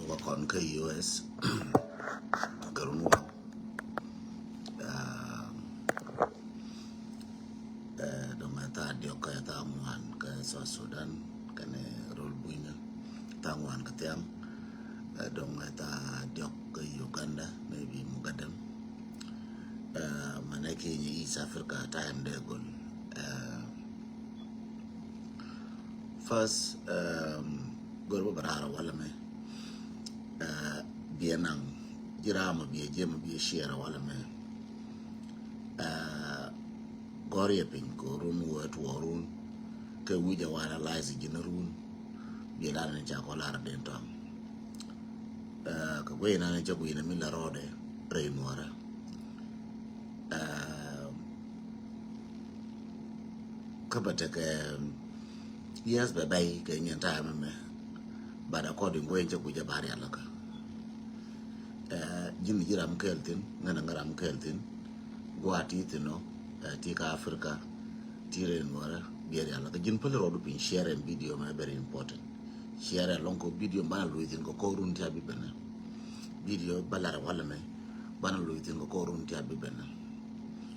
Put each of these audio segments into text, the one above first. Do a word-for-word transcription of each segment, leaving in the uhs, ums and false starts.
Wa kɔn kä U S kɛ run waŋ. Ɛ, dɔŋ ɛ thaa diɔk kɛ thaa ŋuan kɛ South Sudan kɛnɛ rol buinyä, thaa ŋuan kɛ thiaŋ. Ɛ, dɔŋ ɛ thaa diɔk kɛ Uganda, maybe Mugadam. Ɛ, manɛ Kenya, East Africa time dee gol. Ɛ, First, um, gör bä bä raar walɛ mɛ. Uh, biɛ naŋ ji̱ raam a biɛ jiɛm a biɛ share walɛ mɛ. Uh, gɔr yɛ piny ko run wä tuɔ run kɛ wi̱c a wala lies ji̱n run. Biɛ dan ni ca kɔ lar den tɔŋ. Uh, kɛ guɛy nan cɛ guiy na mi la rɔɔdɛ rɛy nuɔrɛ. Uh, Kä bä tekɛ, yes, bɛ bɛy kɛ nyin ta̱a̱ mɛmɛ. But according guɛn cɛ guic a ba rial lä kä. Ɛ, ji̱n ji̱ ram kɛɛl thi̱n, ŋän ŋä ram kɛɛl thi̱n. Gua̱a̱ ti thi̱n ɔ, ɛ, ti kä Africa, ti rɛy nuɔrɛ, biɛ rial lä kä. Ji̱n päli rɔɔdu piny, share ɛn video mɛ, very important. Share ɛn lɔŋ kɔ video banɛ luc thi̱n kɔ kɔɔrun ti a bi bɛnɛ. Video bä lar walɛ mɛ, banɛ luc thi̱n kɔ kɔɔrun ti a bi bɛnɛ.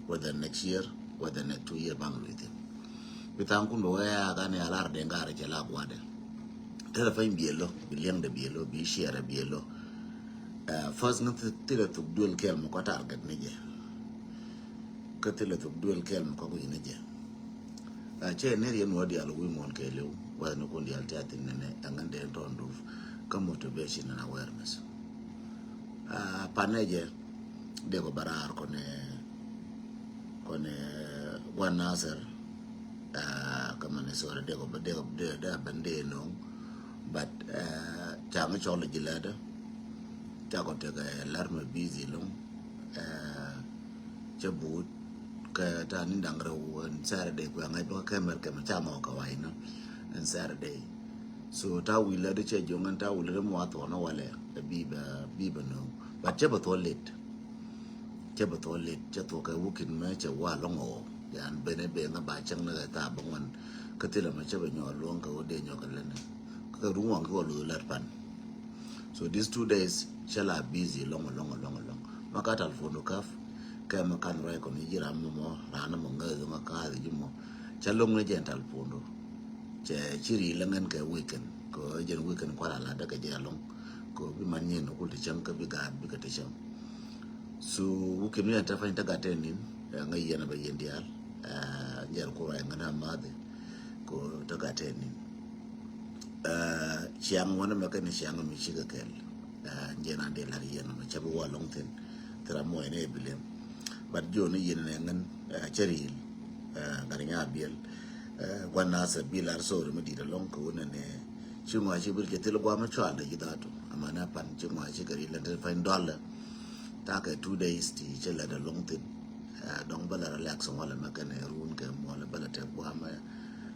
Whether next year, whether next two year, banɛ luc thi̱n. Bi tha̱a̱ŋ kun bɛ wee a kan ya lar den gaarɛ cɛ la gua̱dɛ. Tɛlɛ pany biɛ lɔ, bi liɛŋdɛ biɛ lɔ, bi share biɛ lɔ. Ɛ, first ŋä thilɛ thuk duel kɛɛl mɛ kɔ target ni jɛ. Kä thilɛ thuk duel kɛɛl mɛ kɔ guic ni jɛ. Ɛ, cɛ nɛr yɛn wä diaal wi̱i̱ muɔ̱ɔ̱n kɛɛliw, wɛth ni kun diaal ti a thin nɛnɛ, ɛŋɛn dee tɔn duuf kä motivation and awareness. Ɛ, panɛ jɛ dee kɔ bä raar kɔnɛ, kɔnɛ Guan Nasir. Ɛ, kä Minnesota dee kɔ bä, dee kɔ, dee, dee ben dee no̱o̱ŋ. But, ɛ, caŋ cɔl ji̱ lɛt. Ca kɔ tekɛ lar mɛ busy loŋ. Ɛ, cɛ buut kɛ ta̱a̱ ni da̱ŋ rɛw ɛn Saturday kuɛ ŋa̱c bä kɛ mɛr kɛ mɛ ca mɔ kɛ wa̱i̱ nä ɛn Saturday. So ta̱a̱ wi̱i̱ lät cɛ jo̱ŋ ɛn ta̱a̱ wi̱i̱ lät mɔ a thuɔ̱n walɛ ɛ bi bɛ, bi bɛ no̱o̱ŋ. But cɛ bɛ thuɔ̱n late. Cɛ bɛ thuɔ̱n late, cɛ thuɔ̱k kɛ wi̱i̱ kin mɛ cɛ wa lɔ̱ŋ ɔ. Yan benɛ ben ŋa ba cäŋ ni kɛ thaap bä ŋuan. Kä thilɛ mɛ cä bɛ nyɔk luɔ̱ŋ kɛ wä dee nyɔk kɛ lät ni. Kä ruŋ waŋ ki wä luth lät pan. So these two days cä la busy lɔŋ, lɔŋ, lɔŋ, lɔŋ. Ma ka telephone du kaf. Kɛ ma kan ruac kɔn ji̱ ram mɔ, ram mɔ ŋäth ŋa ka̱a̱th ji̱ mɔ. Cä loŋ ni jɛn telephone du. Cɛ ci ri lä ŋän kɛ weekend. Kɛ jɛn weekend kual a la däk kɛ jɛ lɔŋ. Kɛ bi man nyin kul ti cäŋ kä bi gaat bi kɛ ti cäŋ. So wi̱i̱ kin mi ɛn te pany te gat te nin, ɛ, ŋäc yɛn a bɛ yɛn diaal, ɛ, jɛr kura ɛ ŋän a mathi, ko te gat te nin. Ɛ, ciaŋ wanɛ mɛ kɛn ciaŋ mi cikɛ kɛl, ɛ, jɛn a dee lar yɛn mɛ cɛ bi wa lɔŋ thin, thira mɔ ɛn ɛ bilem. But jiɔni yɛn ɛ ŋän, ɛ, cɛ ril, ɛ, gat nya biɛl, ɛ, guan na sɛ bi lar sori mi dit alɔŋ kɛ wunɛ nɛ, ci ŋɔa ci bil kɛ thil guam mi cual dɛ ci dhatu, ama na pan ci ŋɔa ci kɛ ril ɛn te pany dɔlɛ. Takɛ two days ti cɛ lɛ dɛ lɔŋ thin. Ɛ, dɔŋ bä lɛ relax ŋualɛ mɛ kɛnɛ run kɛ muɔlɛ bä lɛ tɛ guamɛ.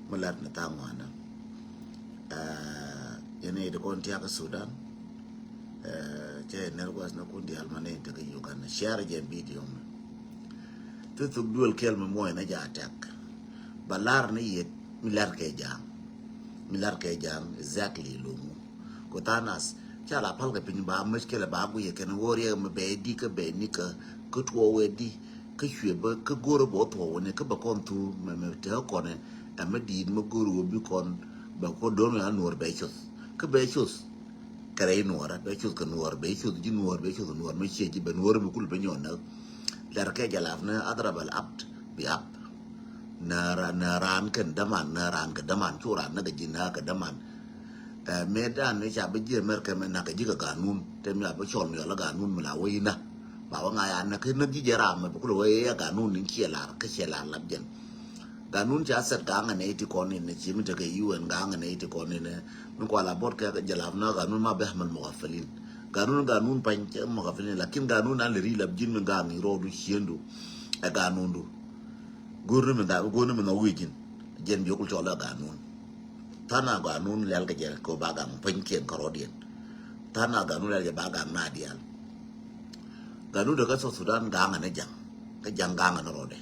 Mɛ lat ni thaŋ ŋuanɛ. Ɛ, yɛn i̱ di kɔn tiakä Sudan. Ɛ, cɛ nɛr guas ni kun dial ma ni tekɛ Uganda. Share jɛ video mɛ. Ti thuk duel kɛl mɛ muɔy ni ja attack. Ba lar ni yet mi lar kɛ jaŋ. Mi lar kɛ jaŋ exactly lomu. Ko thanas ca la pal kɛ piny ba mushkila ba guiɛ kɛn woriɛ mɛ bɛ di kä bɛ ni kä kä tuɔ wɛ di kä cuɛ bä kä goro bä tuɔ wɛ ni kä bɛ kɔn thu mɛ mɛ te kɔn ɛ mɛ di mɛ goro wɛ bi kɔn bɛ ko don ya nuɔr bɛ cuth kä bɛ cuth. Kɛ rɛy nuɔrä bɛ cuth kɛ nuɔr bɛ cuth ji̱ nuɔr bɛ cuth nuɔr mɛ ciɛ ji̱ bɛ nuɔr mɛ kul bɛ nyɔn nä. Lɛr kɛ jalap ni adrabal apt bi ap. Nä ra nä ran kɛn däman nä ran kɛ däman cu ran nä kɛ ji̱ nä kɛ däman. Ɛ, mëë dan ni ca bi jiɛ mɛr kɛ mɛ nak kɛ ji̱ kɛ ganun te mi a bi cɔl mi ɔl ganun mi la wä inä. Ba wä ŋa ya nä kɛ nä ji̱ jɛ ram mɛ bi kulɛ wä ya ganun ni ciɛ lar kä ciɛ lar lap jɛn. Ganun ca sɛt gaŋɛ nɛ iti kɔn inɛ ci mi tekɛ U N gaŋɛ nɛ iti kɔn inɛ. Mi kual a bot kɛ jalap na ganun ma bɛ mɛl mukafilin. Ganun ganun pany cɛ mukafilin lakin ganun an lɛ ri lap ji̱n mi gaŋ i rɔɔdu ciendu. Ɛ ganundu. Go̱o̱r ni mi dha go̱o̱r ni mi nhɔk wi̱i̱ ji̱n. Jɛn bi okul cɔl ɛ ganun. Than a ganun lɛl kɛ jɛ kɛ ba gaŋ piny kiɛn kɛ rɔɔdiɛn. Than a ganun lɛl jɛ ba gaŋ na dial. Ganun de kä South Sudan gaŋɛ ni jaŋ kä jaŋ gaŋɛ ni rɔɔdɛ.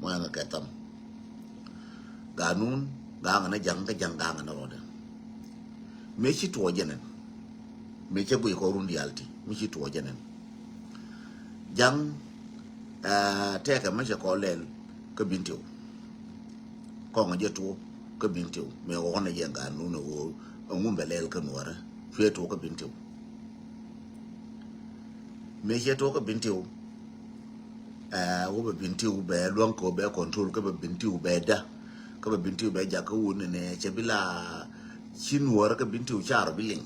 Mɔ ɛŋɛ kɛ tham. Ganun gaŋɛ ni jaŋ kä jaŋ gaŋɛ ni rɔɔdɛ. Mëë ci tuɔɔk jɛn ɛn. Mëë cɛ guic kɔn run diaal ti mi ci tuɔɔk jɛ nɛn. Jaŋ, ɛ, tɛkɛ mɛ cɛ kɔn lɛl kä Bentiu. Kɔŋ jɛ tuɔɔk kä Bentiu mëë ɣɔn ɛ jɛ ŋa̱n nunɛ ɣöö ɛŋu bɛ lɛl kä Nuɔrɛ. Cuɛ tuɔɔk kä Bentiu. Mëë cɛ tuɔɔk kä Bentiu, ɛ, wä bɛ Bentiu bɛ luäŋ kɛ wä bɛ control kä bɛ Bentiu bɛ dä. Kä bɛ Bentiu bɛ jak kä wun nɛ cɛ bi la ci Nuɔrɛ kä Bentiu carɔ bi liŋ.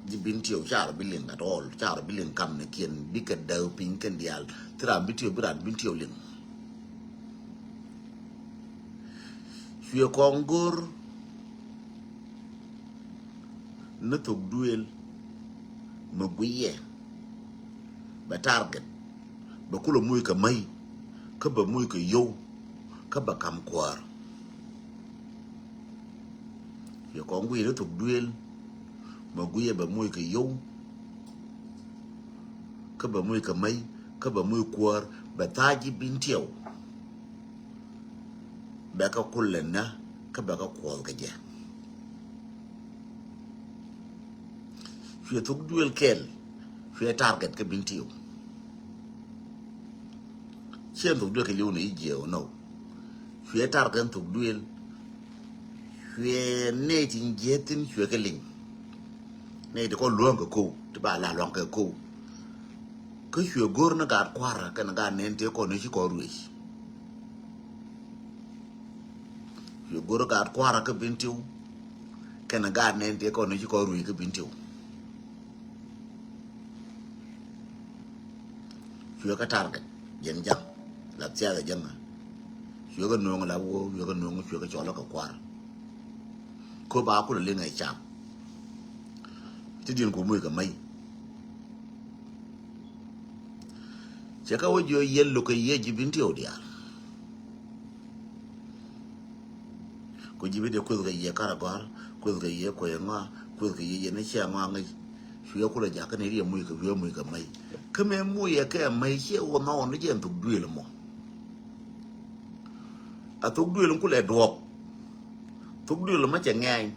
Ji̱ Bentiu carɔ bi liŋ at all, carɔ bi liŋ kam nɛ kiɛn bikɛ däk piny kɛn diaal. Thi ran Bentiu bi ran Bentiu liŋ. Cuɛ kɔŋ go̱r ni thok duëël mɛ guiyɛ bɛ target bɛ kulɛ muc kɛ mäc kä bɛ muc kɛ yio̱w kä bɛ kam kuäär. Cuɛ kɔŋ guiyɛ ni thok duëël mɛ guiyɛ bɛ muc kɛ yio̱w kä bɛ muc kɛ mäc kä bɛ muc kuäär bɛ tha̱a̱c ji̱ Bentiu. Bɛ kɛ kulɛ nä kä bɛ kɛ kuɔth kɛ jɛ. Cuɛ thok duëël kɛl cuɛ target kä Bentiu. Ciɛ thok duëël kɛ liw ni i̱ jiɛ wä nɔw. Cuɛ target thok duëël. Cuɛ nɛy tin jiɛ thin cuɛ kɛ liŋ. Nɛy ti kɔn luäŋ kɛ kow ti ba la luaŋ kɛ kow. Kä cuɛ go̱r ni gaat kua̱rä kɛn gaat nɛn tëë kɔn ni ci kɔn ruëc. Cuɛ go̱r gaat kua̱rä kä Bentiu kɛn gaat nɛn tëë kɔn ni ci kɔn ruëc kä Bentiu. Cuɛ kä target jɛn jaŋ la thiath a jaŋ. Cuɛ kä nuɔ̱ŋ la woo cuɛ kä nuɔ̱ŋ cuɛ kä cɔl kä kua̱rä. Ko ba kulɛ liŋ ɛ cam. Ti diɛn ku muc kɛ mäc. Cɛ kä wä jiɔ yiël lo̱k kɛ yiëë ji̱ Bentiu diaal. Ku ji̱ bi dee kueth kɛ yiëë karɛ gɔ̱a̱r, kueth kɛ yiëë kuec ŋɔa, kueth kɛ yiëë yɛn i̱ ciɛ ŋɔa ŋic. Cuɛ kulɛ jakä ni riɛ muc kɛ wi̱i̱ muc kɛ mäc. Kä mëë muc ɛ kɛ mäc ciɛ wä nhɔk ni jɛn thok duëël mɔ. A thok duëël in kulɛ duɔ̱ɔ̱p. Thok duëël mɔ cɛ ŋɛɛny.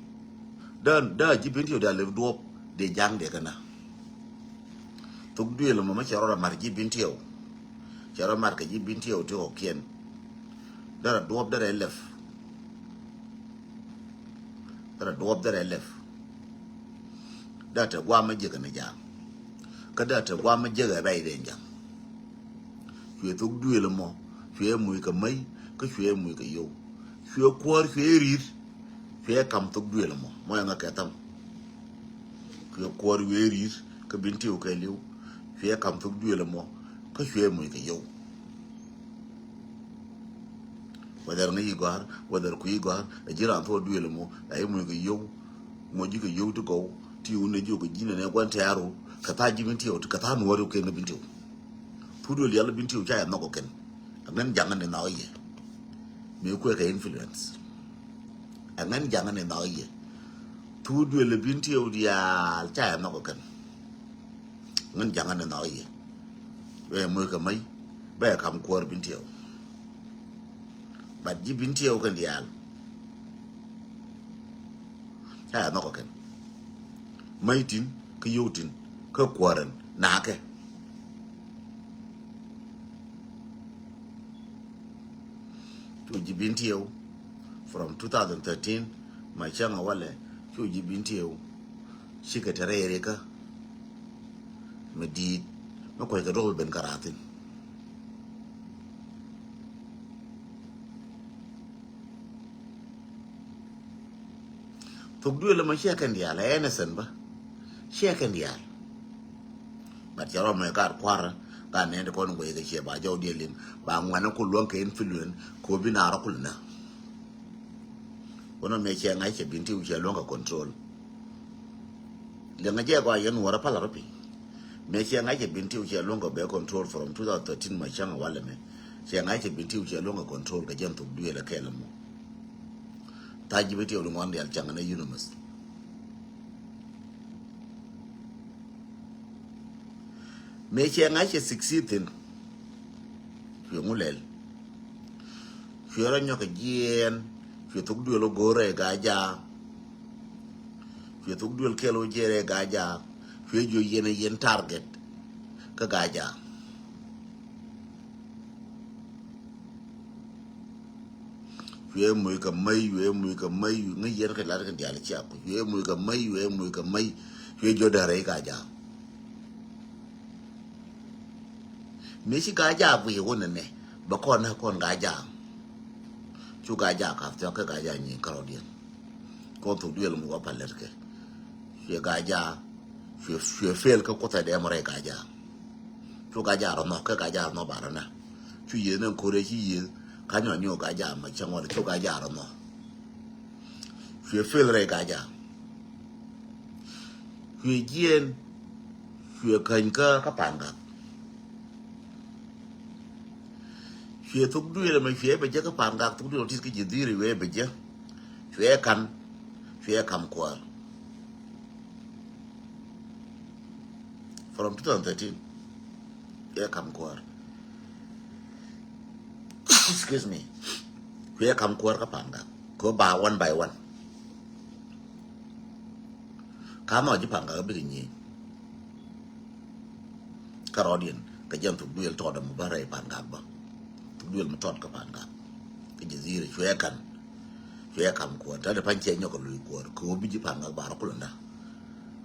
Dee, dee ji̱ Bentiu dee a lep duɔ̱ɔ̱p dee ja̱ŋ dee kɛ na. Thok duëël mɔ mɛ cɛ rɔ mat ji̱ Bentiu. Cɛ rɔ mat kɛ ji̱ Bentiu ti kɔkiɛn. Derɛ duɔ̱ɔ̱p derɛ lɛp. Derɛ duɔ̱ɔ̱p derɛ lɛp. Derɛ te guam mɛ jiäk ni ja̱a̱ŋ. Kä derɛ te guam mɛ jiäk ɛ bɛy dee ja̱a̱ŋ. Cuɛ thok duëël mɔ cuɛ muc kɛ mäc kä cuɛ muc kɛ yio̱w. Cuɛ kuäär cuɛ ri̱i̱t. Cuɛ kam thok duëël mɔ mɔ ɛŋa kɛ tham. Cuɛ kuäär cuɛ ri̱i̱t kä Bentiu kɛɛliw. Cuɛ kam thok duëël mɔ kä cuɛ muc kɛ yio̱w. Whether ŋäc i̱ gɔ̱a̱r, whether kui̱ i̱ gɔ̱a̱r, ɛ ji̱ raan thok duëël mɔ ɛ i̱ muc kɛ yio̱w. Muc ji̱ kɛ yio̱w ti gɔw ti wun ɛ ji̱ kɛ ji̱n ɛn ɛ gua̱n tɛ̈ru kɛ tha̱a̱ ji̱ Bentiu kɛ tha̱a̱ Nuɔ̱ɔ̱ri kɛn kä Bentiu. Thuk duëël yɛl Bentiu ca yɛ nhɔk kɛn. Ɛ ŋän jaŋä ni nhɔk yɛ. Mëë kuɛ kɛ influence. Ɛ ŋän jaŋä ni nhɔk yɛ. Thuk duëël Bentiu diaal ca yɛ nhɔk kɛn. Ŋän jaŋä ni nhɔk yɛ. Bɛ muc kɛ mäc bɛ kam kuäär Bentiu. But ji̱ Bentiu kɛn diaal ca yɛ nhɔk kɛn. Mäc tin kä yio̱w tin kä kuäär ɛn nakɛ. Cu ji̱ Bentiu from two thousand thirteen ma cäŋ a walɛ cu ji̱ Bentiu. Cikɛ te rɛy rikä mi di̱i̱t mi kua̱ckɛ duɔ̱p ben kä raathin. Thok duëël ɛmɔ ciɛ kɛn diaal ɛ innocent bä. Ciɛ kɛn diaal. But cɛ rɔ mɛ gat kuarä gat nɛn ti kɔn guɛy kɛ ciɛ ba jɔw diɛ liŋ ba ŋuɛn ku luäŋ kɛ influence kɛ bi na rɔ kul nä. Wunɔ mɛ ciɛ ŋa̱c cɛ Bentiu cɛ luäŋ kɛ control. Liŋ a jɛ gɔaa yɛn wä rɔ pal rɔ piny. Mɛ ciɛ ŋa̱c cɛ Bentiu cɛ luäŋ kɛ bɛ control from two thousand thirteen ma cäŋ a walɛ mɛ. Ciɛ ŋa̱c cɛ Bentiu cɛ luäŋ kɛ control kɛ jɛn thok duëël ɛ kɛɛl ɛmɔ. Tha̱a̱c ji̱ Bentiu di ŋuan diaal cäŋ ni unanimous. Mëë ciɛ ŋa̱c cɛ succeed thi̱n. Cuɛ ŋu lɛl. Cuɛ rɔ nyɔk kɛ jiɛɛn. Cuɛ thok duëël ɔ go̱o̱rɛ ɛ ga̱a̱c jaak. Cuɛ thok duëël kɛl ɔ jiɛɛrɛ ɛ ga̱a̱c jaak. Cuɛ jiök yɛn ɛ yɛn target kä Gaajaa. Cuɛ moc kɛ mäc, cuɛ moc kɛ mäc, ŋäc yɛn kɛ lat kɛ diaal ciak. Cuɛ moc kɛ mäc, cuɛ moc kɛ mäc. Cuɛ jiök dee rɛy Gaajaa. Mëë ci Gaajaa guic wä nɛnɛ bɛ kɔn nɛ kɔn Gaajaa. Cu Gaajaa ka̱th thiɔ̱k kä Gaajaa nyiŋ kärɔ̱diɛn. Kɔn thuk duël mi wä pal lät kɛ. Cuɛ Gaajaa, cuɛ, cuɛ fail kä kuoth ɛ dɛm rɛy Gaajaa. Cu Gaajaa rɔ nhɔk kä Gaajaa rɔ nhɔk ba rɔ nɛ. Cu yiëë nɛ ko̱r ɛ ci yiëë ka nyɔ nyɔ Gaajaa ma cäŋ wal cu Gaajaa rɔ nhɔk. Cuɛ fail rɛy Gaajaa. Cuɛ jiɛɛn, cuɛ käny kä, kä Pangak. Cuɛ thuk duël ɛmɛ cuɛ bɛ jek kä Pangak, thuk duël tit kä ji̱ dhiri wee bɛ jek. Cuɛ kan, cuɛ kam kuäär. From two thousand thirteen, cuɛ kam kuäär. Excuse me. Cuɛ kam kuäär kä Pangak. Kɛ ba one by one. Ka nhɔk ji̱ Pangak bikɛ nyieny. Kärɔ̱diɛn kɛ jɛn thuk duël tɔt ɛmɔ bä rɛy Pangak bä. Thuk duël mi tɔt kä Pangak. Kä ji̱ dhiri cuɛ kan. Cuɛ kam kuäär. Ta̱dɛ pa̱ny cɛ nyɔk kɛ luc kuäär. Kɛ ɣöö bi ji̱ Pangak ba rɔ kulɛ nda.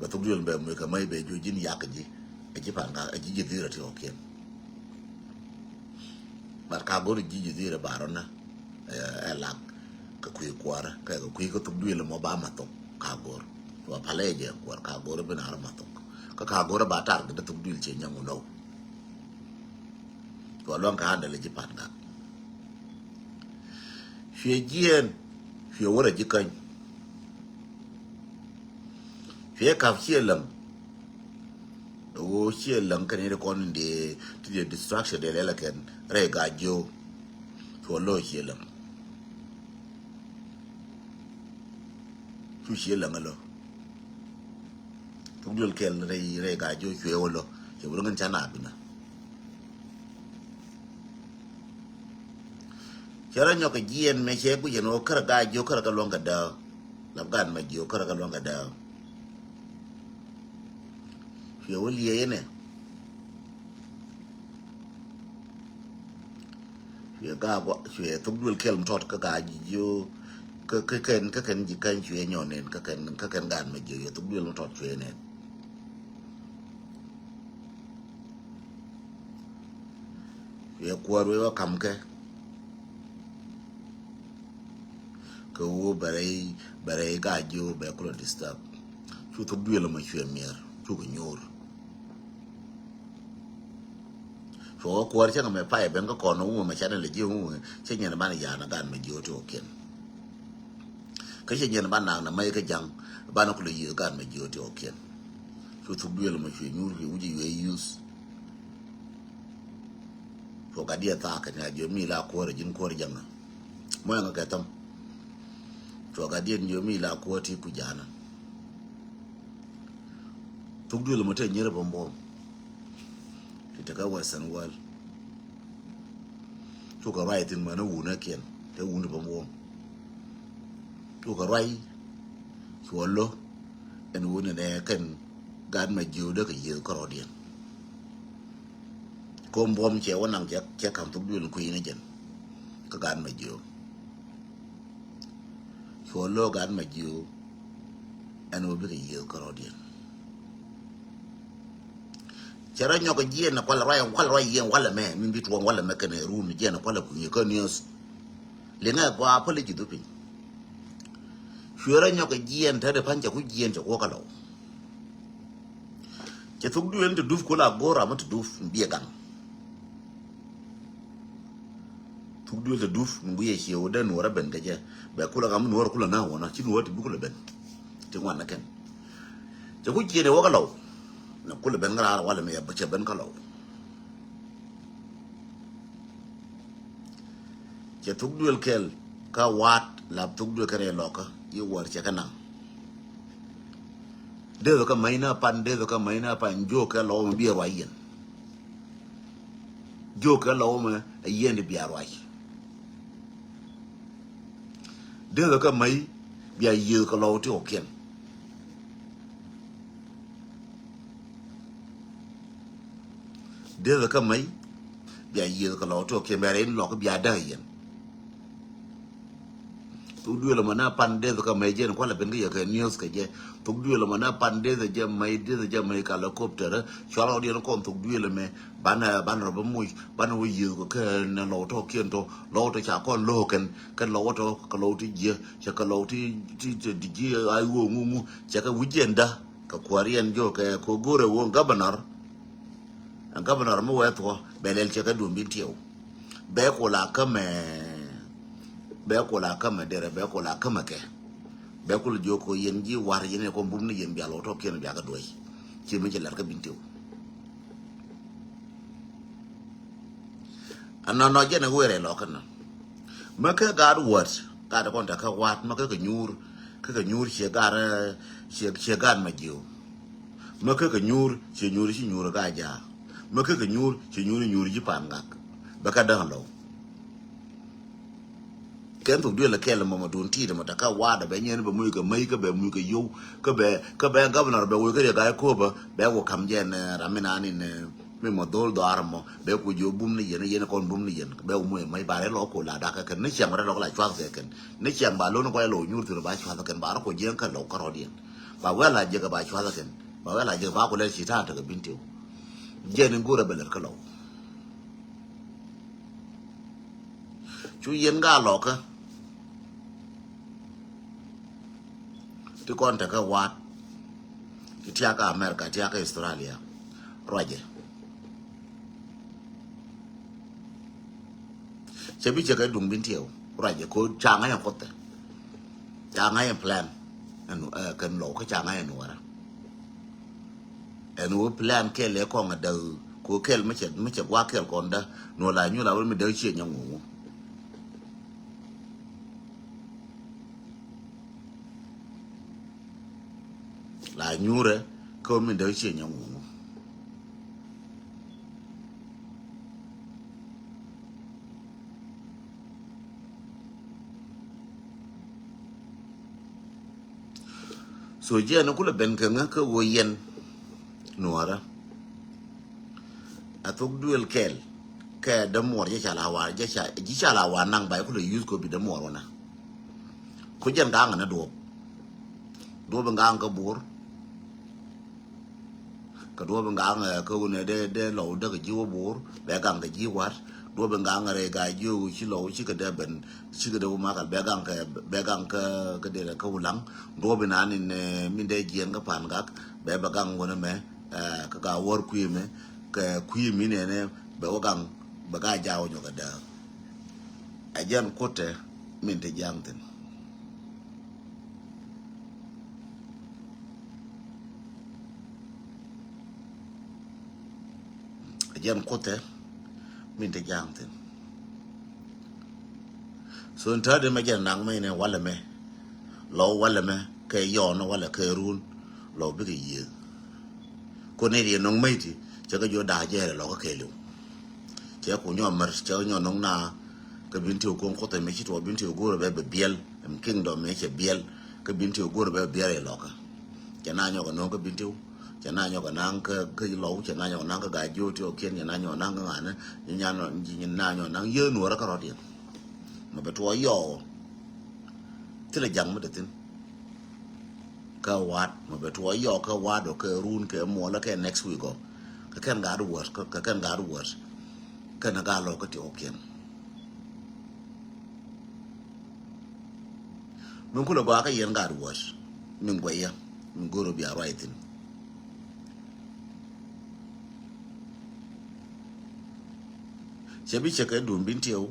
Bɛ thuk duël bɛ muc kɛ mäc bɛ jiök ji̱n yak ji̱. Ɛ ji̱ Pangak, ɛ ji̱ ji̱ dhiri ti ɣɔkiɛn. But ka go̱r ji̱ ji̱ dhiri ba rɔ nda. Ɛ, ɛ lak kɛ kui̱ kuäärä kɛ kɛ kui̱ kä thuk duël mɔ ba ma thok ka go̱r. Wa palɛ jɛ kuäär ka go̱r bi na rɔ ma thok. Kä ka go̱r ba tar kɛ dee thuk duël cɛ nyɛ ŋun ɔw. Wa luaŋ ka andɛ lɛ ji̱ Pangak. Cuɛ jiɛɛn, cuɛ wärä ji̱ käny. Cuɛ kap ciɛ läŋ. Ɣöö ciɛ läŋ kɛn i̱ ti kɔn in dee ti dee distraction dee lɛl kɛn rɛy Gaajiok. Cuɔ lo̱ ciɛ läŋ. Cu ciɛ läŋ ɛ lo̱. Thuk duël kɛl rɛy, rɛy Gaajiok cuɛ wä lo̱. Cɛ wä lo̱ ŋän ca na binä. Cɛ rɔ nyɔk kɛ jiɛɛn mɛ cɛ guic ɛn ɣöö kärɛ Gaajiok kärɛ kɛ luäŋ kɛ dääk. Lap gan mɛ jiök kärɛ kɛ luäŋ kɛ dääk. Cuɛ wä liɛɛc ɛnɛ. Cuɛ gaak cuɛ thuk duël kɛl mi tɔt kä Gaajiok kä, kä kɛn, kä kɛn ji̱ käny cuɛ nyɔn nɛn kä kɛn, kä kɛn gan mɛ jiök cuɛ thuk duël mi tɔt cuɛ nɛn. Cuɛ kuäär wee wä kam kɛ. Kɛ ɣöö bɛ rɛy, bɛ rɛy Gaajiok bɛ kulɛ disturb. Cu thuk duël mɔ cuɛ miɛr, cukɛ nyo̱o̱r. Cuɛ wä kuäär cäŋ mɛ pay ben kä kɔn wumɛ mɛ canɛ lɛ ji̱ wumɛ cä nyɛn banɛ ya̱a̱n gan mɛ jiök ti ɣɔkiɛn. Kä cä nyɛn banɛ nak nɛ mɛy kä ja̱ŋ banɛ kulɛ yiëë gan mɛ jiök ti ɣɔkiɛn. Cu thuk duël mɔ cuɛ nyuur cuɛ wi̱c yuɛ yuth. Cuɔ gat diɛ thaak kɛ nia jiɔ mi la kuɔr ji̱n kuɔr jäŋä. Muɔ̱ŋ kɛ thäm. Cuɔ gat diɛ jiɔ mi la kuɔr ti ku ja̱a̱nä. Thuk duël mɔ te nyierä bä mbuɔ̱m. Ti te kä Western world. Cukɛ ruac thi̱n mänä wunä kiɛn te wuni bä mbuɔ̱m. Cukɛ ruac. Cuɔ lo̱ ɛn wuni nɛ kɛn gat mɛ jiö dee kɛ yiëë kärɔɔdiɛn. Kom buɔ̱m cɛ wä naŋ cɛ, cɛ ka̱m thuk duël kui̱ ni jɛn. Kä gat mɛ jiö. Cuɔ lo̱ gat mɛ jiö. Ɛn wä bikɛ yiëë kärɔɔdiɛn. Cɛ rɔ nyɔk jiɛn kualɛ ruac, kualɛ ruac yɛn walɛ mɛ, min bi tuɔɔŋ walɛ mɛ kɛnɛ run jiɛn kualɛ kui̱ kä niös. Liŋɛ gɔaa päli ji̱ dhupiny. Cuɛ rɔ nyɔk jiɛn te di pa̱ny cɛ ku jiɛn cɛ kuɔ kä lɔw. Cɛ thuk duël ti dup ku la go̱o̱r ram ti dup biɛ gaŋ. Thuk duël ti dup mi guiɛ ciɛ wä dee nuɔrä ben kɛ jɛ. Bɛ kulɛ gam nuɔrä kulɛ na wä na ci nuɔrä ti bi kulɛ ben. Ti ŋuan na kɛn. Cɛ ku jiɛn ɛ wä kä lɔw. Na kulɛ ben kä raar walɛ mi cɛ ben kä lɔw. Cɛ thuk duël kɛl kä wa̱a̱t lap thuk duël kɛn ɛ lɔkä yi wäär cɛ kä naŋ. Dee thok kä mäc na pan, dee thok kä mäc na pan, jiök kɛ lɔw mɛ biɛ ruac yɛn. Jiök kɛ lɔw mɛ ɛ yɛn di biɛ ruac. Dee thok kä mäc bia yiëëth kɛ lɔw ti kɔkiɛn. Deth kä mɛy bia yiëth kɛ lɔk tɔk kiɛn bia rɛy ni lɔk bia däk yɛn. Thuk duël ɛmɔ na pan deth kä mɛy jɛn kualɛ ben kä yɛ kɛ news kɛ jɛ. Thuk duël ɛmɔ na pan deth jɛ mɛy, deth jɛ mɛy ka helicopter. Cual ɣɔdiɛn kɔn thuk duël ɛmɛ banɛ, banɛ rɔ bä muc banɛ wä yiëth kɛ kɛ nɛ lɔk tɔk kiɛn tɔ lɔk tɔ ca kɔn lo̱o̱k kɛn kɛ lɔk tɔ kɛ lɔk ti jiɛ cɛ kɛ lɔk ti ti ti jiɛ ay wä ŋu ŋu cɛ kɛ wi̱c jɛn dä. Kɛ kuäär yɛn jɔkɛ kɛ go̱rɛ wä governor. Ɛn governor mi wee thuɔ bɛ lɛl cɛ kɛ duɔ̱m bin tiɛw. Bɛ kol a kämɛ. Bɛ kol a kämɛ derɛ bɛ kol a kämɛ kɛ. Bɛ kol jiök kɛ yɛn ji̱ war yɛn yɛ kɔn bum ni yɛn bia lɔ tɔk kiɛn bia kɛ duɔ̱c. Ci mi ci lat kä bin tiɛw. Anɔnɔ jɛn ɛ wer ɛ lɔkä nɔ. Mä kä gaat wät gaat kɔn tɛ kä wat mä kä kɛ nyuur kä kɛ nyuur ciɛ gaat ciɛ ciɛ gaat ma jiw. Mä kä kɛ nyuur ciɛ nyuur ci nyuur gaa jaa. Mä kä kɛ nyuur ciɛ nyuur nyuur ci pan gak. Bɛ kä däŋ lɔw. Kɛn thuk duël kɛl mɔmɔ dun ti̱i̱t mɔ tɛ kä waadɛ bɛ nyɛn bɛ muc kɛ mäc kä bɛ muc kɛ yow kä bɛ kä bɛ governor bɛ woi kä riɛ gaa ko̱bä bɛ wä kam jɛn ram mi naan in. Mi mɔ dhol dhɔaar mɔ bɛ ku jiö bum ni yɛn yɛn kɔn bum ni yɛn bɛ wä muc mäc ba rɛ lɔ ko la dak kɛ kɛn ni ciɛŋ rɛ lɔ la cuath kɛ kɛn ni ciɛŋ ba lon kɔ yɛ lɔ nyuur thur ba cuath kɛn ba rɛ ko jiɛŋ kɛ lɔ kärɔt yɛn ba wɛ la jɛ kɛ ba cuath kɛn ba wɛ la jɛ kɛ ba ko lɛ ci ta̱a̱ tekɛ bin tiw. Jɛn in go̱rɛ bɛ lɛr kä lɔ. Cu yɛn gaa lɔkä ti kɔn tekɛ waat ti tiakä America tiakä Australia. Ruacɛ cɛ bi cɛ kɛ duŋ bin tiɛw ruacɛ ko ca ŋa̱c ɛ kuothɛ. Ca ŋa̱c ɛ plan ɛn kɛn lɔw kä ca ŋa̱c ɛ nuɔrä. Ɛn wä plan kɛl ɛ kɔŋ ɛ däk ko kɛl mi cɛ mi cɛ gua̱a̱k kɛl kɔn dä nuɔ la nyuur a wä mi däk ciɛ nyɔŋ ŋuŋu. La nyuurɛ kä wä mi däk ciɛ nyɔŋ ŋuŋu. So jiɛn kulɛ ben kɛ ŋä kä ɣöö yɛn nuɔrä. A thok duël kɛl kɛ dämuɔr jɛ ca la war jɛ ca ji̱ ca la war naŋ bay kulɛ yuth kɔ bi dämuɔr wä na. Ku jɛn gaŋ ni duɔp. Duɔp in gaŋ kä buɔr. Kɛ duɔ̱ɔ̱p in gaŋ ɛ kä wunɛ dee dee lɔw däk ji̱ wä bo̱o̱r bɛ gaŋ kɛ ji̱ wa̱r. Duɔ̱ɔ̱p in gaŋ rɛy ga̱a̱c jiök ci lɔw cikɛ dee ben cikɛ dee wä makal bɛ gaŋ kɛ bɛ gaŋ kä kä dee kä wulaŋ. Duɔ̱ɔ̱p in an in min dee jiɛn kä pan gak bɛ bɛ gaŋ wunɛ mɛ ɛ kä ga̱a̱ wäär kui̱ mɛ kɛ kui̱ mi nɛnɛ bɛ wä gaŋ bɛ ga̱a̱ jaw nyɔk ɛ dääk. Ɛ jɛn kuotɛ min te jaŋ thin. Ɛ jɛn kuothɛ min te ja̱a̱ŋ thin. So in täätdɛ mɛ jɛn naŋ mɛ inɛ walɛ mɛ lɔ walɛ mɛ kɛ yɔɔn walɛ kɛ run lɔ bikɛ yiëëth. Kun ni riɛ nɔŋ mɛy ti cɛ kɛ jiɔ da̱a̱ jɛɛrɛ lɔ kä kɛɛliw. Cɛ ku nyɔ mär cɛ nyɔ nɔŋ na kä bin ti kuɔŋ kuothɛ mɛ ci tuɔ bin ti go̱o̱rɛ bɛ bɛ biɛl. Ɛm kingdom mɛ cɛ biɛl kä bin ti go̱o̱rɛ bɛ biɛl ilɔkä. Cɛ na nyɔk ɛ no̱o̱ŋ kä bin ti cɛ na nyɔk ɛ naŋ kä kä lɔw cɛ na nyɔk ɛ naŋ kä gaa jiö ti ɔ kiɛn cɛ na nyɔk ɛ naŋ kä ŋa̱nä. Cɛ na nyɔk ɛ naŋ yee nuɔrä kä rɔ̱diɛn. Mɛ bɛ tuɔ yɔɔ thilɛ ja̱ŋ mi dee thin. Kä wa̱a̱t mɛ bɛ tuɔɔk yɔɔk kä wa̱a̱t ɔ kɛ run kɛ muɔlä kɛ next week ɔ. Kɛ kɛn gaat wäär kɛ kɛn gaat wäär. Kɛn a gaat lɔk kä ti ɣɔ̱kiɛn. Min kulɛ gɔaa kä yɛn gaat wäär min guɛyä min go̱o̱r ɔ bia ruac thi̱n. Cɛ bi cɛ kɛ duun bin tiɛw.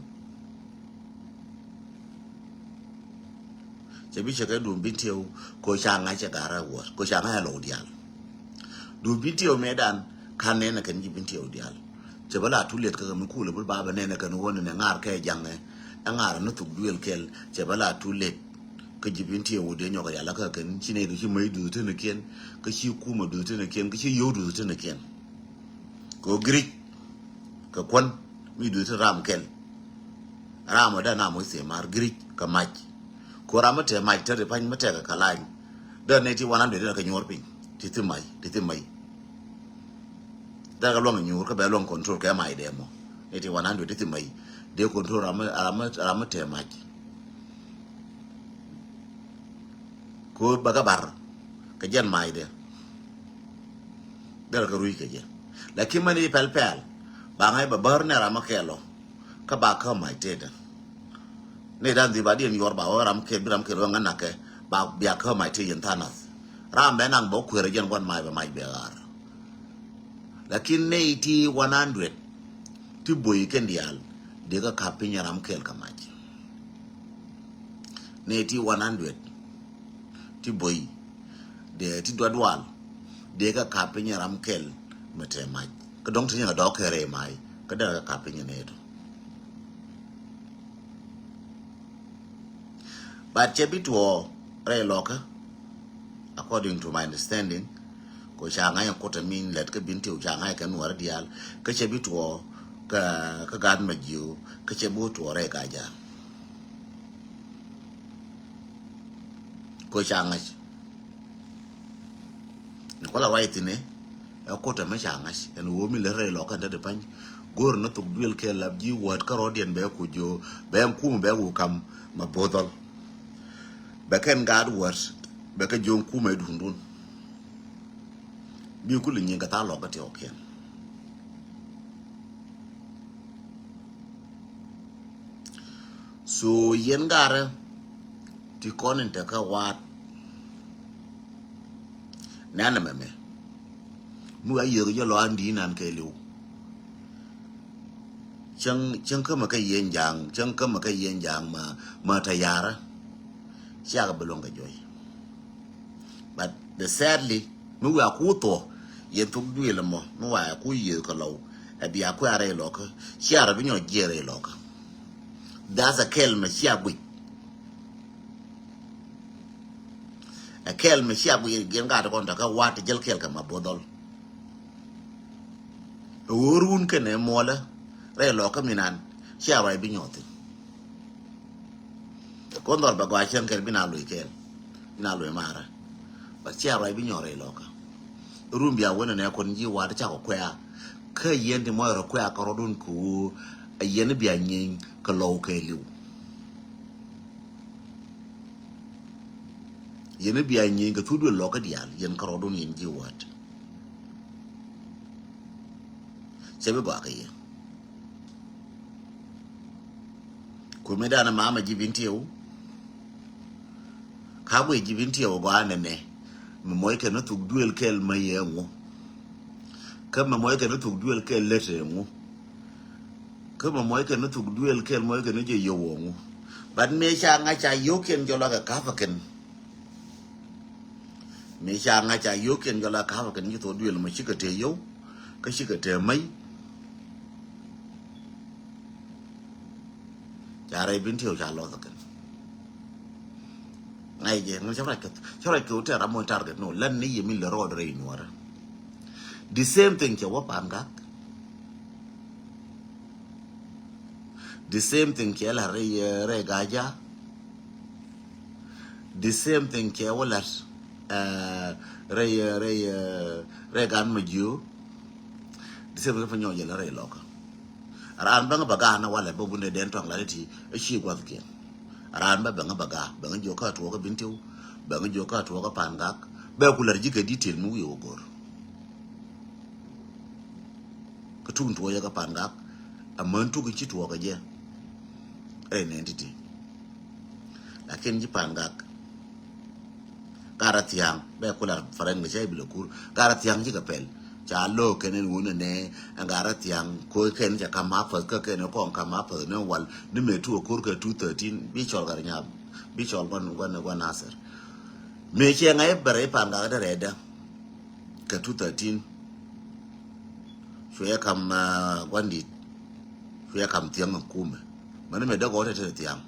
Cɛ bi cɛ kɛ duun bin tiɛw ko ca ŋa̱c cɛ gar a wuɔ̱t ko ca ŋa̱c a lɔw diaal. Duun bin tiɛw mëë dan kan nɛn a kɛn ji̱ bin tiɛw diaal. Cɛ bä la tu liɛt kä kɛ mi kuulɛ bi ba bɛ nɛn a kɛn wä nɛn a ŋaar kɛ jaŋɛ. Ɛ ŋaar a ni thuk duël kɛl cɛ bä la tu liɛt. Kä ji̱ bin tiɛw wä dee nyɔk a rial a kä kɛn ci nɛy du ci mäc duth teni kiɛn kä ci kumä duth teni kiɛn kä ci yio̱w duth teni kiɛn. Kɛ ɣöö giric kɛ kuän mi duth ti ram kɛl. Ram ɔ dee nam wec thiɛ mar giric kɛ mac. Kɛ ɣöö ram mi tɛɛ mac te ri pa̱ny mi tɛkɛ kɛ lany. Dee nɛy ti wan an duet in kɛ nyuɔr piny ti thi mac ti thi mac. Dharɛ kɛ luaŋ nyuur kä bɛ luaŋ control kɛ mac dɛ mɔ. Ni ti one hundred ti thim mac dee control ram ram ram tɛ mac. Ko bɛ kɛ bar kɛ jɛn mac dɛ. Dharɛ kɛ ruic kɛ jɛ. Lakin mani pɛl pɛl ba ŋa̱c bɛ bär nɛ ram kɛl ɔ kä ba kä mac tëëdɛ. Ni dan dhi ba diɛn yuɔr ba wä ram kɛl bi ram kɛl wä ŋa nakɛ ba bia kä mac tëë yɛn tha̱a̱ŋ nath. Ram bɛ naŋ bä kueer jɛn gua̱n mac bɛ mac bɛ ɣaar. Lakin nɛy ti one hundred ti bo̱y kɛn diaal dee kä kap piny ram kɛl kä mac. Nɛy ti one hundred ti bo̱y dee ti duadual dee kä kap piny ram kɛl mɛ tɛ mac. Kä dɔ̱ŋ ti nyɛ kä dɔ̱k kɛ rɛy mac kä dee kä kap piny nɛy tɔ. But cɛ bi tuɔɔ rɛy lɔkä, according to my understanding, ko ca ŋa̱c kutɛ min lɛt kä bin tiw ca ŋa̱c kɛ nuɔrä diaal kä cɛ bi tuɔɔ kä kä gaat ma jiw kä cɛ bi tuɔɔ rɛy ka ja. Ko ca ŋa̱c ni kɔla ruac thi̱n ɛ kotɛ mɛ ca ŋa̱c ɛn ɣöö mi lät rɛy lɔkä ɛn te di pa̱ny. Go̱o̱r ni thok duël kɛ lap ji̱ wäät kä rɔ̱diɛn bɛ ku jiö bɛ ɛn kum bɛ ku kam ma bo̱o̱th dhɔl. Bɛ kɛn gaat wäät bɛ kɛ jiö ɛn kum ɛ duundun. Bi kul nyin kɛ tha̱a̱ŋ lɔkä tiɔɔkiɛn. So yɛn garɛ ti kɔn in te kä waat. Nɛn ɛmɛ mɛ mi wa yiëk jɛ lɔ an di̱i̱n an kɛ liw. Cäŋ cäŋ kämɛ kä yɛn ja̱a̱ŋ cäŋ kämɛ kä yɛn ja̱a̱ŋ ma ma tayarä. Ciakɛ bi luɔ̱ŋ kɛ juɔy. But the sadly mi wiaa ku thuɔ yɛn thuk duëël ɛmɔ mi wiaa ku yiëë kɛ lɔw. Ɛ bia kuɛ a rɛy lɔkä cia rɔ bi nyɔ jiɛ rɛy lɔkä. That's a kɛl mɛ cia guic. Ɛ kɛl mɛ cia guic yɛn gaat kɔn takä wat jäl kɛl kɛ ma bo̱dhɔl. Ɛ ɣöö run kɛnɛ muɔlä rɛy lɔkä minan cia ruac bi nyɔ thin. Kɔn dhɔr bɛ gɔaa cäŋ kɛl bi na loc kɛl bi na loc marä. Bä cia ruac bi nyɔr rɛy lɔkä. Rum bia wen nɛ kɔn ji̱ wat cakɔ kuɛ̈a. Kä yɛn ti mɔc rɔ kuɛ̈a kɛ rɔdun kɛ ɣöö a yɛn bia nyieeny kɛ lɔw kɛ liw. Yɛn bia nyieeny kɛ thuk duël lɔkä diaal yɛn kɛ rɔdun yɛn ji̱ wat. Cɛ bi gɔaa kɛ yɛ. Kumi danɛ mama ji̱ bin tiɛw. Ka guic ji̱ bin tiɛw gɔaa nɛnɛ. Mi mɔc kɛn ni thuk duël kɛl ma yɛ ŋu. Kä mi mɔc kɛn ni thuk duël kɛl lät ɛ ŋu. Kä mi mɔc kɛn ni thuk duël kɛl mɔc kɛn ni jɛ yiow ɛ ŋu. But mi ca ŋa̱c ca yiow kɛn jɔlɔ kɛ ka̱pä kɛn. Mi ca ŋa̱c ca yio̱o̱kiɛn jɔl a ka̱pä kɛn ci thok duël mɔ cikɛ tëë yio̱w kä cikɛ tëë mäc. Ca rɛy bin tiɛw ca lɔth kɛn. Ŋa̱c jɛ ŋa̱c cä ruac kɛ cä ruac kɛ wä tɛr amɔ target no lɛn ni yɛ mi lɛ rɔɔd rɛy nuɔrä. The same thing cɛ wä Pangak. The same thing cɛ la rɛy rɛy Gaja. The same thing cɛ wä lat rɛy rɛy rɛy gan ma jiö. The same thing pa nyɔk jɛ la rɛy lɔkä. Raan bäŋ bä gaan walɛ bä bundɛ den tɔŋ la ti a ci guath kiɛn. Raan bä bäŋ bä gaa bäŋ jiö kä tuɔk kä bin tiw bäŋ jiö kä tuɔk kä Pangak bɛ ku lat ji̱ kɛ detail mi wi̱i̱ wä go̱r. Kä tuk in tuɔɔk yɛ kä Pangak a män tuk in ci tuɔɔk kɛ jɛ. Rɛy nɛn ti̱ti̱. Lakin ji̱ Pangak garɛ thia̱a̱ŋ bɛ kula faren kɛ cɛ bilɛ kur garɛ thia̱a̱ŋ cikɛ pɛl. Ca lo̱o̱k kɛn in wun nɛ ɛn garɛ thia̱a̱ŋ ko̱ kɛn cɛ kam apäth kä kɛn kɔn kam apäth ni wal ni mëë tuɔɔk ko̱r kɛ two thirteen bi cɔl garɛ nyam bi cɔl guan guan guan Nasir. Mëë cɛ ŋa̱c bɛ rɛy Pangak dɛ rɛɛdä. Kɛ two thirteen. Cuɛ kam guandit. Cuɛ kam thiäŋ kumɛ. Mani mɛ dee gɔɔ tɛtɛ thiaŋ.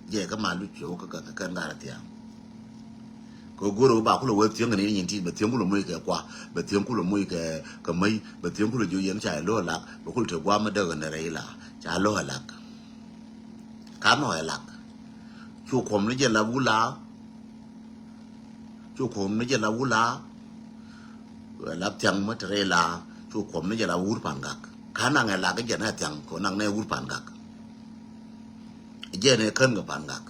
Jɛ kä ma luc cuɛ wä kä kɛn ŋa̱rä thiaŋ. Kɛ go̱r wä ba kulɛ wä thiäŋ ni nyin ti bɛ thiäŋ kulɛ moc kɛ kua bɛ thiäŋ kulɛ moc kɛ kɛ mäc bɛ thiäŋ kulɛ jiö yɛn ca lo̱ lak bɛ kulɛ te guam dee gɛ nɛ rɛy la ca lo̱ lak. Ka nɔ ɛ lak. Cu kuɔm ni jɛ lap wula. Cu kuɔm ni jɛ lap wula. Lap thiaŋ mɛ te rɛy la. Cu kuɔm ni jɛ la wur Pangak. Ka naŋ ɛ lak jɛ nɛ thiaŋ kɛ naŋ nɛ wur Pangak. Jɛ nɛ kän kɛ Pangak.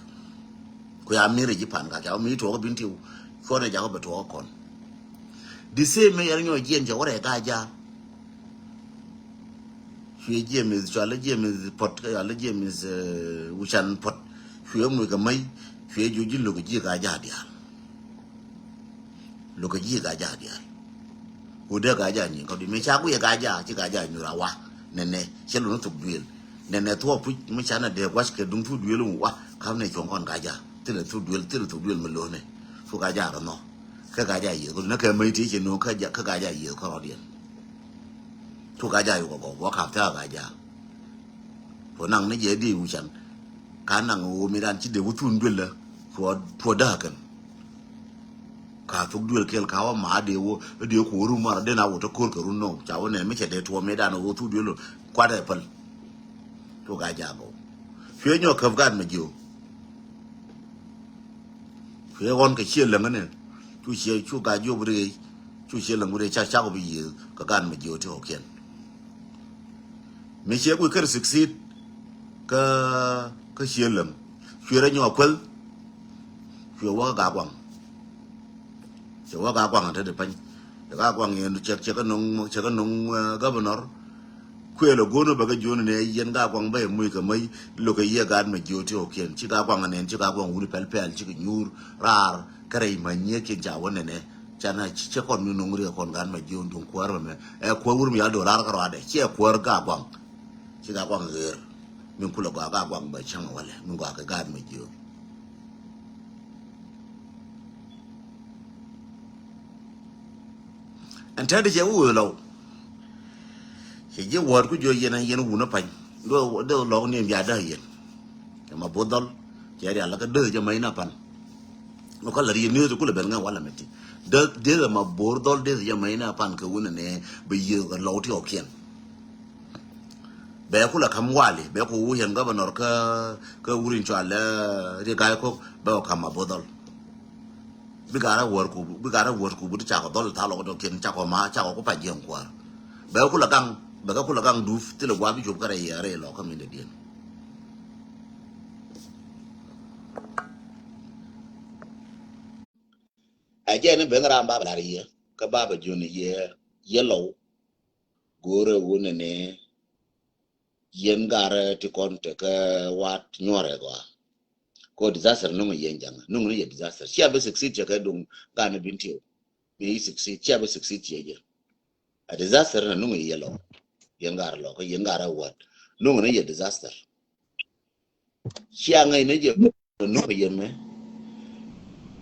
Ku ya mir ji̱ Pangak ya mi tuɔk bin tiu. Cuɔt ɛ jakɔ bɛ tuɔk kɔn. The same mi yɛr nyɔ jiɛn cɛ wurɛ ka ja. Cuɛ jiɛ mi cualɛ jiɛ mi pɔt cualɛ jiɛ mi wucan pɔt. Cuɛ muc kɛ mäc cuɛ juc ji̱ lok ji̱ ka ja diaal. Lok ji̱ ka ja diaal. Ku dee ka ja nyin kɔ di mi ca ku yɛ ka ja ci ka ja nyura wa. Nɛnɛ cɛ lun thuk duel. Nɛnɛ thuɔ puc mi ca na dee guac kɛ duŋ thuk duel wa kam nɛ cuɔŋ kɔn ka ja. Thilɛ thuk duel thilɛ thuk duel mi lone. Thuk ka ja rɔ nɔ. Kɛ ka ja yieth kɔ di nɛ kɛ mäc ti cɛ nɔ kɛ ka ja yieth kɔ rɔ diɛn. Cu ka ja yuk a gɔw bɔ kap thɛk a ka ja. Cu naŋ ni jɛ di wucan. Ka naŋ ɣöö mi dan ci dee wä thun duel lä. Cuɔ cuɔ däk kɛn. Ka thuk duel kɛl ka wä ma dee wä dee ku wä rum mar dee na wä te ko̱r kɛ run nɔw ca wä nɛ mi cɛ dee tuɔ mi dan wä thuk duel lä kuat ɛ päl. Cu ka ja gɔw. Cuɛ nyɔ käp gat ma jiö. Cuɛ ɣɔn kɛ ciɛ läŋ ni. Cu ciɛ cu ka jiö bi rɛy. Cu ciɛ läŋ bi rɛy ca cak bi yiëë kɛ gan ma jiö ti ɣɔkiɛn. Mi ciɛ kui̱ kär succeed kä kä ciɛ läŋ. Cuɛ rɛ nyɔ kuäl. Cuɛ wä kä Gaaguaŋ. Cɛ wä Gaaguaŋ te di pany. Cɛ Gaaguaŋ yɛn cɛ cɛ kä noŋ cɛ kä noŋ governor. Kuël ɛ go̱o̱n bɛ kä jiön nɛ yɛn Gaaguaŋ bä yɛ muc kɛ mäc lo̱k kɛ yiëë gaat mɛ jiöt ti ɣɔkiɛn ci Gaaguaŋ nɛn ci Gaaguaŋ wuni pɛl pɛl cikɛ nyuur raar kä rɛy mäc nyiëëkiɛn ca wä nɛnɛ. Ca na cɛ kɔn mi no̱ŋ riɛ kɔn gaat mɛ jiön duŋ kuäär mɛ mɛ ɛ kuäär wur mi yal do̱raar kä rɔadɛ ciɛ kuäär Gaaguaŋ. Ci Gaaguaŋ ɣeer min kulɛ gɔaa Gaaguaŋ bɛ cäŋ walɛ min gɔaa kɛ gaat mɛ jiön. Ɛn tɛ̈t cɛ wä wee lɔw. Cɛ ji̱ wäät ku jiɔ yɛn yɛn wun a pany. Dee lɔk ni bia däk yɛn. Cɛ ma bo̱o̱th dhɔl cɛ rial la kä dee jɛ ma in a pan. Lɔ kä la riet ni kulɛ ben ŋɛ wala mɛ ti dee dee ma bo̱o̱th dhɔl dee jɛ ma in a pan kɛ wun a nɛ bɛ yiëë kɛ lɔw ti ɔkiɛn. Bɛ kulɛ kam wali bɛ ku wun yɛn governor kä kä wurin cual ri ga̱a̱c kok bɛ ku kam ma bo̱o̱th dhɔl. Bi garɛ wär ku bi garɛ wär ku bi ti cakɔ dhɔl thalɔ kɔ dɔkiɛn cakɔ ma cakɔ ku pa jiɛn kuäär. Bɛ kulɛ gaŋ bɛ kɛ kulɛ gaŋ duuf thilɛ gua̱a̱ bi cop kärɛ yɛ rɛy lɔ kä min dɛ diɛn. Ɛ jɛ ni ben ram ba bɛ lar yɛ kä ba bɛ jun yɛ yɛ lɔw. Go̱o̱rɛ wunɛ ni yɛn garɛ ti kɔn tekɛ wat nyuɔrɛ gɔaa. Ko disaster nuŋ yɛn jaŋ nuŋ ni yɛ disaster cia bɛ succeed cɛ kɛ duŋ ganɛ bin tiw. Bi succeed cia bɛ succeed cɛ jɛ. A disaster na nuŋ yɛ lɔ yɛn garɛ lɔ kɛ yɛn garɛ wat nuŋ ni yɛ disaster. Cia ŋäc ni jɛ nuŋ yɛ mɛ.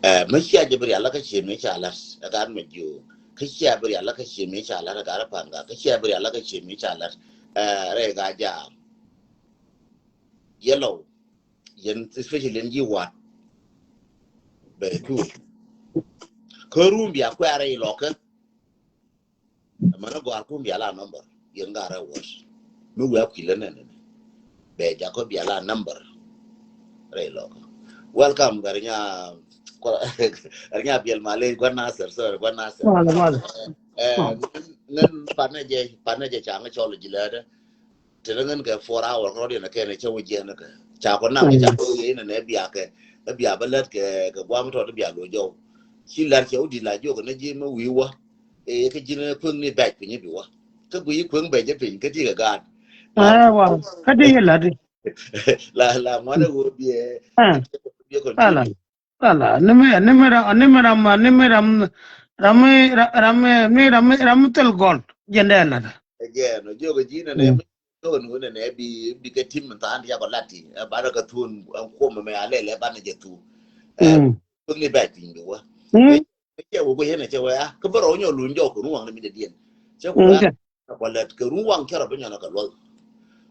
Ɛ mɛ cia jɛ bi rial la kä cie mi ca lat ɛ gan mɛ jiö. Kä cia bi rial la kä cie mi ca lat ɛ gan pan ga kä cia bi rial la kä cie mi ca lat. Ɛ rɛ ga jam. Yellow yɛn especially yɛn ji̱ wat. Bɛ tu kä rum bia kuɛrɛ ilɔkä. Mɛn a gɔar kum bia la number yɛn gat rɛ wäär. Mi wi̱i̱ a kui̱ lä nɛn nɛn bɛ jakä bia la number. Rɛ ilɔkä. Welcome garinya garinya biɛl malej guan Nasir sorry guan Nasir. Nɛn nɛn panɛ jɛ panɛ jɛ caŋ cɔl ji̱ lɛ dɛ. Tëë ŋän kɛ four hour kɛ rɔ̱diɛn kɛn cä wä jiɛn kɛ ca kɔ naŋ ca kɔ yɛ inɛ nɛ bia kɛ bia bä lät kɛ kɛ guam tɔt bia lo jɔw. Ci lɛr cɛ wä di la jiök nɛ ji̱ mɛ wi̱i̱ wä. Ee kä ji̱n kueŋ ni bɛc piny bi wä. Kä guiy kueŋ bɛc jɛ piny kä ti kɛ gaat. Ɛ wa kä ti kɛ lät. La la ŋuan ɛ wä biɛ. Biɛ kɔn. Ala, ala, ni mi, ni mi ram, ni mi ram, ni mi ram, ram mi, ram mi, mi ram mi, ram mi thil gɔl, jɛn dɛ lat. Again, jiök ji̱ nɛ nɛ mi thon wun nɛ nɛ bi, bi kɛ tim than ya kɔ lati. Ba rɛ kɛ thun kuom mɛ alɛ lɛ ban jɛ thu. Thun ni bɛ tin bi wä. Cɛ wä ko yɛn cɛ wä ya. Kä bä rɔ nyɔ lun jɔ ko ruwang ni mi de dien. Cɛ ko ya. Kɔ lɛt kɛ ruwang cɛ rɔ bä nyɔ na kɛ luɔl.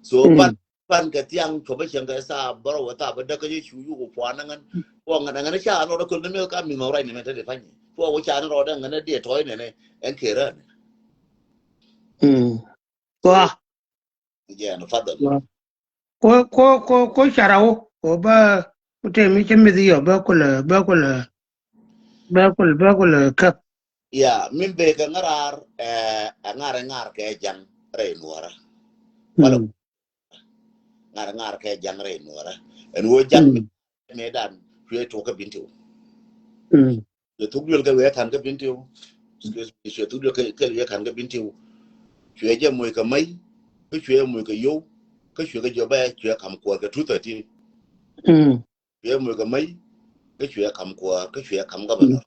So ban pan kɛ thiaŋ cuɔpä cieŋ kɛ thaap bärɔw ɛ thaap ɛ däk kä jɛ cu yuk ɛ puan ɛ ŋän. Kuɔŋ ɛ ŋän ɛ ca nɔ rɛ köl ni mi kä mi mɛ ruac ni mɛ te di pany. Kuɔŋ ɛ ca ni rɔ dɛ ŋän ɛ diɛ tɔy nɛnɛ ɛn kɛ rän. Kua. Jɛ ni fadhal. Ko ko ko ko cara wo ko bä ku te mi cɛ mi thi yɔ bä kulɛ bä kulɛ bä kulɛ bä kulɛ käp. Ya, min bee kɛ ŋa̱raar, ɛ, ɛ ŋa̱r, ɛ ŋa̱r kɛ ja̱ŋ rɛy nuɔrä. Wala ŋa̱r, ɛ ŋa̱r kɛ ja̱ŋ rɛy nuɔrä. Ɛn wä ja̱ŋ mi, mi dan cuɛ tuɔk kä Bintiu. Cuɛ thuk duel kɛ wee ka̱n kä Bintiu. Cuɛ thuk duel kɛ, kɛ wee ka̱n kä Bintiu. Cuɛ jɛ moc kɛ mäy, kä cuɛ moc kɛ yow, kä cuɛ kɛ jɔbɛ, cuɛ kam kuɔr kɛ two thirteen. Cuɛ moc kɛ mäy, kä cuɛ kam kuɔr, kä cuɛ kam governor.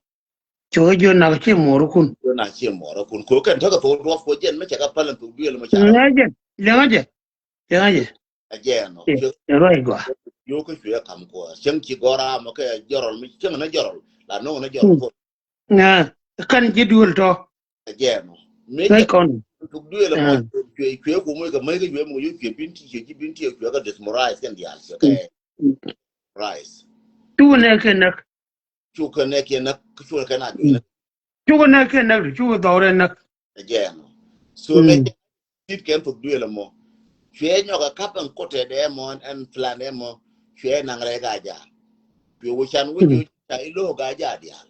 Cuɛ jɔ nak ci muɔr kun. Jɔ nak ci muɔr kun. Ko kɛn tekɛ thok duɔf ko jɛn mi cɛ kɛ päl ɛn thuk duel mi ca. Liɛŋä jɛ, liɛŋä jɛ, liɛŋä jɛ. Ɛ jɛn ɔ. Cuɛ ruac gɔaa. Yow kä cuɛ kam kuɔr. Cäŋ ci gɔra mɔ kɛ jɔrɔl mi cäŋ na jɔrɔl. La no̱o̱ŋ na jɔrɔl ko. Ŋa, kan ji̱ duel tɔ. Ɛ jɛn ɔ. Mi jɛ kɔn. Thuk duel mɔ cuɛ, cuɛ ku moc kɛ mäy kɛ cuɛ moc yow cuɛ Binti, cuɛ ji̱ Binti, cuɛ kɛ dismorize kɛn diaal cuɛ kɛ. Rais. Cukɛ nɛ kɛ näk. Cukɛ nɛ kɛ näk, cukɛ kɛ na duel. Cukɛ nɛ kɛ näk, cukɛ dhɔrɛ näk. Ɛ jɛn ɔ. So mi jɛ tit kɛn thuk duel mɔ. Cuɛ nyɔk ɛ kap ɛn kotɛ dɛ mɔ, ɛn plan dɛ mɔ. Cuɛ naŋ rɛ Gaajaak. Cuɛ wä can wä jɔ ca ilo Gaajaak diaal.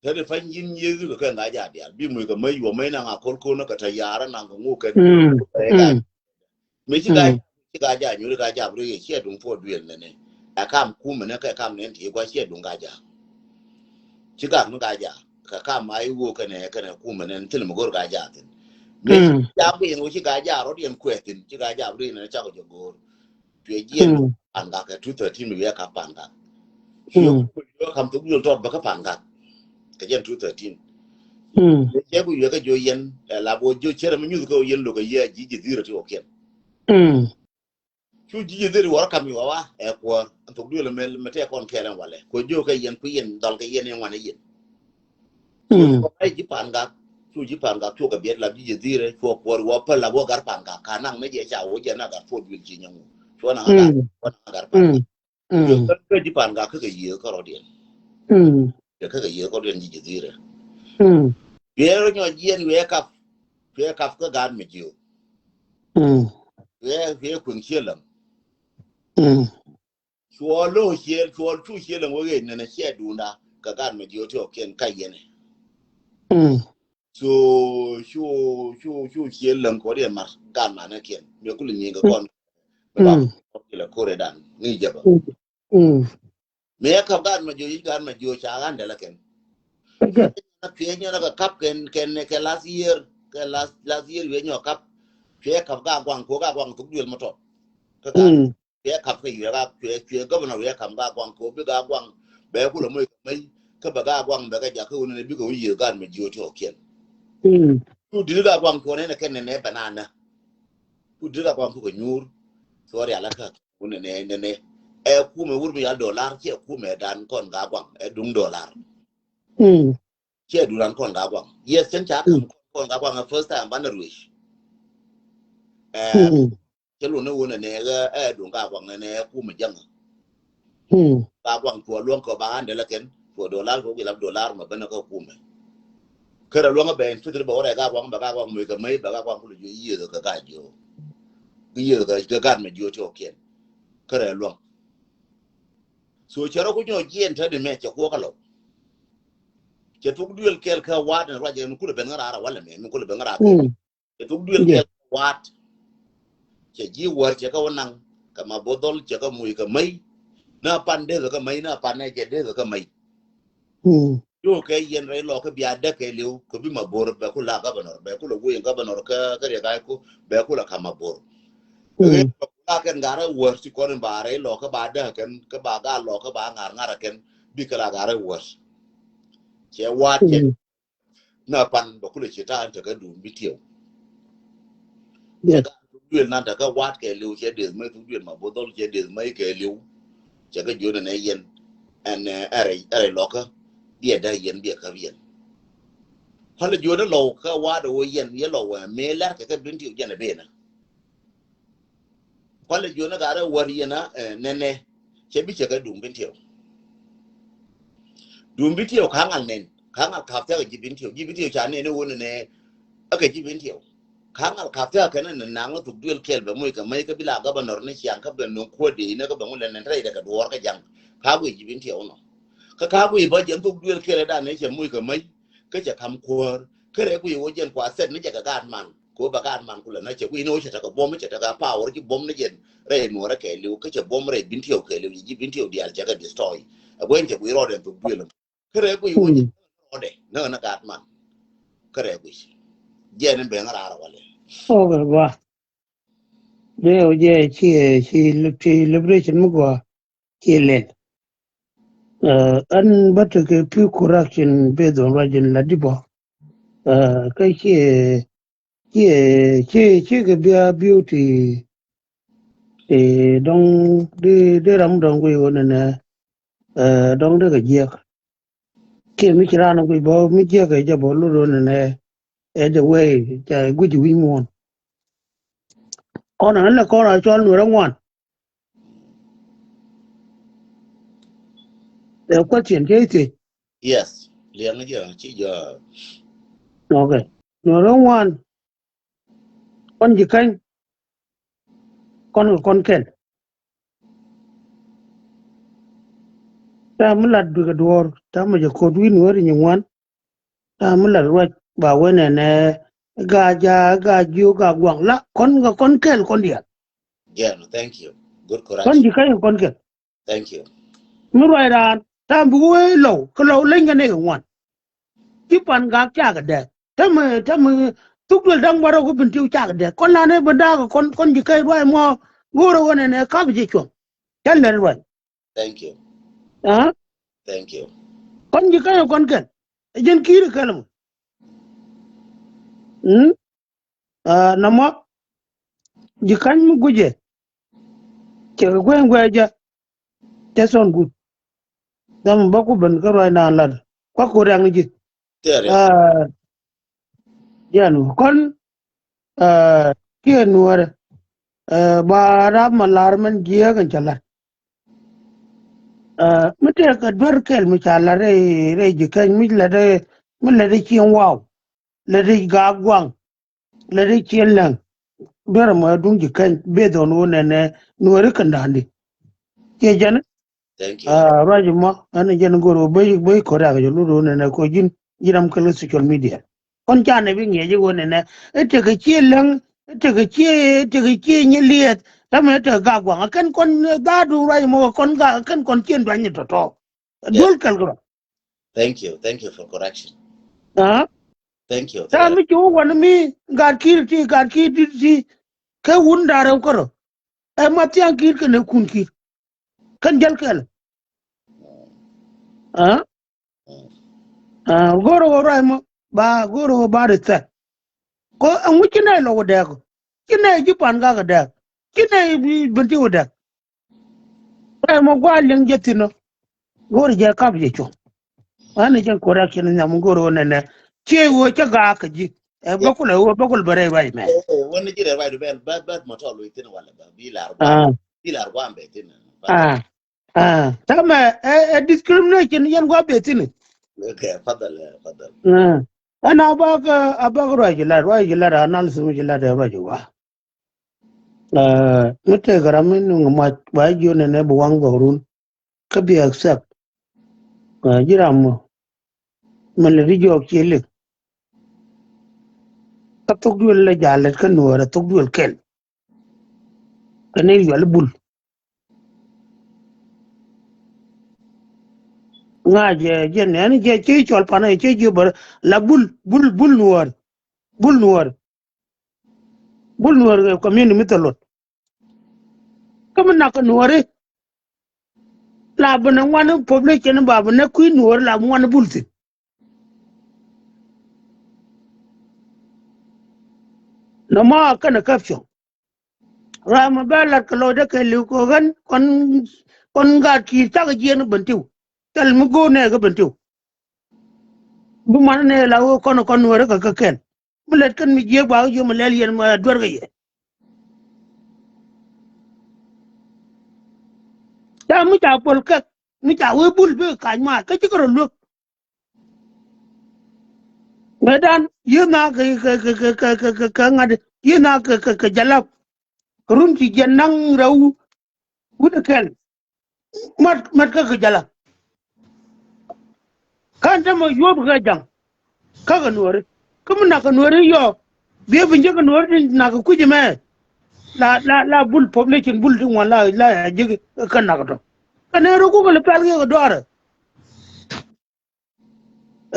Te di pany yin yezi kɛ kɛ Gaajaak diaal. Bi muc kɛ mäy yuɔ mäy naŋ a kol kon kɛ te yara naŋ kɛ ŋu kɛ. Mi ci Gaajaak, ci Gaajaak nyuri Gaajaak bri yɛ ciɛ duŋ puɔ duel nɛnɛ. Ɛ kam kumɛ nɛ kɛ kam nɛn ti gua ciɛ duŋ Gaajaak. Ci gak ni Gaajaak kɛ kam a iwuɔ kɛnɛ, kɛnɛ kumɛ nɛn thin mɛ gor Gaajaak thin. Mi ci Gaajaak bri yɛn wä ci Gaajaak rɔ diɛn kuɛ thin ci Gaajaak bri nɛnɛ cakɔ jɛ gor. Cuɛ jiɛn Pangak kɛ two thirteen mi wiɛ kap Pangak. Cuɛ ku yɔ kam thok duel tɔt bä kä Pangak. Kɛ jɛn two thirteen. Cɛ ku yɔ kɛ jɔ yɛn ɛ la bɔ jɔ cɛrɛ mi nyuth kɛ yɛn lokä yɛ ji̱ ji̱ dhirä ti wä kiɛn. Cu ji̱ ji̱ dhirä wä rɔ kam yɔ wa ɛ kuɔr thok duel mɛ mɛ tɛ kɔn kɛɛl ɛn walɛ. Ku jɔ kɛ yɛn ku yɛn dhɔl kɛ yɛn yɛn wanɛ yɛn. Cu ji̱ Pangak, cu ji̱ Pangak cu kɛ biɛt lap ji̱ ji̱ dhirɛ cu kuɔr wä päl lap wä gar Pangak ka naŋ ni jɛ ca wä jɛ na gar puɔt wil ci nyɛ ŋu. Cu na gar, cu na gar Pangak. Cu kä ji̱ Pangak kä kɛ yiëë kä rɔdiɛn. Kɛ kä kɛ yiëë kä rɔdiɛn ji̱ ji̱ dhirɛ. Biɛ rɔ nyɔ jiɛn wiɛ kap, wiɛ kap kä gaat mi jiö. Wiɛ, wiɛ kueŋ ciɛ läŋ. Cuɔ lo̱o̱ ciel, cuɔ cu ciel ɛn wek ëë nɛnɛ ciɛ duunda kɛ gat mɛ jiö ti ɔ kiɛn ka yɛnɛ. So cu, cu, cu ciel läŋ kɔ diɛ mar gat manɛ kiɛn mɛ kul nyiŋ kɛ kɔn. Mɛ ba kɔ ilɛ kore dan ni jɛbä. Mɛ ya kap gat mɛ jiö, gat mɛ jiö ca ɣan dɛlɛ kɛn. Cuɛ nyɔn kɛ kap kɛn, kɛn kɛ last year, kɛ last, last year wiɛ nyɔ kap. Cuɛ kap ga guaŋ ko ga guaŋ thuk duel mɔ tɔt. Kɛ gat. Cuɛ kap kɛ yuɛ ka cuɛ, cuɛ governor wiɛ kam ga guaŋ ko bi ga guaŋ bɛ kulɛ moc kɛ mec kä bɛ ga guaŋ bɛ kɛ jak kä wunɛ bi kɛ wun yiëë gaat mɛ jiö ti ɔ kiɛn. Ku diri ga guaŋ ko nɛnɛ kɛ nɛnɛ bɛ nanɛ. Ku diri ga guaŋ ko kɛ nyuur. Cuɔ rial kä wunɛ nɛ nɛnɛ ɛ kumɛ wur mi yal dollar ciɛ kumɛ dan kɔn ga guaŋ ɛ duŋ dollar. Ciɛ duran kɔn ga guaŋ. Yes, cɛn ca kam kɔn ga guaŋ ɛ first time banɛ ruec. Ɛ Cɛ luɔn ni wun ɛ nɛ ɛ duŋ ka guaŋ ɛ nɛ kumɛ jaŋ. Ka guaŋ cuɔ luɔŋ kɛ ba andɛ lɛ kɛn cuɔ dollar kɛ wukɛ lap dollar mɛ bɛn kɛ kumɛ. Kärɛ luɔŋ ɛ bɛn fitri bɛ wurɛ ka guaŋ bɛ ka guaŋ mɛ kɛ mɛ bɛ ka guaŋ kulɛ jiɔ yiëë kɛ ka jiɔ. Kɛ yiëë kɛ gat mɛ jiɔ ti ɔ kiɛn. Kärɛ luɔŋ. So cɛ rɔ ku nyɔ jiɛn tɛ di mɛ cɛ kuɔ kä lɔ. Cɛ thuk duel kɛl kä waat ni ruac ɛ mi kulɛ ben ŋä raar ɛ walɛ mɛ mi kulɛ ben ŋä raar. Cɛ thuk duel kɛl waat. Cɛ ji̱ wäär cɛ kɛ wä naŋ kɛ ma bo̱dhɔl cɛ kɛ muc kɛ mäy. Na pan dee kɛ mäy na pan nɛ jɛ dee kɛ mäy. Yo kɛ yɛn rɛy lɔ kä bia däk kɛ liw kɛ bi ma bo̱r bɛ ku la governor bɛ ku la wuy governor kä kä riɛk ay ku bɛ ku la kam ma bo̱r. Ɣet kɛ ku la kɛn garɛ wäär ci kɔn in ba rɛy lɔ kä ba däk kɛn kä ba ga lɔ kä ba ŋar ŋar kɛn bi kɛ la garɛ wäär. Cɛ waat cɛ. Na pan bɛ kulɛ ci ta̱a̱ in tekɛ duun bi tiɛw. Cɛ ka thuk duël nan tekɛ wa̱a̱t kɛ liw cɛ deth mäc thuk duël ma bo̱dhɔl cɛ deth mäc kɛ liw. Cɛ kɛ jiön ɛn ɛ yɛn ɛn ɛ rɛy ɛ rɛy lɔkä. Biɛ däk yɛn biɛ käp yɛn. Kualɛ jiön ɛ lɔw kä wa̱a̱t ɛ wä yɛn yɛ lɔw ɛ mëë lɛr kɛ kɛ duun tiɛw jɛn ɛ benä. Kualɛ jiön ɛ garɛ wäär yɛn ɛ nɛnɛ cɛ bi cɛ kɛ duun bi tiɛw. Duun bi tiɛw ka̱ŋ al nɛn ka̱ŋ al ka̱p thiak ji̱ bi tiɛw ji̱ bi tiɛw ca nɛn iwun nɛ. Ɛ kɛ ji̱ bi tiɛw ka̱ŋ al ka̱p thiak kɛn nɛ naŋ thuk duël kɛl bɛ muc kɛ mäc kä bi la governor ni ciaŋ kä bɛ nuŋ kuäär dee inɛ kä bɛ ŋu lɛ nɛn rɛy dɛ kɛ duɔɔr kä ja̱ŋ. Ka̱ guic ji̱ bi tiɛw nɔ kä ka̱ guic bä jɛn thuk duël kɛl ɛ dan nɛ cɛ muc kɛ mäc. kä cɛ ka̱m kuäär. Kä rɛy guic wä jɛn kua thɛt ni jɛ kɛ gaat man. Kɛ wä bɛ gaat man kulɛ na cɛ guic ni wä cɛ tekɛ buɔ̱m, cɛ tekɛ power, ci buɔ̱m ni jɛn rɛy Nuɔrɛ kɛɛliw, kä cɛ buɔ̱m rɛy Bentiu kɛɛliw, ji̱ Bentiu diaal cɛ kɛ destroy. Ɛ guic cɛ guic rɔɔdɛ thok duël. Kä rɛy guic wä jɛn rɔɔdɛ ni ɣän ni gaat man. Kä rɛy guic jɛn in ben raar walɛ. Okay, gua. Jɛ wä jɛ ci, ci, ci liberation mi gua. Ci lɛl. Ɛn bä tekɛ few correction based on ruacin la di bɔ. Kä ci, ci, ci, ci kɛ bia beauty. Ti dɔŋ di, di ram dɔŋ guic wä nɛnɛ. Dɔŋ di kɛ jiɛk. Kiɛ mi ci raan guic bä mi jiɛk ɛ jɛ bä lut wä nɛnɛ. Ɛ jɛ wee ca guic wi̱c muɔ̱ɔ̱n. Kɔn an lɛ kɔn a cɔl Nuɔrɛ ŋuan. Ɛ question cɛ ithiec. Yes. Liɛŋ jɛ ci jɔ. Okay. Nuɔrɛ ŋuan. Kɔn ji̱ käny. Kɔn kɛ kɔn kɛl. Tam mi lat bikɛ duɔ̱ɔ̱r tam mi jɛ ko̱t wi̱n wä ri nyi ŋuan. Tam mi lat ruac ba wen ɛnɛ. Ga ja ga jiö ga guaŋ la kɔn kɛ kɔn kɛl kɔn diaal. Yeah, no, thank you. Good correction. Kɔn ji̱ käny kɛ kɔn kɛl. Thank you. Mi ruac raan tam bi wee lɔw kɛ lɔw leny kɛ nɛy kɛ ŋuan. Ci pan gak cakɛ dɛk. Tämɛ tämɛ thuk duel da̱ŋ bärɔw kä Bentiu cakɛ dɛk. Kɔn lanɛ ben da̱a̱k kɔn kɔn ji̱ käny ruac mɔ go̱o̱rä ɣän ɛnɛ kap ji̱ cuɔ̱ŋ. Cä lɛr ruac. Thank you. Aa. Thank you. Kɔn ji̱ käny kɔn kɛl. Ɛ jɛn ki̱i̱r kɛl mɔ. Mm. Aa, namɔ ji̱ käny mi guicɛ. Cɛ kɛ guɛny guɛcä. Cɛ thɔn gut. Dhamɛ bä ku ben kä ruac naan lat kua ku rɛŋ ji̱. Aa, jɛn kɔn. Aa, kiɛ Nuɔrɛ. Aa, ba rap ma lar mɛn jiääk in cɛ lat. Aa, mi tëëk kɛ duer kɛl mi ca lat rɛy rɛy ji̱ käny mi lat rɛy mi lat rɛy cieŋ waw. Lat rɛy gaak guaŋ. Lɛ ri ciɛ lɛŋ. Duer mɔ duŋ ji̱ käny beth ɣän wä nɛnɛ Nuɔri kɛn da̱a̱n di. Ciɛ jɛn. Thank you. Aa, ruac mɔ ɛn jɛn go̱r wä bey bey ko̱r yak jɛ lut wä nɛnɛ ko̱ ji̱n ji̱n ram kɛl social media. Kɔn canɛ bi ŋiɛc wä nɛnɛ i̱ tekɛ ciɛ lɛŋ i̱ tekɛ ciɛ i̱ tekɛ ciɛ nyɛ liɛth. Tamɛ i̱ tekɛ gak guaŋ a kɛn kɔn dhaadu ruac mɔ kɔn gak a kɛn kɔn ciɛ duany ni tɔ̱tɔ̱. Duel kɛl kɛ rɔ. Thank you. Thank you for correction. Aa. Thank you. Taa mi ci wä wan mi gat ki̱i̱r ti gat ki̱i̱r ti ti. Kɛ wun da̱rɛ wä kärɔ. Ɛ ma thiaŋ ki̱i̱r kɛnɛ kun ki̱i̱r. Kɛn jäl kɛl. Aa. Aa, go̱rɛ wä ruac mɔ ba go̱rɛ wä ba ri thɛk. Kɔ ɛŋu ci nɛy lɔ wä dɛk. Ci nɛy ji̱ pan gak wä dɛk. Ci nɛy bi ti wä dɛk. Ruac mɔ gua̱a̱ liŋ jɛ thi̱n ɔ. Go̱o̱r jɛ kap jɛ cuɔ̱ŋ. Ɣän ni jɛn correction nhiam go̱o̱r ɣän nɛnɛ. Ciɛ ɣöö cä gaak kä ji̱. Ɛ bäkul ɛ ɣöö bäkul bɛ rɛy ruac mɛ. Ɣän ni ji̱ rɛy ruac du bɛl bä bä mɔ tɔl wec thi̱n walɛ bä bi lar gua̱a̱. Bi lar gua̱a̱ bɛ thi̱n. Aa. Aa. Tamɛ ɛ discrimination yɛn gua̱a̱ bɛ thi̱n. Okay, fadal, fadal. Ɛn a bak a bak ruac ji̱ lat ruac ji̱ lat analysis mi ji̱ lat ɛ ruac ji̱ wa. Aa, mi tëëkɛ ram mi nuŋ mac ba jiön ɛn ɛ bi waŋ gɔk run. Kä bi accept. Aa, ji̱ ram mɔ. Mɛ lɛ di jɔɔk ciɛ liŋ. Kä thok duël lɛ ja̱ lɛt kä Nuɔɔrɛ thok duël kɛl. Kɛ ni yual bul. Ŋa̱c jɛ jɛ nɛn jɛ ci cɔl panɛ ci jiö bä la bul bul bul Nuɔɔr. Bul Nuɔɔr. Bul Nuɔɔr kɛ community mi thɛ lot. Kä mi nak kɛ Nuɔɔri. La bi nɛ ŋuan population ba bi nɛ kui̱ Nuɔɔri la bi ŋuan bul thi̱n. Nɔmɔ kɛnɛ caption. Ram mi bɛ lat kɛ lɔcdä kɛ li̱w kɛ ɣän kɔn kɔn gat ki̱i̱r cakɛ jiɛn Bentiu. Thil mi go̱o̱r nɛ kɛ Bentiu. Bi man nɛ la wee kɔn kɔn Nuɔɔri kɛ kɛ kɛn. Mi lät kɛn mi jiɛk ba wee jiö mi lɛl yɛn mi duer kɛ yɛ. Ca mi ca pol kɛk mi ca wee bul bi kac maar kä cikɛ rɔ luek. Ŋädan yiëë na kɛ kɛ kɛ kɛ kɛ kɛ kɛ ŋa̱t yiëë na kɛ kɛ kɛ jalap. Kɛ run ci jiɛn naŋ rɛw wut ɛ kɛl. Mat mat kä kɛ jalap. Ka̱n tämɛ yuɔ̱p kɛ jaŋ. Kä kɛ Nuɔri. Kä mi nak kɛ Nuɔri yɔ. Biɛ bi jek kɛ Nuɔri ti nak kɛ kui̱c mɛ. La, la, la bul population bul ti ŋuan la, la jek kä nak tɔ. Kɛ nɛ rɔ kukɛ lɛ pɛl kɛ kɛ duarɛ.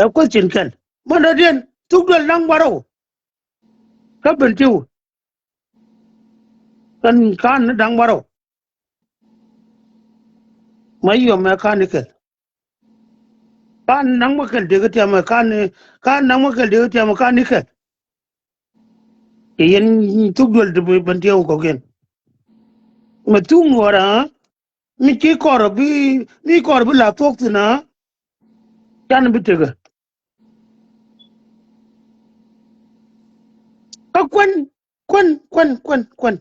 Ɛ question kɛl. Mɛn rɔ diɛn, thuk duel da̱ŋ bärɔw. Kä Bentiu. Kɛn kan ni da̱ŋ bärɔw. Ma yɔ mɛ kan ni kɛl. Kan naŋ ma kɛl dee kɛ tiamɛ kan ni, kan naŋ ma kɛl dee kɛ tiamɛ kan ni kɛl. Kɛ yɛn thuk duel ti Bentiu kɔkiɛn. Mɛ thuk Nuɔrä, mi ci kɔr bi, mi kɔr bi la thuɔk thin a. Can bi tekɛ. Kä kuän, kuän, kuän, kuän, kuän.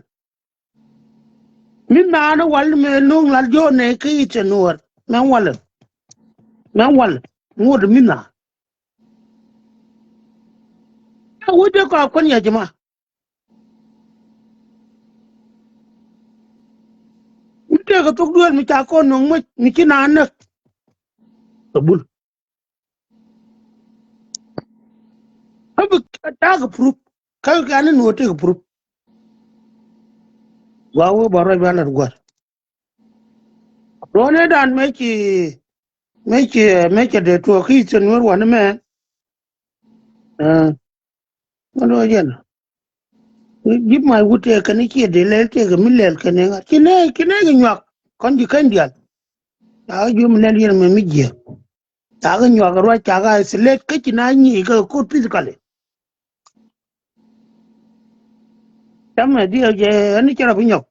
Mi naan wal mɛ no̱o̱ŋ lal jɔɔnɛ kä i̱ cɛ Nuɔr. Mɛ wal. Mɛ wal. Ŋot mi naan. Ɛ wut dee kɔa kuän ya jɛ ma. Mi tëëkɛ thok duel mi ca kɔn nöŋ moc mi ci naan näk. Kɛ bul. Kä bi ta̱a̱ kɛ proof. Kä kɛ ni Nuɔr tëëkɛ proof. Gua wee ba ruac ba lat gua̱r. Ruɔ̱n ëë dan mëë ci, mëë ci, mëë ci dee tuɔɔk ki Eastern Nuer wanɛ mɛ. Ɛ, ŋä luɔc yɛn. Ji̱ mac wut tëë kɛn i̱ ciɛ dee lɛl tëë kɛ mi lɛl kɛn i̱ ŋa̱t. Ci nɛ, ci nɛ kɛ nyuak. Kɔn ji̱ kɛn diaal. Ca kɛ ji̱ mi lɛl yɛn mɛ mi jiɛ. Ca kɛ nyuak ruac ca kɛ isolate kä ci na nyi kɛ kot physically. Camɛ diɛ jɛ ɛn i̱ cɛ rɔ bi nyɔk.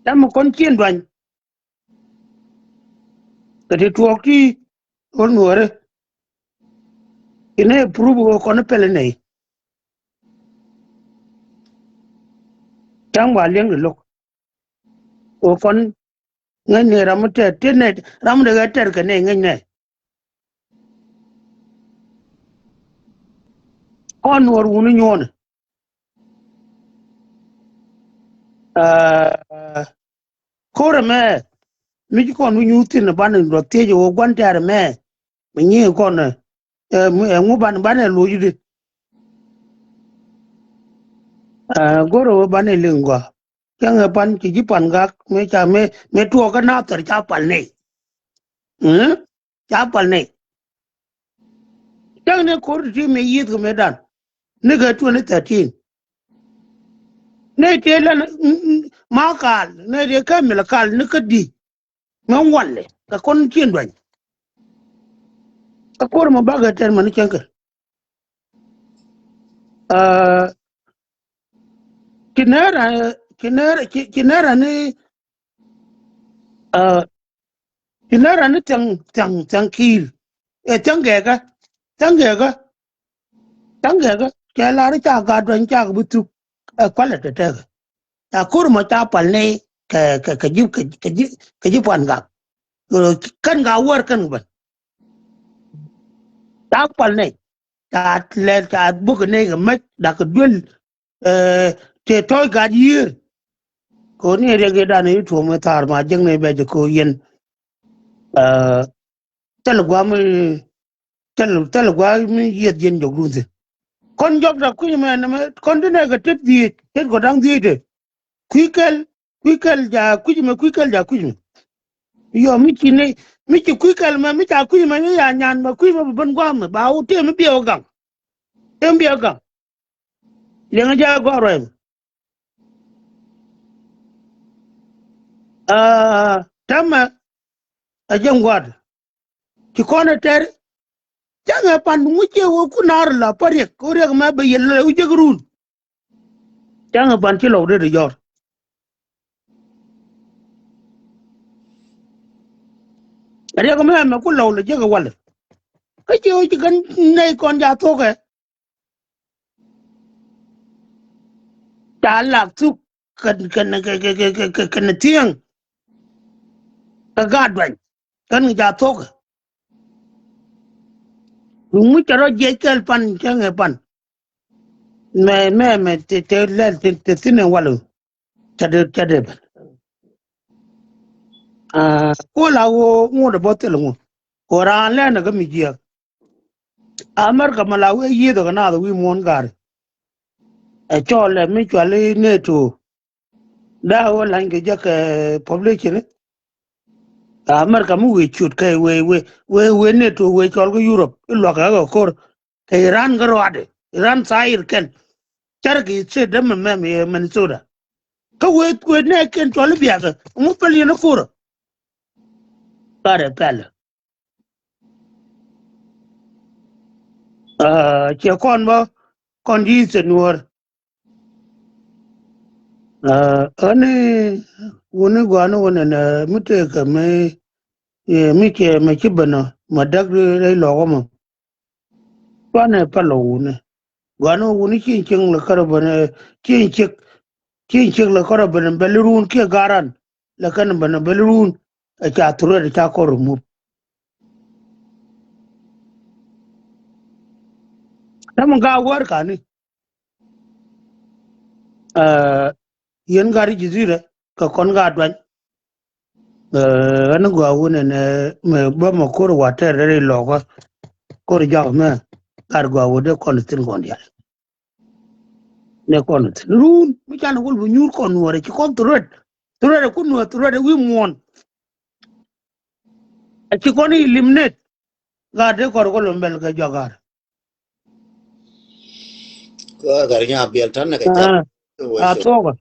Camɛ kɔn cien duany. Kɛ ti tuɔɔk ti ɣöö Nuɔɔri. Inɛ proof ɣöö kɔn pɛl inɛy. Ca̱ŋ ba liɛŋ di lo̱k ɣöö kɔn ŋäcnɛ ram mi tɛr ti nɛ ram mi dee ɣɛ tɛr kɛ nɛy ŋäcnɛ. Kɔn Nuɔɔr wuni nyuɔ̱ɔ̱nɛ. Aa, ko̱r ɛmɛ mi ci kɔn wi̱c nyuuth thi̱n ɛ banɛ luɔth thiec ɛ ɣöö gua̱n tɛ̈r ɛmɛ mi nyiŋ kɔn ɛ, ɛ, ŋu ban, banɛ lo̱c di. Aa, go̱r ɛ ɣöö banɛ liŋ gɔaa. Cäŋ ɛ pan ci ji̱ Pan Gak mëë ca mëë, mëë tuɔɔk kä Nathɛr ca pal nɛy. Ɛ? Ca pal nɛy. Cäŋ ni ko̱r ti mëë yiëth kɛ mëë dan. Ni kɛ twenty thirteen. Nɛy tëë län, mm, mm, ma kal, nɛy tëë kä mil kal, ni kä di. Mɛ walɛ, kɛ kɔn cien duany. Kä ko̱r mɛ bakɛ tɛr mɛ ni cäŋ kɛ. Aa, ci nɛɛra, ci nɛɛra, ci, ci nɛɛra ni, aa, ci nɛɛra ni thiaŋ, thiaŋ, thiaŋ ki̱i̱r. Ɛ thiaŋ gɛɛkä, thiaŋ gɛɛkä, thiaŋ gɛɛkä. Cɛ lar ca gat duany ca kɛ bi thuk. Ɛ kualɛ tɛtɛkɛ. Ca ko̱r mɔ ca pal nɛy kɛ, kɛ, kɛ ji̱, kɛ, kɛ ji̱, kɛ ji̱ Pan Gak. Kɛn ka wäär kɛn kɛ ben. Ca pal nɛy. Ca lɛl ca buk nɛy kɛ mec dak kɛ duel. Ɛ, tëë tɔ̱ɔ̱c gat yiër. Kɛ ɣöö ni riɛk yɛ dan i̱ tuɔ̱ɔ̱m i̱ thaar ma jiäkni bɛ jɛ kɛ ɣöö yɛn. Ɛ, thil gua̱a̱ mi, thil, thil gua̱a̱ mi yieth yɛn jɔkdun thi̱n. Kɔn jɔk dak kui̱c mɛ nɛmɛ kɔn ti nɛ kɛ tet dhieec, tet kɔ da̱ŋ dhieec de. Kui̱ kɛl, kui̱ kɛl ja kui̱c mɛ, kui̱ kɛl ja kui̱c mɛ. Yɔ mi ci ni, mi ci kui̱ kɛl mɛ, mi ca kui̱c mɛ, mi ya nyan mɛ, kui̱c mɛ bi ben gua̱a̱m mɛ, ba wä tëë mi biɛ wä gaŋ. Tëë mi biɛ wä gaŋ. Liɛŋɛ jɛ gɔ̱r ruac mɛ. Aa, täämɛ, a jɛ ŋuat. Ci kɔn ɛ tɛr. Cäŋɛ Pan ŋu ciɛ wä ku naar la pa riɛk, ku riɛk mɛ bɛ yɛl lɛ wä jek run. Cäŋɛ Pan ci lɔw dee di jɔr. Riɛk mɛ mɛ ku lɔw lɛ jek walɛ. Kä ciɛ wä ci kɛn nɛy kɔn ja thokɛ. Ca lak thuk kɛn, kɛn, kɛn, kɛn thiäŋ. Kɛ gaat duany. Kɛn ja thok. Duŋ mi cɛ rɔ jiɛc kɛl Pan, cäŋɛ Pan. Mɛ, mɛ, mɛ, te, te, lɛl, te, te, thin ɛ wal. Ca de, ca de ben. Kuɔ la ɣöö ŋot ɛ bä thil ŋu. Kɛ raan lɛn ɛ kä mi jiɛk. America mi la wee yiëëth ɛ kɛ naath ɛ wi̱i̱ muɔ̱ɔ̱n ga̱ri. Ɛ cɔl ɛ mi cual i̱ NATO. Daa ɣöö la̱ny kɛ jɛ kɛ population i̱. America mi wee cut kɛ wee wee wee wee NATO wee cɔl kä Europe i̱ luakä ɛ kɛ ko̱r. Kɛ Iran kä ruaadɛ Iran thayir kɛn. Carki state dämɛ mɛm yɛ Minnesota. Kä wee wee nɛ kɛn cɔl i̱ biakä ŋu päl yɛn i̱ ko̱rä. Karɛ pɛlɛ. Ciɛ kɔn bä kɔn ji̱ thɛ nuɔ̱ɔ̱r. Ɣän i̱ wuni gua̱a̱ni wuni nɛ mi tëëkɛ mi mi cɛ mɛ ci bänä mɛ däk rɛy lɔkä mɔ. Cuanɛ pälɔ wuni gua̱a̱ni wuni ci cieŋ lɛ kärä bänä ci cieŋ ci cieŋ lɛ kärä bänä bɛli ruun kiɛ garan lɛ kɛn bänä bɛli ruun. Ɛ ca thurɛ ca kɔr muk. Tamɛ gaa wäär kani. Yɛn gat ji̱ dhirɛ kɛ kɔn gat duany. Ɣän gɔaa wun ɛn mɛ bä mɛ ko̱r watɛr rɛy lɔkä. Ko̱r jak mɛ gat gɔaa wun dee kɔn thi̱n kɔn dial. Dee kɔn thi̱n run mi can wul bi nyuur kɔn nuɔrɛ ci kɔn threat. Threat ɛ kun nuɔr threat ɛ wi̱i̱ muɔ̱ɔ̱n. Ɛ ci kɔn eliminate. Gat dee kɔr kɔl mɛ bɛl kɛ jɔk gat. Kɛ gat nya biɛl tan nɛ kɛ jɔk. A thuɔkä.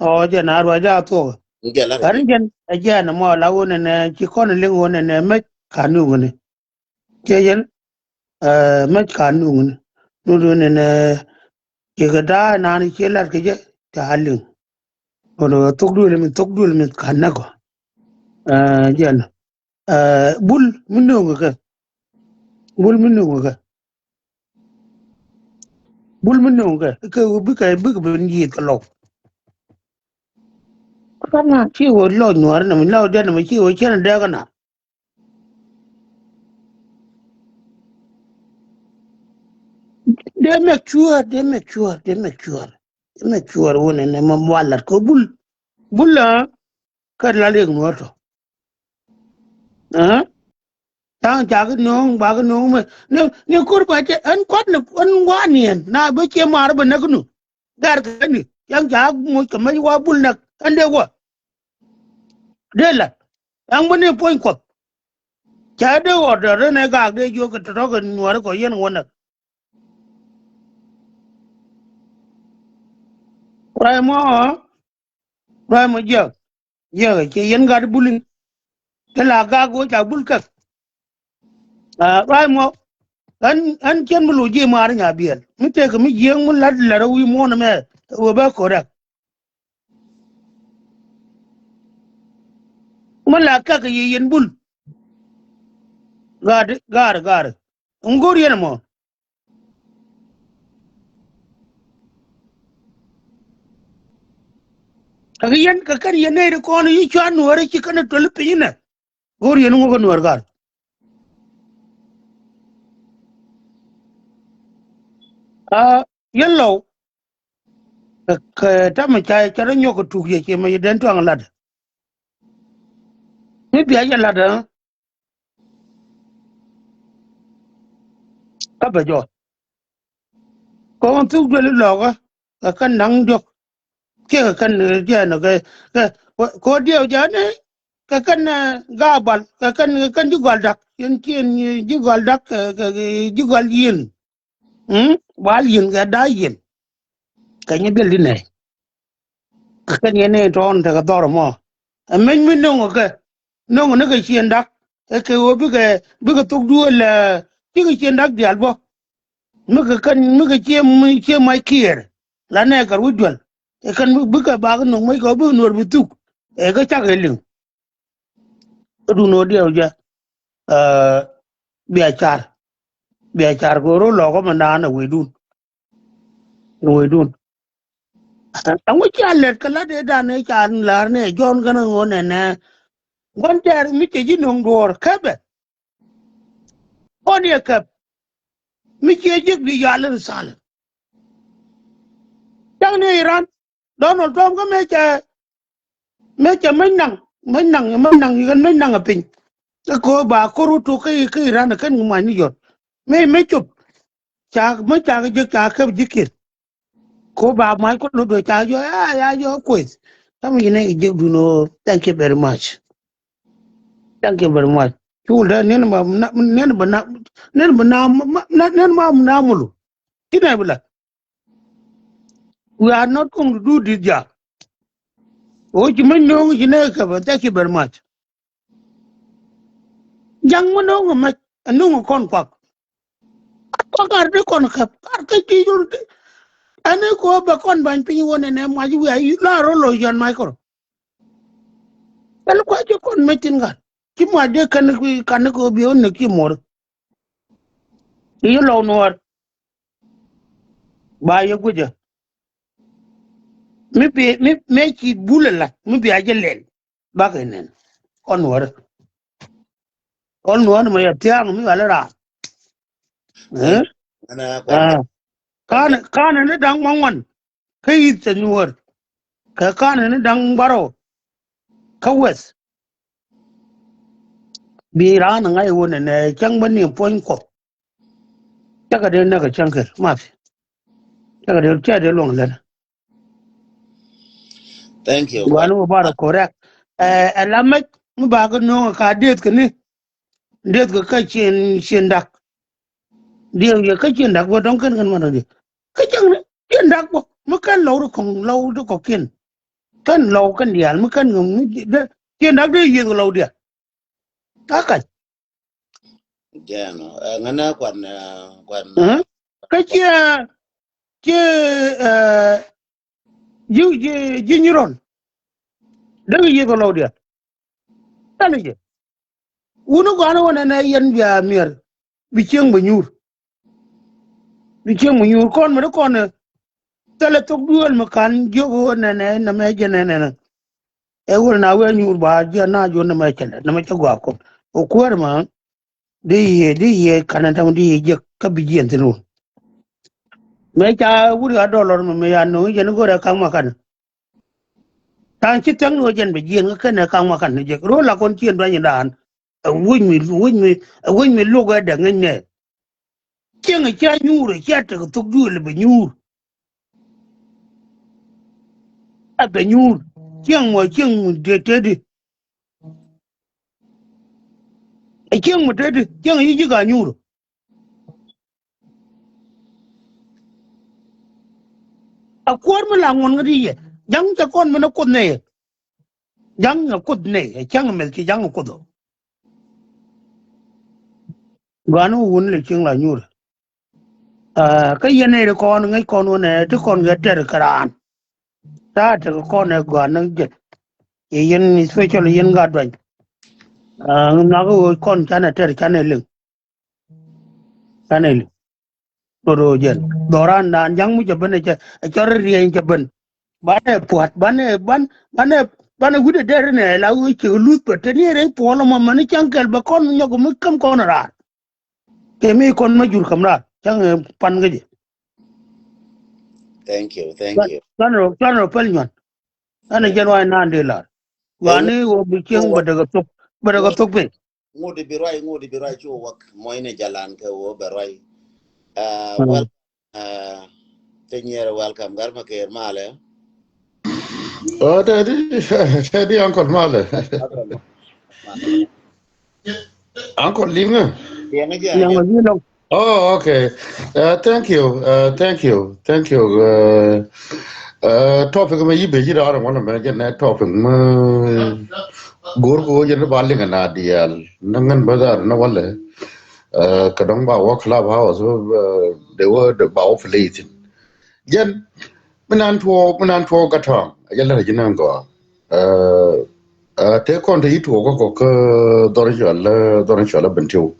Ɔ jɛn a ruac a thuɔkä. Gat ni jɛn ɛ jɛn mɔ la wun ɛn ci kɔn liŋ wun ɛn mɛc kan ni wuni. Cɛ yɛn mɛc kan nuŋni nut wun ɛn. Cikɛ da̱a̱ naan ciɛ lat kɛ jɛ ca liŋ. Wun thok duël mi thok duël mi kan näk ɔ. Jɛn bul mi nuŋ kɛ bul mi nuŋ kɛ bul mi nuŋ kɛ kɛ bikɛ bikɛ ben yiëth kɛ lɔw. Kama ci wä lɔc nuɔ̱ɔ̱r nɛ mi lɔw jɛn mi ci wä cɛn dɛk na. Dee make sure, dee make sure, dee make sure, dee make sure wun ɛn mɛ mualat kɛ bul bul la. Kä la lek nuɔ̱ɔ̱r tɔ. Ta̱a̱ŋ cakɛ no̱o̱ŋ bakɛ no̱o̱ŋ mɛ ni ni ko̱r ba cɛ ɛn kuat ni ɛn ŋuan niɛn na bä ciɛ mar bä näk nu. Gar kɛ ni yaŋ ca moc kɛ mec wa bul näk ɛn dee wä. Dee lat yaŋ bä ni puɔ̱ny kuɔth. Ca dee ɣɔt dɔ̱r ɛn ɛ gak dee jiök kɛ tɔ̱tɔ̱ kɛ nuɔ̱ɔ̱r kɔ yɛn wä näk. Ruac mɔ ruac mɔ jiäk jiäk ci yɛn gat buli. Ti la gak wä ca bul käk. Ruac mɔ ɣän ɣän cien mi lo̱c ji̱ maar nya biɛl mi tëëk mi jiäk mi la̱t la̱t rɔ wi̱i̱ muɔ̱ɔ̱n ɛmɛ. Wä bä ko̱rɛk mi la käk yi yɛn bul. Gaar gaar gaar. Ŋ go̱r yɛn ɛmɔ. Kɛ kɛ yɛn kɛ kɛn yɛn nɛy ti kɔn yi cuan nuɔ̱ɔ̱ri ci kɛn tuɔl piny nɛ. Go̱o̱r yɛn ŋukä nuɔ̱ɔ̱r gat. A yɛn lɔw. Kɛ kɛ tamɛ ca ca rɔ nyɔk kɛ tuk yɛ ciɛ mɛ yɛ den tuaŋ lat. Mi bia yɛ lat ɛ. Kä bɛ jɔɔt. Kɔn thuk duel ilɔkä kɛ kɛn naŋ diɔk. Kiɛ kɛ kɛn diɛn kɛ kɛ kɔ diɛw jani kɛ kɛn gabal kɛ kɛn kɛ kɛn ji̱ gɔl dak yɛn kiɛn ji̱ gɔl dak kɛ kɛ ji̱ gɔl yiɛn. Wal yiɛn kɛ daa yiɛn. Kɛ nyɛ biɛl di nɛ. Kɛ kɛn yɛn ni tɔɔn tekɛ dhɔr mɔ. Ɛ meny mi no̱ŋ kɛ no̱ŋ ni kɛ ciɛn dak. Ɛ kɛ ɣöö bikɛ bikɛ thok duëël ɛ cikɛ ciɛn dak diaal bä. Mikɛ kɛn mikɛ ciɛ ciɛ mac kiɛɛr. La nɛ kɛ ruc duel ɛ kɛn bikɛ bak no̱ŋ mac kɛ ɣöö bikɛ nuɔr bi thuk. Ɛ kɛ cak ɛ liŋ. Kä dun ɣöö diɛw jɛ bia car bia car kɛ ɣöö ro̱l lɔɔkä mɛ naan ɛ wecdun. Ɛ wecdun. Ɛŋu cia lɛt kɛ lat ëëdan ëë ca la̱r ni ɛ Jɔ̱ɔ̱n kɛn ŋo̱n ɛnɛ. Gua̱n tɛɛr mi cɛ ji̱ no̱ŋ duɔ̱ɔ̱r käpɛ. Kɔn yɛ käp mi ciɛ jiäk bi yal in thal. Cäŋ ni Iran Donald Trump kä mëë cɛ mëë cɛ mäc naŋ mec naŋ, mec naŋ, mec naŋ a piny. Kä kɔ ba kor wä tok kä, kä Iran kɛn ŋu mac ni jɔt. Mec, mec cop. Ca, mec ca kɛ jek ca kɛp ji̱ kiɛt. Kɔ ba mac kɔ lot wä ca jɔ, ya, ya jɔ kueth. Tam yinɛ kɛ jek dun wä. Thank you very much. Thank you very much. Cul dee nɛn ba na, nɛn ba na, nɛn ba na, nɛn ma na mulu. Kinɛ bi la. We are not going to do this job. O ci mɛ nyɔŋ ci nɛ kɛ bä. Thank you very much. Ja̱ŋ mɛ nɔŋ mɛ, a nɔŋ kɔn kuak. Kuak ar di kɔn kɛp, ar kä ci jur di. Ɛn ni kɔ bɛ kɔn bany piny wä nɛ nɛ muac wi̱i̱ a la rɔ lo yɔn mac kɔrɔ. Ɛn kuac ci kɔn mɛ tin gat. Ci muac di kɛn kui̱ kan ni kɔ bi wä ni ki muɔr. I̱ lɔw nuɔr. Ba yɛ guicä. Mi bi, mi, mi ci bul ɛ lat, mi bi a jɛ lɛl. Bak inɛn. Kɔn nuɔr. Kɔn nuɔr ni ma yɛ thiaŋ mi ɣal raa. Eh? Ana Ah. Kan, kan ni daŋ ŋuan ŋuan. Kä yith cɛ nyuɔr. Kɛ kan ni daŋ baro. Kä weth. Bi raan ŋa̱c wun ɛnɛ cäŋ bä ni puɔ̱ny kuɔth. Cä kɛ dee näk ɛ cäŋ kɛ math. Cä kɛ dee, cä dee luɔ̱ŋ lät. Thank you. Guan wä bar correct. Ɛ, ɛ la mec mi ba kɛ no̱o̱ŋ ɛ ka dieth kɛ ni. Dieth kɛ kä cien, cien dak. Dieth yɛ kä cien dak bä dɔ̱ŋ kɛn kɛn ma dɔ̱ŋ dieth. Kä cäŋ ni cien dak bä mi kɛn lɔw di kɔŋ lɔw di kɔkiɛn. Kɛn lɔw kɛn diaal mi kɛn ŋäm ni dee cien dak dee yieth kɛ lɔw diaal. Ka kac. Jɛn ɔ, ɛ, ŋänä kuan, ɛ, kuan. Kä ciɛ, ciɛ, ɛ, ji̱, ji̱, ji̱ nyirɔn. Dee yieth kɛ lɔw diaal. Thilɛ jɛ. Wuni gɔ̱a̱n wä nɛnɛ yɛn bia miɛr. Bi cieŋ bɛ nyuur. Bi cieŋ bɛ nyuur kɔn mi di kɔn ɛ. Thilɛ thok duëël mi ka̱n jiök wä nɛnɛ nɛmɛ jɛ nɛnɛ nɛ. Ɛ wä na wee nyuur ba jiɛ na juɔ̱n nɛmɛ cɛ lɛ nɛmɛ cɛ gɔaa kɔn. Ɔ kuäär ma. Di yiëë, di yiëë kanɛ ta̱ŋ di yiëë jiäk kä bi jiɛn thi̱n wun. Mëë ca wut ya dɔlɔr mi mëë ya no̱o̱ŋ jɛn go̱rɛ ka̱ŋ ma kanɛ. Ta̱ŋ ci thiäŋ ni wä jɛn bi jiɛn kä kɛnɛ ka̱ŋ ma kanɛ jiäk. Ro̱o̱ la kɔn ciɛn duany in daan. Ɛ wec mi, wec mi, ɛ wec mi lo̱k ɛ däŋ in nɛ. Cieŋ ɛ cia nyuur ɛ cia tek thok duëël ɛ bɛ nyuur. Ɛ bɛ nyuur. Cieŋ mɔ cieŋ dee teti. Ɛ cieŋ mi teti, cieŋ yi ji̱ ka nyuur. A kuäär mi la ŋuɔ̱n ŋädi yɛ. Ja̱ŋ cɛ kɔn mi ni kuoth nɛy. Ja̱ŋ ɛ kuoth nɛy, ɛ cäŋ mɛth ci ja̱ŋ ɛ kuoth ɔ. Gua̱n wun lɛ cieŋ la nyuur. Aa, kä yɛn nɛy ri kɔn ŋäc kɔn wun ɛ ti kɔn kɛ tɛr kɛ raan. Ta̱a̱ tekɛ kɔn ɛ gɔaa näk jɛt. Yɛ yɛn especially yɛn gat duany. Aa, nhɔakä ɣöö kɔn canɛ tɛr canɛ liŋ. Canɛ liŋ. Ɣöö jɛn dhɔran dan ja̱ŋ mi cɛ ben ɛ cɛ, ɛ cɔr riɛny cɛ ben. Banɛ pua̱t, banɛ, ban, banɛ, banɛ wi̱cdɛ dɛr inɛ la ɣöö cɛ luth bä te ni rɛy puɔl ɔmɔ mɛn i̱ cäŋ kɛl bä kɔn nyɔk mi käm kɔn raar. Kɛ mi kɔn ma jur käm raar cäŋ ɛ pan kä jɛ. Thank you, thank you. Cuan rɔ, cuan rɔ päl nyuan. Ɛn ɛ jɛn wa inan dee lar. Wani wä bi cieŋ bä däk a thok, bä däk a thok piny. Ŋut ibi ruac, ŋut ibi ruac cu wak mɔcnɛ jalan kɛ wä bɛ ruac. Aa, wel, aa, te nyier welcome gar ma ker malɛ. Oh, tɛdi, tɛdi uncle malɛ. Uncle Malɛ. Uncle Liŋ. Liŋ a ji̱ lɔŋ. Oh, okay. Uh, thank you. Uh, thank you. Thank you. Uh, uh, topic mi yibe ji̱ da̱r ŋuɔ̱n mɛ jɛ nɛ topic mi go̱r go̱ jɛ ni ba liŋ na diɛl ni ŋän bä dhar ni walɛ. Uh, kɛ dɔ̱ŋ ba wä club house, uh, de wä de ba wä play thin. Jɛn mi nan tuɔɔk, mi nan tuɔɔk gatɔ̱ɔ̱ŋ a jɛ lät a ji̱ nan gɔaa. Uh, uh, te kɔn te yi tuɔɔk kä kɔ kä dhɔr cual, dhɔr cual a Bentiu.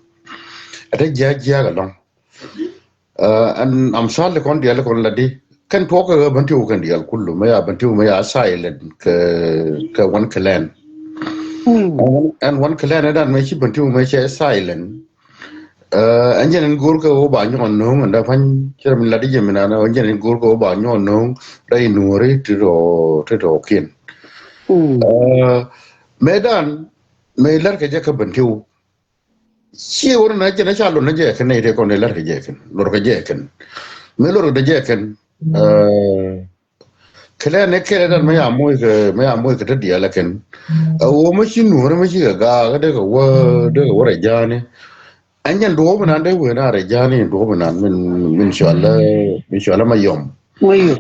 A te jiak jiak alɔŋ. Uh, and I'm sorry kɔn diɛl kɔn la di. Kɛn tuɔk kä Bentiu kɛn diɛl kullu. Mɛ ya Bentiu mɛ ya silent kɛ, kɛ one clan. And one, and one clan dan mɛ ci Bentiu mɛ cɛ silent. Uh, ɛn jɛn in go̱r kɛ wä ba nyɔk no̱o̱ŋ ɛn da pa̱ny cɛ mi la di jɛ mi na na ɛn jɛn in go̱r kɛ wä ba nyɔk no̱o̱ŋ rɛy nuɔri ti rɔ, ti rɔ kiɛn. Uh, Mëë dan, mëë lär kɛ jɛ kä Bentiu. Ci wä na jɛ na ca lon na jɛ kɛn, nɛ itɛ kɔn dee lär kɛ jɛ kɛn, lor kɛ jɛ kɛn. Mëë lor kɛ jɛ kɛn. Ɛ, kɛlɛ ni kɛlɛ dan mɛ ya moc kɛ, mɛ ya moc kɛ te diaal ɛ kɛn. Ɛ, wä mɛ ci nuɔr mɛ ci kɛ gaak, dee kɛ wä, dee kɛ wä rɛ ja̱a̱ni. Ɛn jɛn duɔ̱ɔ̱p inan dee wen a rɛ ja̱a̱ni, duɔ̱ɔ̱p inan min, min cualɛ, min cualɛ Mayɔm. Mayɔm.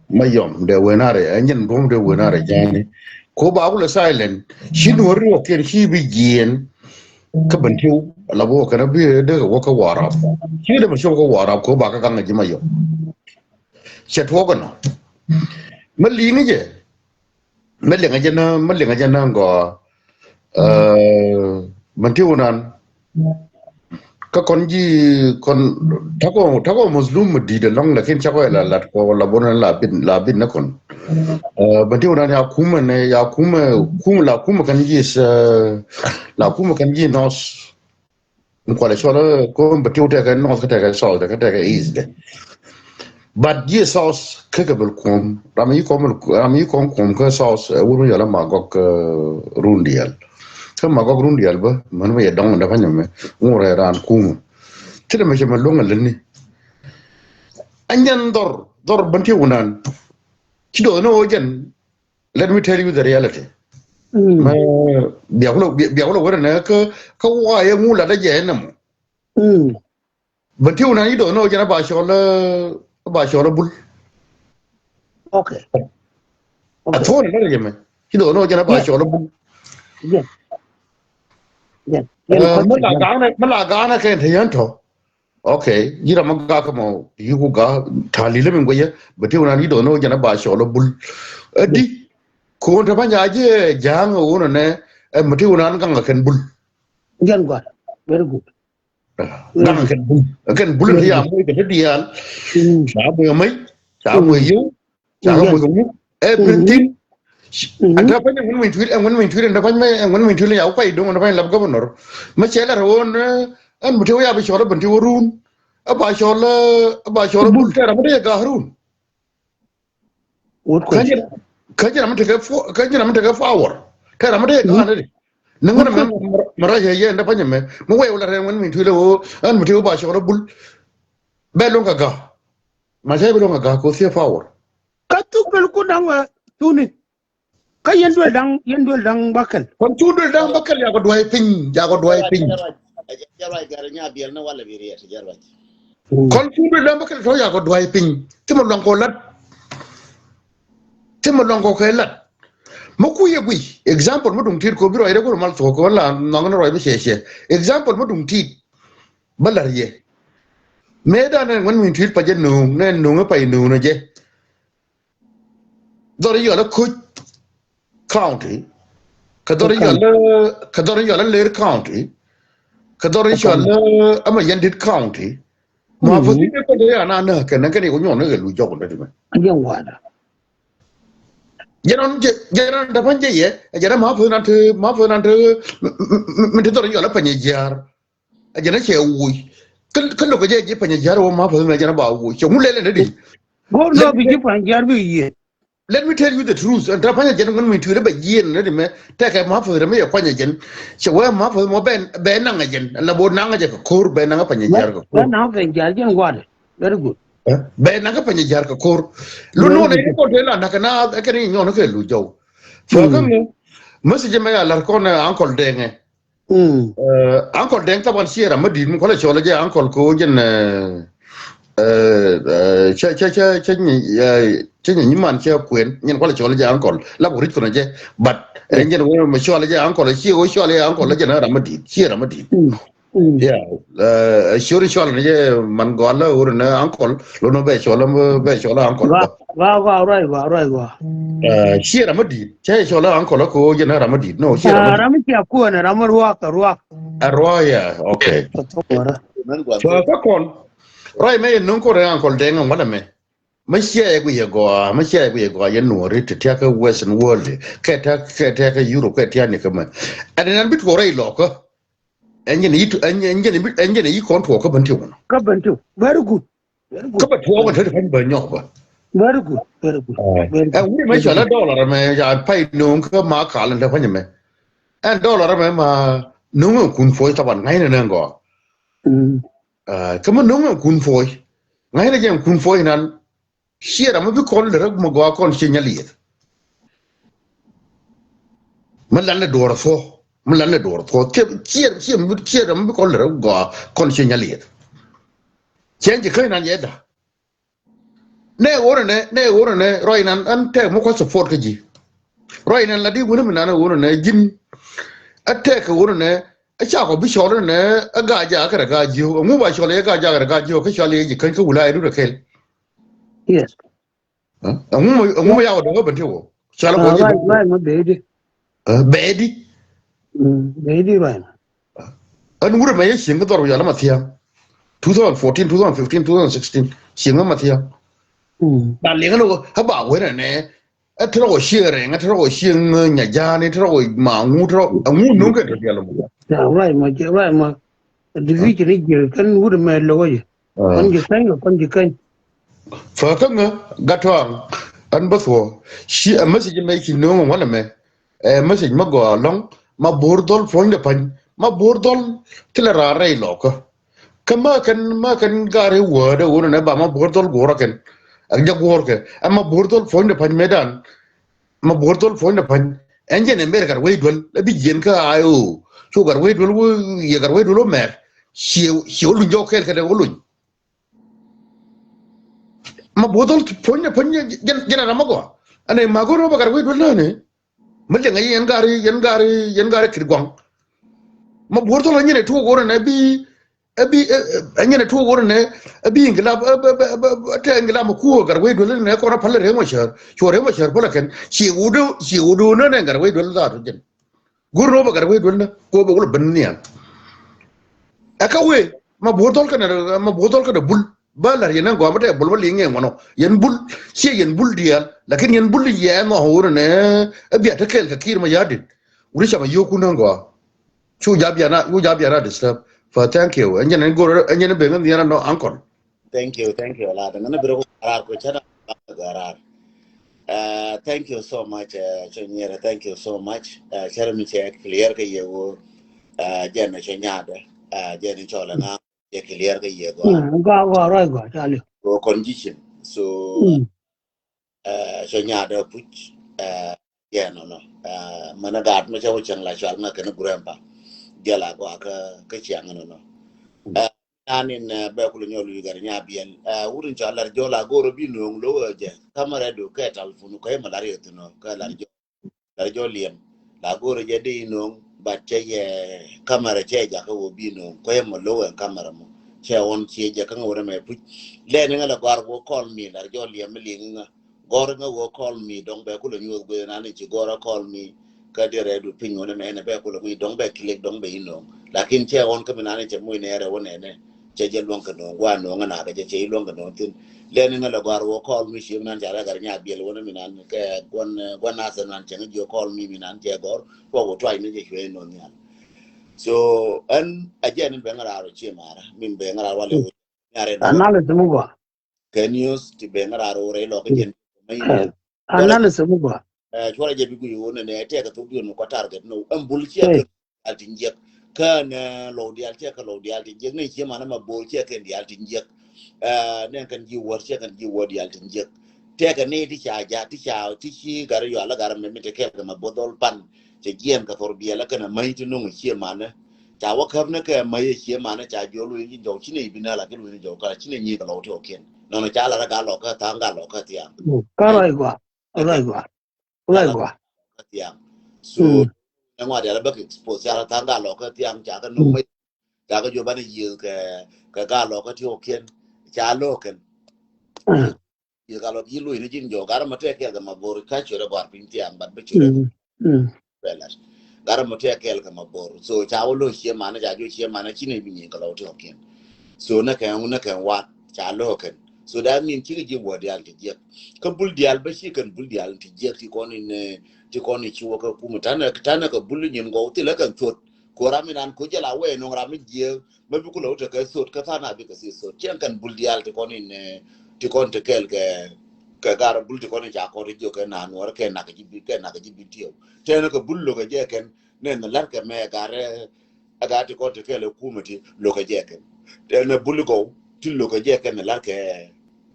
Mayɔm dee wen a rɛ, ɛn jɛn duɔ̱ɔ̱p dee wen a rɛ ja̱a̱ni. Ko ba kulɛ silent, ci nuɔr ri wä kiɛn ci bi jiɛn. Kä Bentiu la bi wä kɛn a bi dee kɛ wä kä Warap. Ci dee mɛ ci wä kä Warap ko ba kä gaŋ a ji̱ Mayɔm. Cɛ tuɔk ɛnɔ. Mɛ liŋ jɛ. Mɛ liŋ jɛ na, mɛ liŋ jɛ na gɔaa. Ɛ, Bentiu nan. Kä kɔn ji̱ kɔn takɔ, takɔ Muslim mɛ di̱i̱t ɛlɔ̱ŋ, lakin cakɔ la lat kɔ la bon la bin, la bin na kɔn. Ɛ, Bentiu nan ya kumɛ nɛ, ya kumɛ, kumɛ la kumɛ kɛn ji̱, ɛ, la kumɛ kɛn ji̱ North. Ni kualɛ cuɔl ko Bentiu tekɛ North kä tekɛ South kä tekɛ East dɛ. But jiɛ South kä kɛ bel kuɔm. Ram yi kɔm, ram yi kɔm kuɔm kä South, ɛ, wur mi yɔl a Magɔk, ɛ, run diɛl. Kä Magɔk run diɛl bä, män mi yɛ dɔŋ dɛ panyɛ mɛ. Ŋur ɛ ran kumä. Ti dɛ mɛ cɛ mɛ luŋ a leni. A nyɛn dhɔr, dhɔr Bentiu nan. Ci dɔɔth ni wä jɛn. Let me tell you the reality. Mm. Mɛ biakulɛ, bia-, biakulɛ wɛrɛ nɛ kä, kä wa yɛ ŋu lat dɛ jɛ nɛ mɔ. Mm. Bentiu nan yi dɔɔth ni wä jɛn a ba cɔl, a ba cɔl a bul. Okay. A thuɔ̱n lɛ jɛ mɛ. Yi dɔɔth ni wä jɛn a ba cɔl a bul. Yes. Yes. Ɛ, mɛ la gaanɛ, mɛ la gaanɛ kɛn te yɛn tɔ. Okay, ji̱ ram mi gak kä mɔ, yi ku gak, ta̱a̱ li̱lä mi guɛyä, Bentiu nan yi dɔɔth ni wä jɛn a ba cɔl a bul. Ɛ di, ko̱n te pany a jiɛ ja̱a̱ŋ ɛ wun ɛ nɛ, ɛ Bentiu nan gaŋ ɛ kɛn bul. Jɛn gua̱n, very good. Gaŋ ɛ kɛn bul. Ɛ kɛn bul ti ya moc kɛ te diaal. Mm. Ca moc ɛ mec, ca moc ɛ yio̱w. Ca kä moc kɛ ŋuk. Everything. Ɛ kä pany ɛ ŋun min tuil, ɛ ŋun min tuil, ɛ ŋun min tuil, ɛ ŋun min tuil, ya wä kuay do̱ŋ, ɛ pany lap governor. Mɛ cɛ lat ɣöö, ɛ, ɛn Bentiu ya bi cɔl ɛ Bentiu run. Ɛ ba cɔl, ɛ ba cɔl ɛ bul tɛɛr, ɛ mɛ te yɛ ga̱a̱k run. Kä jɛn, kä jɛn ɛ mɛ tekɛ fo-, kä jɛn ɛ mɛ tekɛ power. Tɛɛr, ɛ mɛ te yɛ ga̱a̱k ni di. Ni ŋun ɛ mɛ, mɛ rɔ yɛ yɛ, ɛn te pany ɛ mɛ. Mɛ wee wä lat ɛ ŋun min tuil ɛ ɣöö, ɛn Bentiu ba cɔl ɛ bul. Bɛ lo̱ŋ kɛ ga̱a̱k. Ma cɛ bi lo̱ŋ kɛ ga̱a̱k kɛ thiee power. Kä thuk bel kun da̱ŋ wä thuni. Kä yɛn duel da̱ŋ, yɛn duel da̱ŋ bäkɛl. Kɔn cu duel da̱ŋ bäkɛl yakɔ duay piny, yakɔ duay piny. Mm. Kɔn cu duel da̱ŋ bäkɛl tɔ yakɔ duay piny. Thimɛ luaŋ kɔ lat. Thimɛ luaŋ kɔ kɛ lat. Mɛ ku yɛ guiy. Example mɛ duŋ tit kɔ bi rɔy rɛ kɔ mal thok kɔ la nɔŋ ni rɔy bi cɛ cɛ. Example mɛ duŋ tit. Bä la̱r yɛ. Mëë dan nɛ ŋuɛn min tuil pa jɛ nuŋ, nɛ nuŋ pa jɛ nuŋ nɛ jɛ. Dhɔr yɔl a Koc County. Kä dhɔr yɔl a, kä dhɔr yɔl a Ler County. Kä dhɔr yɔl a Amayandit County. Ma fo ti kɛ kɔn ya na na kɛ na kɛ ni ko nyɔn kɛ lu jɔk na ti mɛ. Jɛ ŋuada. Jɛ nɔn jɛ, jɛ nɔn da pan jɛ yɛ, jɛ na ma fo nan ti, ma fo nan ti, mi ti dhɔr yɔl a Panyɛ Jiar. A jɛn a cɛ woc. Kä, kä lo̱k a jɛ ji̱ Panyɛ Jiar wä ma päth mɛ jɛn a ba woc. Cɛ ŋun lɛl ɛn a di. Go̱o̱r nɔ bi ji̱ Panyɛ Jiar bi yieen. Let me tell you the truth. Ɛn te Panyɛ jɛn ŋun mi tui̱r bɛ jieen ɛn a di mɛ. Tɛkɛ ma päth rɛ mi yɛ kuany a jɛn. Cɛ wee ma päth mɔ bɛ, bɛ naŋ a jɛn. La bo naŋ a jɛ kɛ ko̱r, bɛ naŋ a Panyɛ Jiar kɛ ko̱r. Bɛ naŋ a Panyɛ Jiar jɛn gua̱dɛ. Very good. Bɛ naŋ a Panyɛ Jiar kɛ ko̱r. Lu nɔ nɛ ni kɔn te la naŋ kɛ na kɛ ni nyɔn kɛ lu jɔw. Fɔ kä ŋu. Message mɛ ya lar kɔn, eh, Uncle Deng ɛ. Mm. Eh, Uncle Deng taban ciɛ ram mi di̱i̱t mi kɔlɛ cɔl jɛ Uncle ko jɛn, eh, eh, eh, cɛ, cɛ, cɛ, cɛ nyi, eh, cɛ nyi man cɛ kuen, nyin kɔlɛ cɔl jɛ Uncle. La buk ric kɔnɔ jɛ, but, eh, jɛn wee mi cɔl jɛ Uncle, ciɛ wee cɔl jɛ Uncle, jɛn ram mi di̱i̱t, ciɛ ram mi di̱i̱t. Mm. Mm. Yeah, eh, cior cɔl ni jɛ man gɔal la wur ni Uncle, lo no bɛ cɔl, bɛ cɔl Uncle. Wa, wa, wa, right, wa, right, wa. Eh, ciɛ ram mi di̱i̱t, cɛ cɔl Uncle ko jɛn ram mi di̱i̱t. No, ciɛ ram mi di̱i̱t. Ram mi cia kuɔn, ram mi ruak, ruak. A ruak, yeah, okay. Tɔ, tɔ, wara. So, ka kɔn. Right, mɛ yɛ nuŋ kɔn Uncle Deng ŋa wala mɛ. Mɛ cia yɛ gui yɛ gɔaa, mɛ cia yɛ gui yɛ gɔaa yɛ nuɔri ti tiak kä Western world. Kɛ tiak, kɛ tiak kä Europe, kɛ tiak ni kä mɛ. Ɛn nan bit wä rɛy lɔkä. Ɛn jɛn yi tu, ɛn jɛn, ɛn jɛn, ɛn jɛn yi kɔn tuɔɔk kä Bentiu. Kä Bentiu. Very good. Very good. Kä bɛ tuɔɔk bɛ te ti pany bɛ nyɔk bä. Very good, very good. Very good. Ɛn wuri mɛ cɔl ɛ dollar mɛ ya pay no̱o̱ŋ kä ma kal in te pany mɛ. Ɛn dollar mɛ ma no̱o̱ŋ ɛn kun puɔ̱c taban ŋa̱cnɛ nɛ gɔaa. Kä mɛ no̱o̱ŋ ɛn kun puɔ̱c ŋa̱cnɛ jɛ ɛn kun puɔ̱c nan. Ciɛ ram mi bi kɔn lɛ rɛ mɛ gɔaa kɔn ciɛ nyal yeth. Mɛ lan lɛ duɔr thuɔ mɛ lan lɛ duɔr thuɔ ciɛ ciɛ ciɛ ram mi bi kɔn lɛ rɛ gɔaa kɔn ciɛ nyal yeth. Ciɛ ji̱ käny nan yɛ da. Nɛ ɣöö nɛ nɛ ɣöö nɛ rɔy nan an tɛk mi kua̱c support kä ji̱. Rɔy nan la di wuni mi nan ɣöö nɛ ji̱n. A tɛk ɣöö nɛ a ca kɔ bi cɔl nɛ a ga ja kɛ rɛ ga ji̱ ɣöö ŋu ba cɔl yɛ ga ja kɛ rɛ ga ji̱ ɣöö kä cɔl yɛ ji̱ käny kä wula yɛ dut a kɛl. Yes. Ɛ ŋu mɔ ɛ ŋu mɔ yaw dɔŋ ɛ bɛn ti wɔ. Cɔl ɛ bɔ ji̱. Right, right, mɔ bɛ di. Bɛ di. Bɛ di, right. Ɛn wurɛ mɛ yɛ cieŋ kä dhɔr wial ɛ ma thia̱a̱ŋ. Two thousand fourteen, two thousand fifteen, two thousand sixteen cieŋ ɛ ma thia̱a̱ŋ. Na liŋ ni wä ɛ ba wen ɛ nɛ. Ɛ tɛrɛ wä cieŋ rɛŋ ɛ tɛrɛ wä cieŋ nya ja̱a̱ni tɛrɛ wä ma ŋu tɛrɛ ɛ ŋu no̱ŋ kɛ tɔ dial mɔ. Right mɔ, right mɔ. Division ni ji̱ kɛn wurɛ mɛ lo̱k ɛ. Kɔn ji̱ käny kɛ kɔn ji̱ käny. Fä kä ŋä gat tɔaŋ. Ɛn bä thuɔ̱ɔ̱ ci ɛ message mɛ ci no̱o̱ŋ ɛ ŋuan ɛmɛ. Ɛ message mɛ gɔaa lɔ̱ŋ ma bo̱o̱r dhɔl puɔ̱nydɛ pa̱ny ma bo̱o̱r dhɔl. Thilɛ raar rɛy lɔkä. Kä ma kɛn ma kɛn gaari wäärä wunɛ nɛ ba ma bo̱o̱r dhɔl guɔ̱ɔ̱rä kɛn. Ak jɛ guɔ̱ɔ̱rkɛ ɛ ma bo̱o̱r dhɔl puɔ̱nydɛ pa̱ny mëëdan. Ma bo̱o̱r dhɔl puɔ̱nydɛ pa̱ny ɛn jɛn ɛ mɛr gat wei duel ɛ bi jiɛn kä a ɣöö cu gat wei duel wä yɛ gat wei duel wä mɛr. Ciɛ ciɛ wä luny jɔk kɛɛl kɛ dɛ wä luny. Ma buɔth dhɔl puɔ̱ny ni puɔ̱ny jɛn jɛn ram ma gɔaa. Ɛn ɛ ma go̱r ma ba gat wec duel nani. Mi liɛŋ yɛn gari yɛn gari yɛn gari kir guaŋ. Ma buɔth dhɔl anyɛn ɛ tuɔk wor ɛn ɛ bi ɛ bi anyɛn ɛ tuɔk wor ɛn ɛ bi ingilab ɛ bɛ bɛ bɛ tɛ ingilab ma kuɔ gat wec duel nani kɔn a pal rem ma cär cuɔ rem ma cär pal a kɛn. Ci wudä ci wudä nani gat wec duel dhat jɛn. Go̱r ni wä bɛ gat wec duel ni kɛ wä bɛ wä lɛ ben nhiam. Ɛ kä wee ma buɔ̱r dhɔl kɛnɛ ma buɔ̱r dhɔl kɛnɛ bul. Ba la̱r yɛn ɛn gɔaa bä tɛ bul bä liŋ ŋɛn ŋuɔnɔ yɛn bul. Ciɛ yɛn bul diaal lakin yɛn bul yɛ ɛn nhɔk ɣöö nɛ ɛ bia te kɛɛl kɛ kiir ma ya̱a̱ dit. Wut i̱ cam a yio̱o̱kun ɛn gɔaa. Cu ja̱ bia na cu ja̱ bia na disturb. Fa thank you ɛn jɛn ɛn go̱r ɛn jɛn ɛn ben ŋän nhiɛn ɛn nɔ uncle. Thank you, thank you. La däŋ ni bi rɛ ku rar ku cä na ba rar. Uh, thank you so much. Uh, cä nyɛrɛ thank you so much. Uh, cä rɛ mi cɛ clear kɛ yɛ wo. Uh, jɛn cɛ nyaadɛ. Uh, jɛn cɔlɛ ŋa cɛ clear kɛ yɛ gɔaa. Gɔaa gɔaa rɔy gɔaa cɔlɛ. Ko condition. So uh, cɛ nyaadɛ puc. Uh, Yeah, no, no. Uh, mɛn a gaat mɛ cɛ wä cäŋ la cual ŋa kɛn grandpa. Jɛ la gɔaa kä kä ciaŋ no, no. Uh, nan in uh, bɛ kul nyɔl wi̱i̱ gat nya biɛl. Uh, wut in cɔal lar jɔl a go̱r bi no̱o̱ŋ lo wä jɛ. Kamara du kɛ talfun kɛ mɛ lar yɛ thun kɛ lar jɔl. Lar jɔl liɛm. La go̱r jɛ di no̱o̱ŋ bat cɛ yɛ kamara cɛ jakä wä bi no̱o̱ŋ kɛ mɛ lo wä kamara mɔ. Cɛ wɔn ciɛ jɛ kä ŋa wä rɛ mɛ puc. Lɛ ni ŋa la gɔar wä call me lar jɔl liɛm mi liŋ ŋa. Gɔr ŋä wä call me dɔŋ bɛ kulɛ nyuɔth gueth nan ci gɔr a call me. Kä di rɛɛdu piny wä nɛ mɛ nɛ bɛ kulɛ ŋuic dɔŋ bɛ click dɔŋ bɛ inɔŋ. Lakin cɛ ɣɔn kä mi nan cɛ muc nɛ rɛ wä nɛ nɛ cɛ jɛ luɔŋ kɛ nɔŋ gua nɔŋ na kɛ cɛ cɛ iluɔŋ kɛ nɔŋ thin. Lɛ ni ŋä lɛ gɔr wä call me ci mi nan ca rɛ gar nya biɛl wä nɛ mi nan kɛ guan guan na sɛ nan cɛ ŋä jiɔ call me mi nan cɛ gɔr wä wä tuac ni cɛ cuɛ inɔŋ nyal. So ɛn a jɛ ni bɛ ŋä rar wä ci mara min bɛ ŋä rar wä lɛ wä. Analysis mi gua. Kɛ news ti ben rar wä rɛy lɔk jɛn. Analysis mi gua. Cuɔrɛ jɛ bi guic wun nɛ tɛk thuk dion mi kua target no ɛn bul ciɛ kɛ dial tin jiɛk. Kä nɛ lɔw dial ciɛ kɛ lɔw dial tin jiɛk nɛ ciɛ manɛ ma bol ciɛ kɛ dial tin jiɛk. Nɛ kɛn ji̱ wäär ciɛ kɛn ji̱ wäär dial tin jiɛk. Tɛk ni ti ca ja ti ca ti ci gar yual gar mɛ mi te kɛl kɛ ma both all pan. Cɛ jiɛn kɛ thor biɛl kɛn a mäc ti nuŋ ciɛ manɛ. Ca wä käp ni kɛ mäc ciɛ manɛ ca jiɔ luny ji̱ jɔw ci ni bi nä la ki luny jɔw ka ci ni nyi kɛ lɔw ti wä kiɛn. Nɔnɔ ca la rɛ ga lɔ kä thaŋ ga lɔ kä thiaŋ. Kä rɔy gua rɔy gua rɔy gua. Kä thiaŋ. So ni ŋuat yal bä kɛ expose ca la thaŋ ga lɔ kä thiaŋ ca kɛ nuŋ mäc. Ca kɛ jiɔ banɛ yiëth kɛ kɛ ga lɔ kä ti wä kiɛn ca lɔ kɛn. Yɛ ka lɔ yi lo̱c ni ji̱n jɔk gat mɔ tɛk kɛɛl kɛ ma bor ka cuɛ rɛ gɔ̱a̱r piny thiaŋ bat bä cuɛ rɛ. Bɛ lat gat mɔ tɛk kɛɛl kɛ ma bor so ca wä lo̱c ciɛ manä ca juɔc ciɛ manä ci ni bi nyin kɛ lɔw ti ɣɔkiɛn. So nä kɛn nä kɛn wat ca lo̱ kɛn. So that mean cikɛ ji̱ wä dial ti jiɛk kä bul dial bä ci kɛn bul dial ti jiɛk ti kɔn in ti kɔn in ci wä kä kumɛ tanɛ tanɛ kɛ bul nyin gɔw thilɛ kɛn thuɔt. Ko ram inan ko jɛ la wee nuŋ ram mi jiɛ mɛ bi kulɛ wä tekɛ thot kä tha̱a̱ŋ a bikɛ thil thot cɛn kɛn bul diaal ti kɔn in ti kɔn ti kɛɛl kɛ Kɛ gar bul ti kɔn ca kɔn ti jiök kɛ na nuɔr kɛ nak ji̱ bi, kɛ nak ji̱ bi tiɛw. Tɛn kɛ bul lo̱k kɛ jɛ kɛn nɛ ni lar kɛ mɛ gar ɛ gar ti kɔn ti kɛl ɛ kumɛ ti lo̱k kɛ jɛ kɛn. Tɛn bul gɔw ti lo̱k kɛ jɛ kɛn ni lar kɛ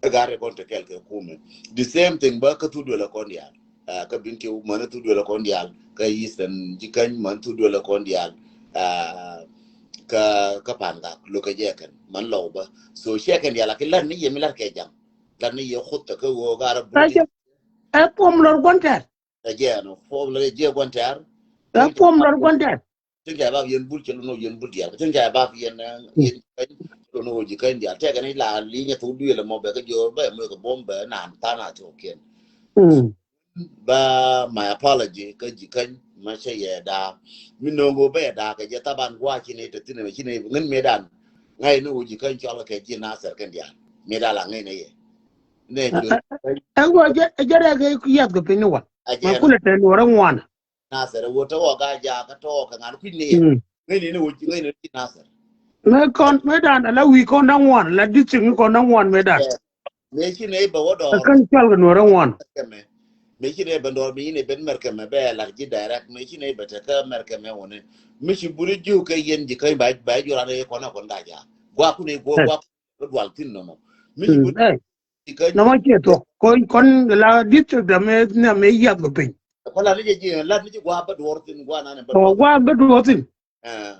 ɛ gar ti kɔn ti kɛl kɛ kumɛ. The same thing bä kä thuk duel ɛ kɔn diaal. Ah, kä Bentiu män thuk duel ɛ kɔn diaal, kä Eastern Jikäny män thuk duel ɛ kɔn diaal. Ah, kä, kä Pangak lo̱k kɛ jɛ kɛn män lɔw bä. So cɛ kɛn diaal a ki lar ni yɛ mi lar kɛ jaŋ. Lar ni yɛ khut tɛ kä ɣöö gar bul ti. Ɛ puɔm lɔr guɔn tɛr. Ɛ jɛ ɛn ɔ puɔm lɔr jɛ guɔn tɛr. Ɛ puɔm lɔr guɔn tɛr. Tin ca bap yɛn bul cɛ lun ɔ yɛn bul diaal. Tin ca bap yɛn, eh, yɛn Jikäny lun ɔ Jikäny diaal. Tɛkɛ ni la li nyɛ thuk duel mɔ bɛ kä jɔr bɛ mɔ kɛ bom bɛ nan than a thok kiɛn. Ba my apology kä Jikäny ma cɛ yɛ daa. Mi no̱o̱ŋ ɣöö bɛ yɛ daa kɛ jɛ thaban gua̱a̱ ci ni te thin ɛmɛ ci ni ŋän mëëdan. Ŋa̱c ni ɣöö Jikäny cɔl kɛ ji̱ Nasir kɛn diaal. Mëëdan la ŋäc ni yɛ. Nɛ jɔr. Ɛ ɣöö jɛ, jɛ rɛ kɛ yath kɛ piny ni wal. Ma kulɛ tɛn wä rɛ ŋuan. Nasir ɛ wä tɔwɔ ga ja kä tɔwɔ kɛ ŋa̱n kui̱ ni yɛ. Ŋäc ni ni wä ŋäc ni ji̱ Nasir. Mɛ kɔn, mɛ dan ala wi̱i̱ kɔn da̱ŋ wan, la district ni kɔn da̱ŋ wan mɛ dan. Mɛ ci nɛ bɛ wä dɔɔr. Kä cɔal kɛ nuɔrɛ wan. Mɛ ci nɛ bɛ dɔɔr, mɛ ci nɛ bɛ mɛr kɛ mɛ bɛ la ji̱ direct, mɛ ci nɛ bɛ te kä mɛr kɛ mɛ wä ni. Mi ci buri ji̱ kɛ yɛn Jikäny ba, ba ji̱ ran kɔn kɔn ga ja. Gua ku ni gua, gua ku dual thin nɔnɔ. Mi ci buri Jikäny. Nɔmɔ ciɛ thuɔk kɔn, kɔn la district dɛ mɛ, nɛ mɛ yath bɛ piny. Kɔn la ni jɛ ji̱, la ni jɛ gua bɛ duɔr thin gua na nɛ bɛ duɔr. Gua bɛ duɔr thin. Eh,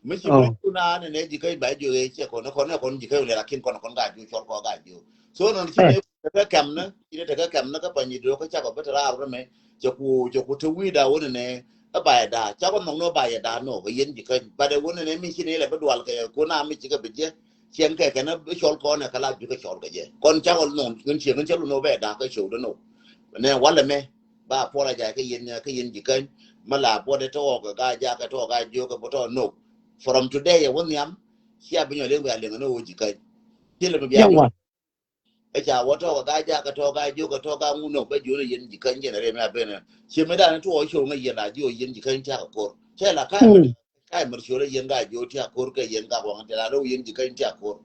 mi ci mi tu na nɛ nɛ Jikäny ba jiök ɛ cɛ kɔn kɔn kɔn Jikäny lɛ lakin kɔn kɔn ga jiök cɔl kɔ ga jiök. So nɔn ci nɛ tekɛ kɛm nɛ, ci nɛ tekɛ kɛm nɛ kä pa nyi dok kä cakɔ bä te raar rɛ mɛ cɛ ku, cɛ ku te wi̱i̱ da wä nɛ nɛ ɛ ba yɛ da cakɔ nhɔk nɔ ba yɛ da nɔ kɛ yɛn Jikäny ba dɛ wä nɛ nɛ mi ci nɛ lɛ bä dual kɛ ku na mi ci kɛ bä jɛ cɛn kɛ kɛn ɛ cɔl kɔn ɛ kɛ la bi kɛ cɔl kɛ jɛ kɔn cakɔ nhɔk ŋän ciɛ ŋän cɛ lu nɔ bɛ da kɛ cɔw dɛ nɔ nɛ walɛ mɛ. Ba apologize kä yɛn, kä yɛn Jikäny. Mä la buɔdɛ tɔɔk kä ga jakɛ tɔɔk ga jiök kä butɔ no. From today ɛ wä nhiam cia bi nyɔ liŋ bia liŋ ni wä Jikäny. Ci lɛ mi bia liŋ. Ɛ ca wä tɔɔk kä ga jakɛ tɔɔk ga jiök kä tɔɔk ga ŋun no bä jiön yɛn Jikäny jɛn rɛm ya ben. Ci mi dan tuɔ show ŋä yɛn la jiö yɛn Jikäny tiak kor. Cɛ la ka. Ka̱c mär ciöl ɛ yɛn ka jiö tiak ko̱r kɛ yɛn ka kuaŋ ti la rɛw yɛn Jikäny tiak ko̱r.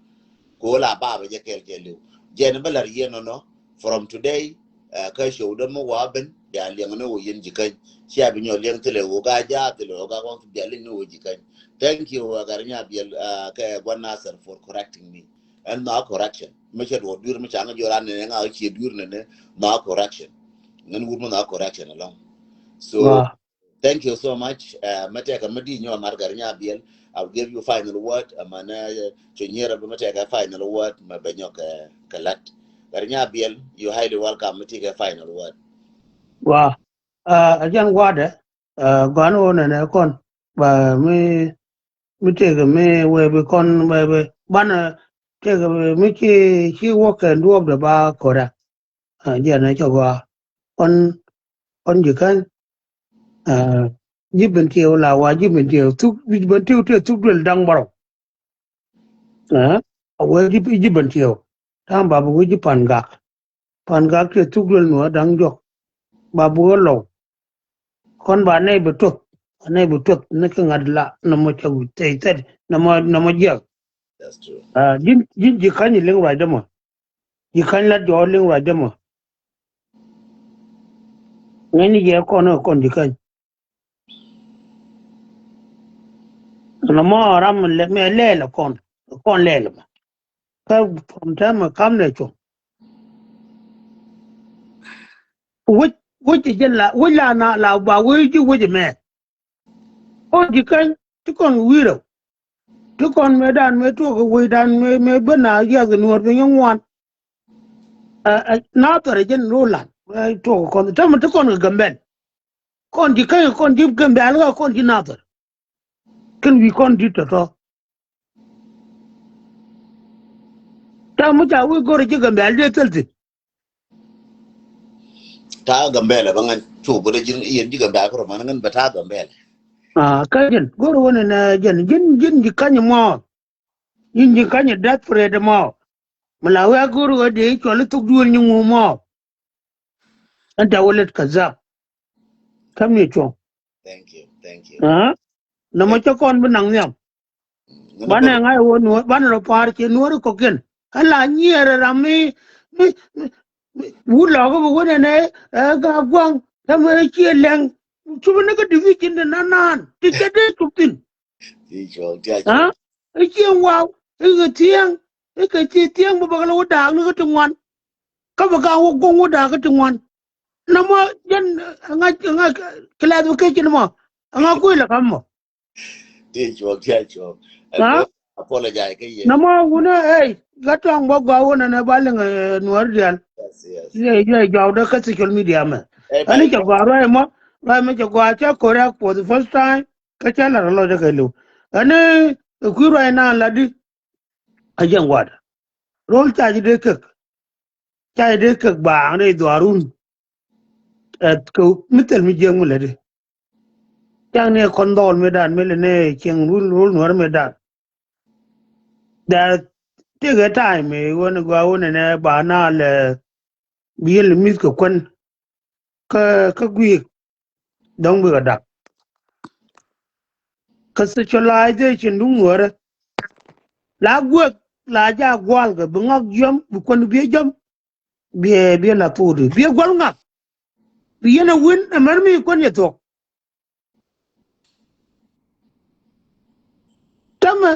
Ko̱ la bapɛ jɛ kɛɛl kɛɛl liw. Jɛn bä la̱r yɛn nɔnɔ. From today, ɛ, kä show dä mi wa ben bia liɛŋ ni wä yɛn Jikäny. Cia bi nyɔ liɛŋ thilɛ wä ga ja thilɛ wä ga kuaŋ bia liŋ ni wä Jikäny. Thank you, ɛ, Gat Nyabiɛl, ɛ, kɛ Guan Nasir for correcting me. Ɛn nhɔa correction mi cɛ duɔt dui̱r mi ca ŋä jiɔ ran ni ŋa cie dui̱r ni ni nhɔa correction. Ŋän wur mi nhɔa correction alɔŋ. So thank you so much. Ɛ, mɛ tɛkɛ mɛ di nyɔ mar Gat Nyabiɛl. I will give you final word. Ɛ, mɛ nɛ cɔ nyier ɛ bɛ mɛ tɛkɛ final word mɛ bɛ nyɔ kɛ, kɛ lat. Gat Nyabiɛl, you highly welcome. Mɛ tɛkɛ final word. Wa, ɛ, a jɛn wadɛ, ɛ, gɔn wä nɛnɛ kɔn ba mi, mi tɛkɛ mi wee bi kɔn wee bi banɛ tɛkɛ mi ci, ci wä kɛ duɔp dɛ ba kɔrɛ. Ɛ, jiɛn ɛ cɛ gɔaa. Kɔn, kɔn Jikäny. Ɛ, ji̱ Bentiu la wa ji̱ Bentiu thuk, ji̱ Bentiu tëë thuk duël da̱ŋ bärɔw. Ɛ, a wee ji̱, ji̱ Bentiu. Ta̱a̱m ba bi wee ji̱ Pangak. Pangak tëë thuk duël nuɔ̱ɔ̱r da̱ŋ jɔk. Ba bi wee lɔw. Kɔn ba nɛy bi tuɔth, ba nɛy bi tuɔth ni kä ŋa̱t la nɔmɔ cɛ wi̱c thɛy thɛt nɔmɔ, nɔmɔ jiɛk. That's true. Ah, ji̱n, ji̱n Jikäny liŋ ruacdä mɔ. Jikäny la jɔɔk liŋ ruacdä mɔ. Ŋäcni jɛ kɔn ɛ kɔn Jikäny. Nɔmɔ ram mi lɛ, mi lɛl ɛ kɔn, kɔn lɛl ɛ mɔ. Kä from time ɛ kam nɛ cuɔ̱ŋ. Wec, wec jɛ la, wec la na, la ba wec ji̱ wec mɛ. Ɔ Jikäny ti kɔn wi̱i̱ rɛw. Ti kɔn mëë dan mëë tuɔɔk kɛ wec dan mëë, mëë ben a yiath kɛ nuɔ̱ɔ̱r piny ŋuan. Ɛ, ɛ, Nathɛr ɛ jɛn ro̱o̱lan. Ɛ, tuɔɔk kɔn, tämɛ ti kɔn kɛ Gambɛl. Kɔn Jikäny kɔn ji̱ Gambɛl kä kɔn ji̱ Nathɛr. Kɛn wi̱i̱ kɔn di̱t tɔ̱tɔ̱. Ta̱a̱ mi ca wi̱i̱ go̱r ji̱ Gambɛl dee thil thi̱n. Ta̱a̱ Gambɛl bä ŋän cu go̱r ji̱ yɛn ji̱ Gambɛl kɛ rɔ man ŋän bɛ ta̱a̱ Gambɛl. Ah, kä jɛn go̱r wänɛ nɛ jɛn ji̱n, ji̱n Jikäny mɔ. Ji̱n Jikäny desperate mɔ. Mi la wee go̱r wä dee cɔl i̱ thuk duël nyi ŋu mɔ. Ɛn tɛ wä lät kɛ dhap. Käm ni cuɔ̱ŋ. Thank you, thank you. Ah? Nɔmɔ cä kɔn bi naŋ nhiam. Banɛ ŋa̱c wä nuɔ̱ɔ̱r, banɛ rɔ pa̱a̱r ciɛ nuɔ̱ɔ̱r kɔ̱kiɛn. Kä la nyiɛɛr ram mi, mi, mi, Wut lɔkä bi wunɛ nɛ ɛ Gaaguaŋ tämɛ ɛ ciɛ lɛŋ. Cupä ni kä division ti nan nan ti cɛ dee cuk thin. Ti cuɔk, ti a cuɔk. Ɛ ciɛ waw, ɛ kɛ thiɛŋ, ɛ kɛ ci thiɛŋ bä bä kɛ lɛ wä daak ni kä ti ŋuan. Kä bä ka wä guɔ̱ŋ wä daak kä ti ŋuan. Nɔmɔ jɛn ɛ ŋa̱c, ɛ ŋa̱c clarification mɔ. Ɛ ŋa̱c kui̱ lɛ kam mɔ. Ti cuɔk, ti a cuɔk. Ɛ apologize kä yɛ. Nɔmɔ wunɛ, ey, kä tɔŋ bä gɔaa wunɛ nɛ ba liŋ ɛ Nuɔr dial. Yes, yes. Yɛ, yɛ jɔak dä kä social media mɛ. Ɛn cɛ gɔaa ruac mɔ, ruac mɛ cɛ gɔaa cä correct for the first time. Kä cä lat alɔ dä kɛ liw. Ɛn ɛ kui̱ ruac naan lat di. A jɛn gua̱a̱dä. Ro̱l ca ji̱ dee kek. Ca ji̱ dee kek baaŋ dee dhuaarun. Ɛ kɛ mi thil mi jiäk mi lätdi. Cäŋ ni ɛ kɔn dhɔl mëëdan mi lɛ ni cieŋ rul rul Nuäär mëëdan. Dee tëëkɛ time ɛ ɣöö ni gɔaa ɣöö ni nɛ ba na lɛ bi yɛn lɛ mi̱th kɛ kuän. Kä, kä gui̱i̱k dɔ̱ŋ bikɛ dak. Kä socialization duŋ Nuäärä. La guek la ja gua̱a̱l kɛ bi ŋɔak jiɔm bi kuän bi jiɔm. Biɛ, biɛ la thokdi biɛ gua̱l ŋak. Bi yɛn a win a mɛr mi kuän yɛ thuɔ̱k. Tämɛ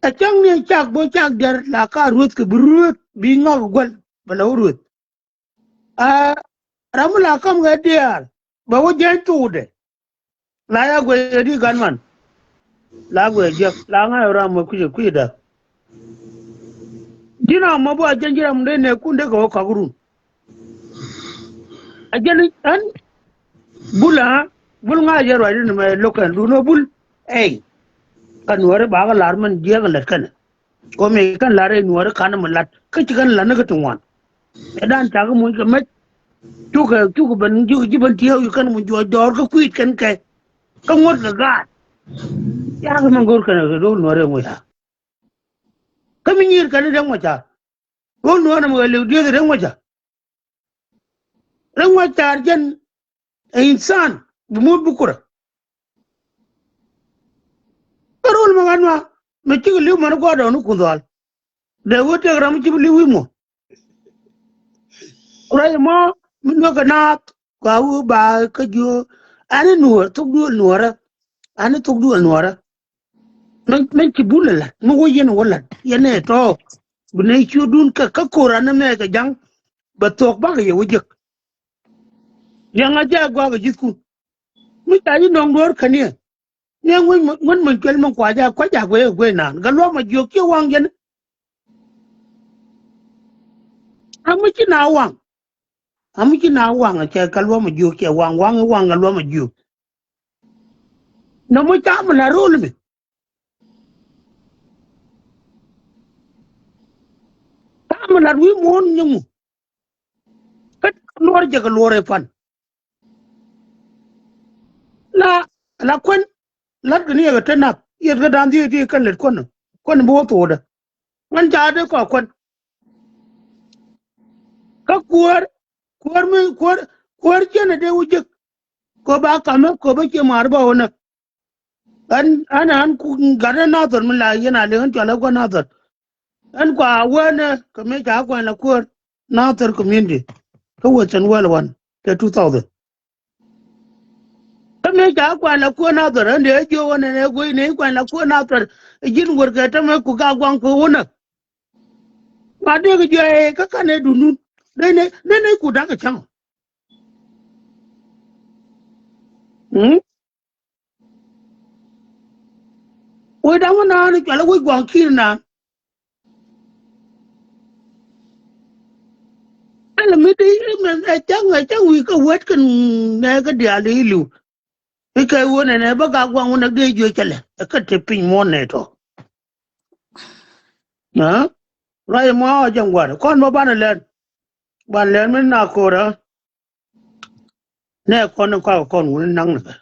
ɛ cäŋ ni cak bä cak diɛr la ka rueth kɛ bi rueth bi ŋak guäl bɛ la wä rueth. Aa, ram mi la kam kɛ diaal bɛ wä jiɛny thokdɛ. La ya guɛ di gan man. La guɛ jiɛk la ŋa̱ ram mɔ kui̱ kui̱ da. Ji̱n ram mɔ bä a jiɛny ji̱ ram dee nɛ kun dee kɛ wä kɔk run. A jiɛn ɛn bul a bul ŋa̱ jɛ ruacdä ni mɛ lo̱k kɛn dun wä bul. Ey, kä Nuäärä bakɛ lar mɛn jiɛk lät kɛnɛ. Kɔ mëë kɛn lar rɛy Nuäärä kanɛ mi lat kä ci kɛn lat ni kä ti ŋuan. Ɛ dan cakɛ muc kɛ mɛc. Cukɛ, cukɛ ben ji̱, ji̱ ben tiɛɛk yi kɛn muc juɔc dɔɔr kä kui̱t kɛn kɛ. Kä ŋuɔ̱t kɛ gaat. Cakɛ mɛ go̱r kɛn kɛ do̱l Nuäärä muc a. Kä mi nyiir kɛn Riɛk Macar. Do̱l Nuäärä mi kɛ liw dieth Riɛk Macar. Riɛk Macar jɛn ɛ insan bi mut bi kurɛ. Kä rol mi ŋa̱t ma mi cikɛ li̱w mɛn gua̱dɔɔŋni kun dhɔal. Dee wee tëk ram mi ci bi li̱w wi̱i̱ muɔ̱n. Ruac mɔ mi nuɔ̱kɛ naath kua wee ba kä jiö. Ani Nuɔ̱ɔ̱r thok duël Nuɔ̱ɔ̱rä. Ani thok duël Nuɔ̱ɔ̱rä. Mɛ, mɛ ci bul ɛ la̱t mi wä yɛn wä la̱t yɛn ɛ tɔɔk. Bi nɛ ciötdun kɛ kä ko̱r anɛ mɛ kɛ ja̱ŋ. Bɛ thuɔ̱k bakɛ yɛ wä jek. Liaŋ a jɛ a gɔak a ji̱thkun. Mi ca ji̱ nɔŋ duɔ̱ɔ̱r käniɛ. Ni ŋuän, ŋuän mɛ cuɛl mɛ kua jɛ a kua̱c a guey a guey naan. Gat luɔ̱m a jiök ciɛ waŋ jɛn. A mi ci na waŋ. A mi ci na waŋ a cɛ gat luɔ̱m a jiök ciɛ waŋ, waŋ i̱ waŋ gat luɔ̱m a jiök. Nɔmɔ ca mi la ro̱l mi. Ca mi la wi̱i̱ muɔ̱ɔ̱n nyiŋu. Kä luɔr jɛ kɛ luɔr ɛ pan. La, la kuän, lat kɛ ni yɛ kɛ te nak, yɛt kɛ da̱a̱n dhiec ti kɛn lɛt kuän. Kuän bi wä thokdɛ. Ŋän ca dee kɔa kuän. Kä kuäär, kuäär mi, kuäär, kuäär ciɛn ɛ dee wä jek. Kɛ ba kamä, kɛ ba ciɛ maar ba wä näk. Ɣän, ɣän, ɣän ku gat ɣän Nathɔr mi la yɛn a liŋ ɣän cɔal ɣä gua̱n Nathɔr. Ɣän kua wänɛ kɛ mëë ca kuany la kuäär Nathɔr community. Kä Western World One kɛ two thousand. Kä mëë ca kuany la kuäär Nathɔr ɣän dee jiök ɣän ɛn ɛ guiy ni kuany la kuäär Nathɔr. Ji̱n wër kɛ tämɛ ku Gaaguaŋ kɛ wunä. Ma dee kɛ jiɔɛ kä kanɛ dundun. Dee ni, dee ni ku da̱k kɛ cäŋ. Mm? Wec da̱ŋ wä naan cualä wec gua̱a̱ŋ ki̱i̱r naan. Ɛlɛ mi di mɛn ɛ cäŋ ɛ cäŋ wi̱i̱ kä wet kɛn nɛ kä diaal di li̱w. I̱ kɛ wä nɛnɛ bä Gaaguaŋ wä nɛ dee juec cɛ lɛ ɛ kä te piny muɔ̱ɔ̱n nɛ tɔ. Ruac ɛmɔ a jɛn gua̱a̱r kɔn bä banɛ lɛn. Ban lɛn mi na ko̱rä. Nɛ kɔn in kɔakɛ kɔn wuni naŋ ni kɛ.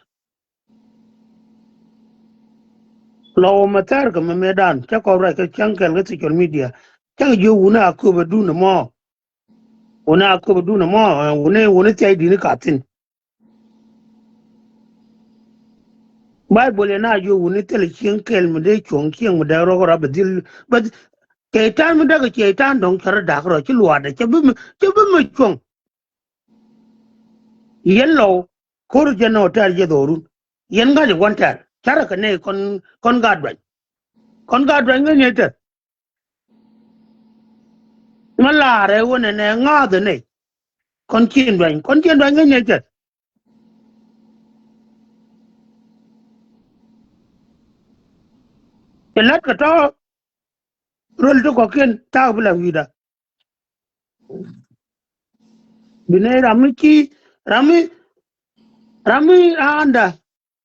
Lɔ wä mɛ thɛr kɛ mɛ mëëdan cä kɔn ruac kɛ cäŋ kɛl kɛ social media. Cäŋ jiö wuni a köpɛ dun ɛmɔ. Wuni a köpɛ dun ɛmɔ, wuni, wuni thiac dini ka thin. Baibol yɛn a jiö wuni thilɛ cieŋ kɛl mi dee cuɔ̱ŋ cieŋ mi dee rɔk rap bɛ dhil bɛ Cɛy-tan mi däk, cɛy-tan dɔ̱ŋ cɛ rɔ da̱k rɔ, ci luaatdɛ cɛ bi mi, cɛ bi mi cuɔ̱ŋ. Yɛn Lɔw, ko̱r jɛn ɔ tɛ̈r jɛ dhorun. Yɛn ŋa̱c ɛ gua̱n tɛ̈r, carɛ kɛ nɛy kɔn, kɔn gaat duany. Kɔn gaat duany ŋäc nɛy tɛ̈r. Mɛ laarɛ wä nɛnɛ ŋa̱a̱th ɛ nɛy. Kɔn cin duany, kɔn cin duany ŋäc nɛy tɛ̈r. Cɛ la̱t kɛ tɔ̱ röl ti kɔ̱kiɛn ta̱a̱ bi la wi̱i̱da. Bi nɛy ram mi ci, ram mi, ram mi aanda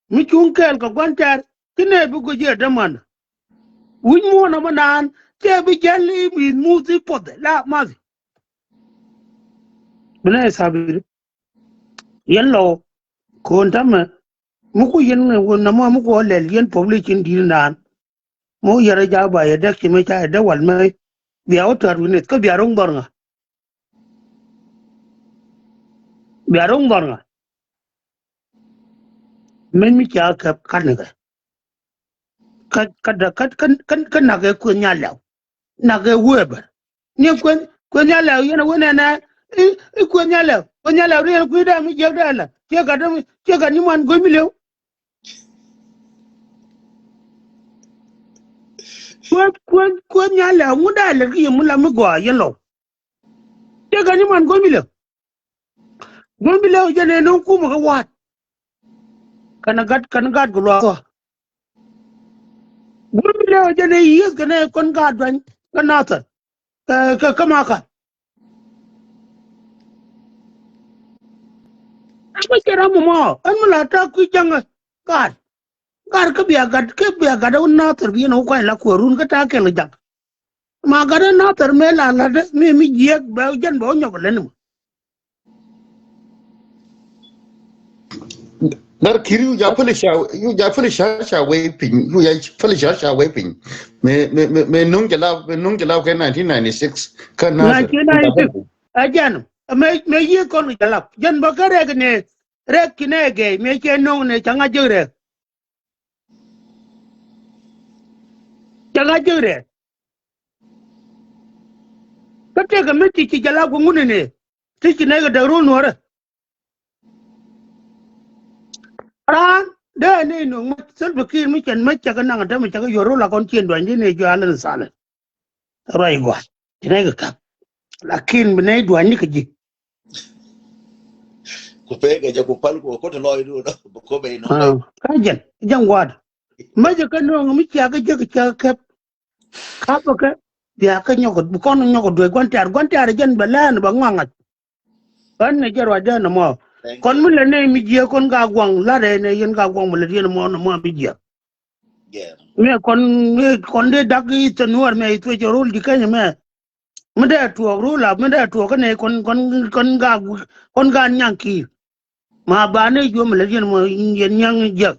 mi cuŋ kɛɛl kɛ gua̱n tɛ̈r, ci nɛy bi guic i̱ ɛ däman. Wi̱c muɔ̱ɔ̱n ɔmɔ naan cɛ bi jäl i̱ mi̱i̱th muth i̱ puɔth la math. Bi nɛy tha̱a̱ŋ bi ri. Yɛn Lɔw, ko̱n täämɛ, mi ku yɛn wä nɔmɔ mi ku ɣä lɛl yɛn public in di̱i̱t naan. Mi wä yɛrɛ ja̱a̱k ba yɛ däk ci mi ca yɛ däk wal mi bia wä tɔ̱a̱t wi̱nith kä bia ro̱ŋ dhɔr ŋa. Bia ro̱ŋ dhɔr ŋa. Mec mi cia käp kat ni kɛ. Kä, kä, kä, kä, kä, kä nak ɛ kueth Nyalɛw. Nak ɛ wee bär. Ni kueth, kueth Nyalɛw yɛn a wen ɛnɛ. I̱, i̱ kueth Nyalɛw. Kueth Nyalɛw ri ɛn kui̱ dee mi jiäk dee la. Ciɛ gat dee mi, ciɛ gat ni man go̱ny mi li̱w. Kueth, kueth, kueth Nyalɛw ŋu dee lɛt ki yɛ mi la mi gɔaa yɛn Lɔw. Ciɛ gat ni man go̱ny mi li̱w. Go̱n bi lɛw jɛn ɛ no̱o̱ŋ kumä kä wa̱a̱t. Kɛn ɛ gat, kɛn ɛ gat kɛ luaak thua. Go̱n bi lɛw jɛn ɛ yieth kɛn ɛ kɔn gaat duany kä Nathɛr. Kɛ, kɛ, kä Makal. Ɛn mi cɛ ram mɔmɔ, ɛn mi la ta̱a̱ kui̱ ja̱ŋ ɛ gaat. Gaat kä bia gat, kä bia gat ɛ wä Nathɛr bi yɛn ɛ wä kuany la kuäärun kä ta̱a̱ kɛl kɛ ja̱ŋ. Ma gat in Nathɛr mëë la la̱tdä mi mi jiääk bɛ jɛn bɛ wä nyɔk lɛn mɔ. Dar kiri yu ja fëlɛ ca, yu ja fëlɛ ca ca wee piny, yu ja fëlɛ ca ca wee piny. Mëë, mëë, mëë, mëë nuŋ jɛ la, mëë nuŋ jɛ la kɛ nineteen ninety-six. Kä Nathɛr. Nineteen ninety-six. Ɛ jɛn mëë, mëë yiëë kɔn kɛ jɛ la jɛn bä kä rɛk ni rɛk ki nɛ gɛy mëë cɛ nuŋ ni ca ŋa̱c jek rɛk. Ca ŋa̱c jek rɛk. Kä tëëkɛ mi ti ci jɛ la guŋ wunɛ ni ti ci nɛy kɛ däk rol nuɔrɛ. Raan dee ni nuŋ mɛ Salva Kiir mi cɛn mɛ cɛ kɛ naŋ dämɛ cɛ kɛ yuɔr rol a kɔn cien duany di ni jɔ alɛ ni thalɛ. Ruac gɔaa ti nɛy kɛ ka̱p. Lakin bi nɛy duany ni kɛ ji̱. Ku pek kɛ jɛ ku päl ku ko̱t lɔcdu. Bi ko̱ ben nɔ. Kä jɛn jɛn gua̱a̱t. Mäcɛ kä nööŋ mi cia kä jiäk cia kä kɛp. Ka̱pä kɛ bia kä nyɔk bi kɔn nyɔk duec gua̱n tɛ̈r gua̱n tɛ̈r jɛn bɛ lɛn bɛ ŋɔaŋ ŋa̱c. Ɣän ni jɛ ruacdä nɔmɔ. Kɔn mi lɛ ni mi jiɛ kɔn ka guaŋ la̱t ɛ ni yɛn ka guaŋ mi lɛ yɛn mɔ nɔmɔ mi jiɛ. Mɛ kɔn, mɛ kɔn dee dak i̱ thɛ nuɔr mɛ i̱ thuec rol di kɛnyɛ mɛ. Mi dee tuɔɔk rol a mi dee tuɔɔk kä ni kɔn kɔn kɔn ka kɔn ka nyaŋ ki̱i̱r. Ma ba ni juɔm lɛ yɛn mɔ yɛn nyaŋ jiɛk.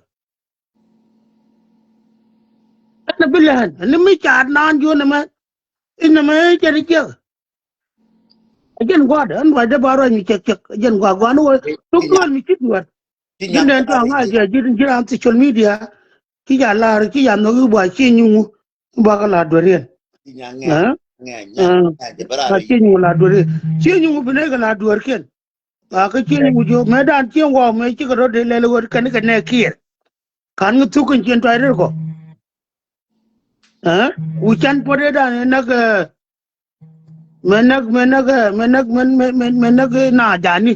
Ɛn a bi lɛn ni mi caat naan juɔn ɛmɛ. In ɛmɛ jɛn jiɛk. A jɛn gua̱a̱dɛ ɛn ruacdɛ ba ruac mi cɛk cɛk a jɛn gua̱a̱ gua̱a̱ni wä tok duɔl mi ci duɔl. Ji̱n dɛn tɔ̱ ŋa̱c jɛ ji̱n ji̱n ram social media. Ci ca lar ci ca nhɔk i̱ ba ci nyuŋu. Ba kä la duer yɛn. Ba ci nyuŋu la duer yɛn ci nyuŋu bi nɛy kɛ la duer kiɛn. Ba kä ci nyuŋu jiök mɛ dan ci waw mɛ ci kɛ rɔ dee lɛl ɣöt kɛn kɛ nɛ kiɛr. Kan ŋä thuk kɛn cien tuac rir kɔ. Wu can puɔt ëë dan ëë näk. Mɛ näk mɛ näk mɛ näk mɛ mɛ mɛ näk na jani.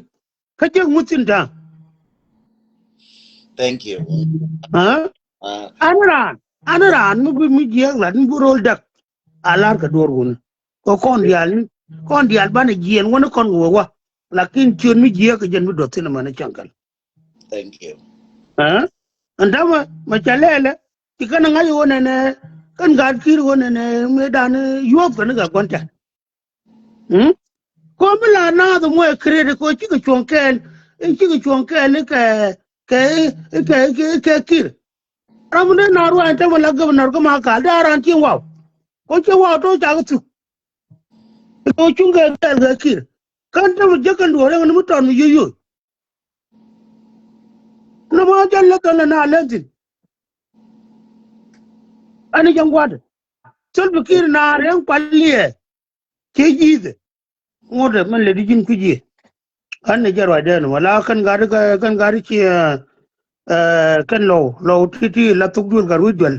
Kä cäk ŋuth thi̱n ta̱a̱. Thank you. An raan an raan mi bi mi jiɛɛk lat mi bi rol däk. A lar kɛ duɔr wuni kɛ kɔn diaal ni kɔn diaal banɛ jiɛɛn wä ni kɔn kɛ wä wä. Lakin ciöt mi jiɛɛk kɛ jɛn mi duɔth thi̱n ɛmɛn ɛ cäŋ kɛl. Thank you. Ɛn täämɛ mɛ cɛ lɛɛlɛ. Ci kɛn ŋa̱c ɣöö nɛnɛ kɛn gaat ki̱i̱r ɣöö nɛnɛ mëë dan yuɔ̱ɔ̱p kɛn kɛ gua̱n tɛ̈r. Kɔ mi la naath muɔc credit kɔ cikɛ cuɔ̱ŋ kɛɛl. Cikɛ cuɔ̱ŋ kɛɛl kɛ kɛ kɛ kɛ ki̱i̱r. Ram mi dee na ruac tämɛ la governor kä Makal dee a raan cieŋ waw. Kɔ cieŋ waw tɔ̱ cakɛ thuk. Kɔ cuŋ kɛ kɛɛl kɛ ki̱i̱r. Kän tämɛ jek kɛn duɔ̱ɔ̱r ɛŋ ni mi tɔt mi yo̱c yo̱c. Nɔmɔ jɛn lä thɔn lɛ na lɛn thi̱n. Ɛn jɛn gua̱dɛ. Thol bi kir na rɛŋ kual liɛ. Cɛ ji̱th. Ŋot ɛ mɛn lɛ di ji̱n kui̱ ji̱. Ɣän ni jɛ ruacdɛn wala kän gat kän gat ci, eh, kän lɔw lɔw ti ti la thok duel gat wi̱c duel.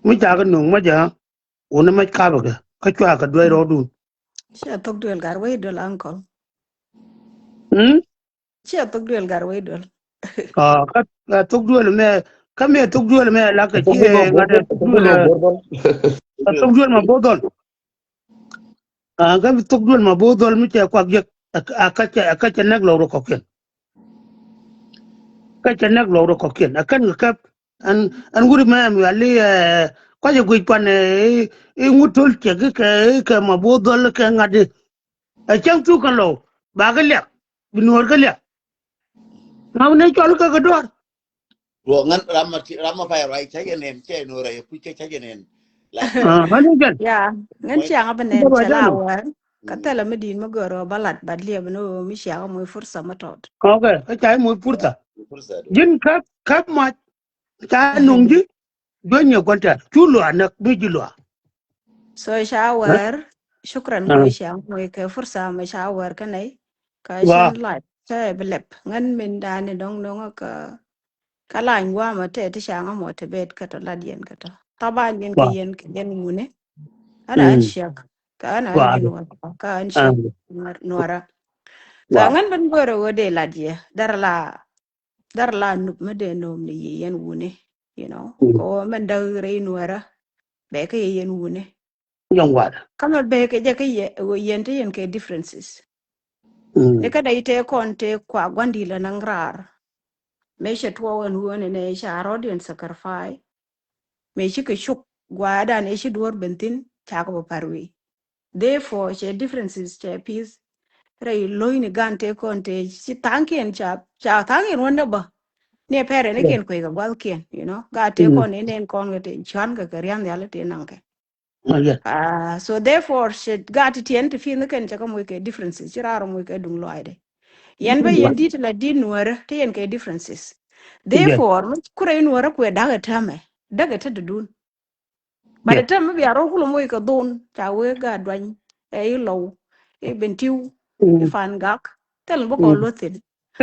Mi ca kɛ nuŋ ma jɛ. Wuni mac kapɛ kɛ kä cua kɛ duec rɔɔdun. Cia thok duel gat wi̱c duel uncle. Hmm? Cia thok duel gat wi̱c duel. Ah, kä, kä thok duel mɛ, kä mɛ thok duel mɛ la kɛ ci ŋa̱t ɛ thok duel, ɛ thok duel ma bo̱o̱ dhɔl. Ah, kä thok duel ma bo̱o̱ dhɔl mi cɛ kuak jek, a, a, kä cɛ, a, kä cɛ nɛk lɔk rɔ kɔkiɛn. Kä cɛ nɛk lɔk rɔ kɔkiɛn. A kɛn kɛ kɛp, ɛn, ɛn wuri mɛ mi wali, eh, kuacɛ guic pan, eh, i ŋut tol cɛ ki kɛ, kɛ ma bo̱o̱ dhɔl kɛ ŋa̱t di. Ɛ cäŋ thuk kɛn lɔw ba kɛ liak, bi nuɔɔr kɛ liak. Ŋa̱ ni cɔl kɛ kɛ duɔ̱ɔ̱r. Ruɔ ŋän ram ma ti, ram ma pay ruac cä jɛ nɛn, cɛ nuɔɔr ɛ kuc kɛ cä jɛ nɛn. Like, ah, ŋän jɛn. Ya, ŋän ciaŋ a bi nɛn cɛ la wɛr. Kä thilɛ mi di̱i̱t mi gör ɔ ba lat, but liɛp ni ɣöö mi ciaŋ a moc fursa mi tɔt. Okay, kä ca moc fursa. Fursa du. Ji̱n käp, käp mac. Ca nuŋ ji̱. Juɔ̱ny nyɛ gua̱n tɛ̈r cu luaak näk mi ji̱ luaak. So ca wɛr, shukran kɛ mi ciaŋ moc kɛ fursa mi ca wɛr kä nɛy. Kä cɛn lac cä bi lɛp ŋän min dani dɔ̱ŋ dɔ̱ŋ kä, kä lany guamä tɛ ti ca ŋä motivate kä tɔ lat yɛn kä tɔ. Taban yɛn kɛ yɛn kɛ yɛn wuni. Ana an ciak kä ana an yɛn wä kä an ciak nuɔra. Kä ŋän ben gör ɛ wä dee lat yɛ dara la Dhar la nup mi dee nom ni yɛ yɛn wuni, you know. Kɛ ɣöö mɛn däk rɛy nuɛrä bɛ kä yɛ yɛn wuni. Yɛn wat. Kä mɛ bɛ kɛ jɛ kä yɛ ɣöö yɛn te yɛn kɛ differences. Ni kä dee te kɔn te kua gua̱n di la naŋ raar. Mëë cɛ tuɔɔk ɛn ɣöö ni nɛ ca rɔ̱diɛn sacrifice. Mëë cikɛ cuk gua̱a̱dan ëë ci duɔ̱ɔ̱r ben thi̱n cakɛ bä pa̱r wi̱i̱. Therefore cɛ differences cɛ peace. Rɛy lo̱cni gan tëë kɔn tëë ci tha̱a̱ŋkiɛn ca, ca tha̱a̱ŋkiɛn wä näbä. Ni ɛ pɛrɛ ni kiɛn kueckɛ gua̱thkiɛn, you know. Gat tëë kɔn ni nɛn kɔn kɛ tëë cua̱n kɛ kɛ ria̱n nhial tëë naŋkɛ. Ah, so therefore cɛ gat ti tiɛn ti pi̱th ni kɛn cɛ kɛ moc kɛ differences ci raar moc kɛ duŋ lɔaacdɛ. Yɛn bä yɛn di̱t la di̱t nuäärä ti yɛn kɛ differences. Therefore mi kurɛ in nuäärä kuɛ da̱k ɛ täämɛ da̱k ɛ tä dudun. But ɛ täämɛ mi bia rɔ kulɛ moc kɛ dhun ca wee gaat duany ɛ i lɔw i ben tiw i fan gak. Thil mi bä kɔn luɔth thin.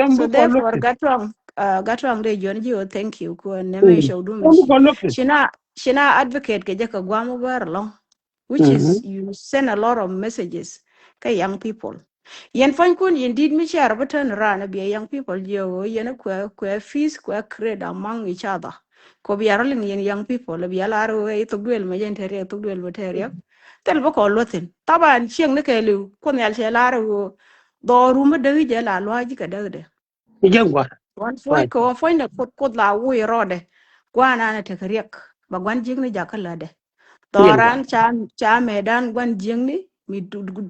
So therefore gat tuaŋ, ah, gat tuaŋ dee jiɔn ji̱ ɣöö thank you kuɛ nɛmɛ show du mi ci na, ci na advocate kɛ jɛ kɛ guam wä bär alɔŋ. Which is you send a lot of messages kä young people. Yɛn pua̱nykun yɛn di̱t mi cɛ rɔ bi turn around a bia young people jiɛ ɣöö yɛn kuɛ, kuɛ peace kuɛ create among each other. Kɔ bia rɔ liŋ yɛn young people a bia lar ɣöö ɛ thok duel mɛ jɛn te riɛk thok duel mɛ te riɛk. Thil bä kɔn luɔth thin. Taban cieŋ ni kɛɛliw Kuoth Nhial cɛ lar ɣöö dhɔɔru mi däk jɛ la lua̱a̱ ji̱ kɛ däkdɛ. Jɛ ŋuan. Wan puɔ̱ny kɛ wan puɔ̱ny nɛ Kuoth, Kuoth la wuc rɔɔdɛ. Gua̱a̱n an a tekɛ riɛk ba gua̱n jiäkni jakä lätdɛ. Dhɔran ca, ca mɛɛdan gua̱n jiäkni mi,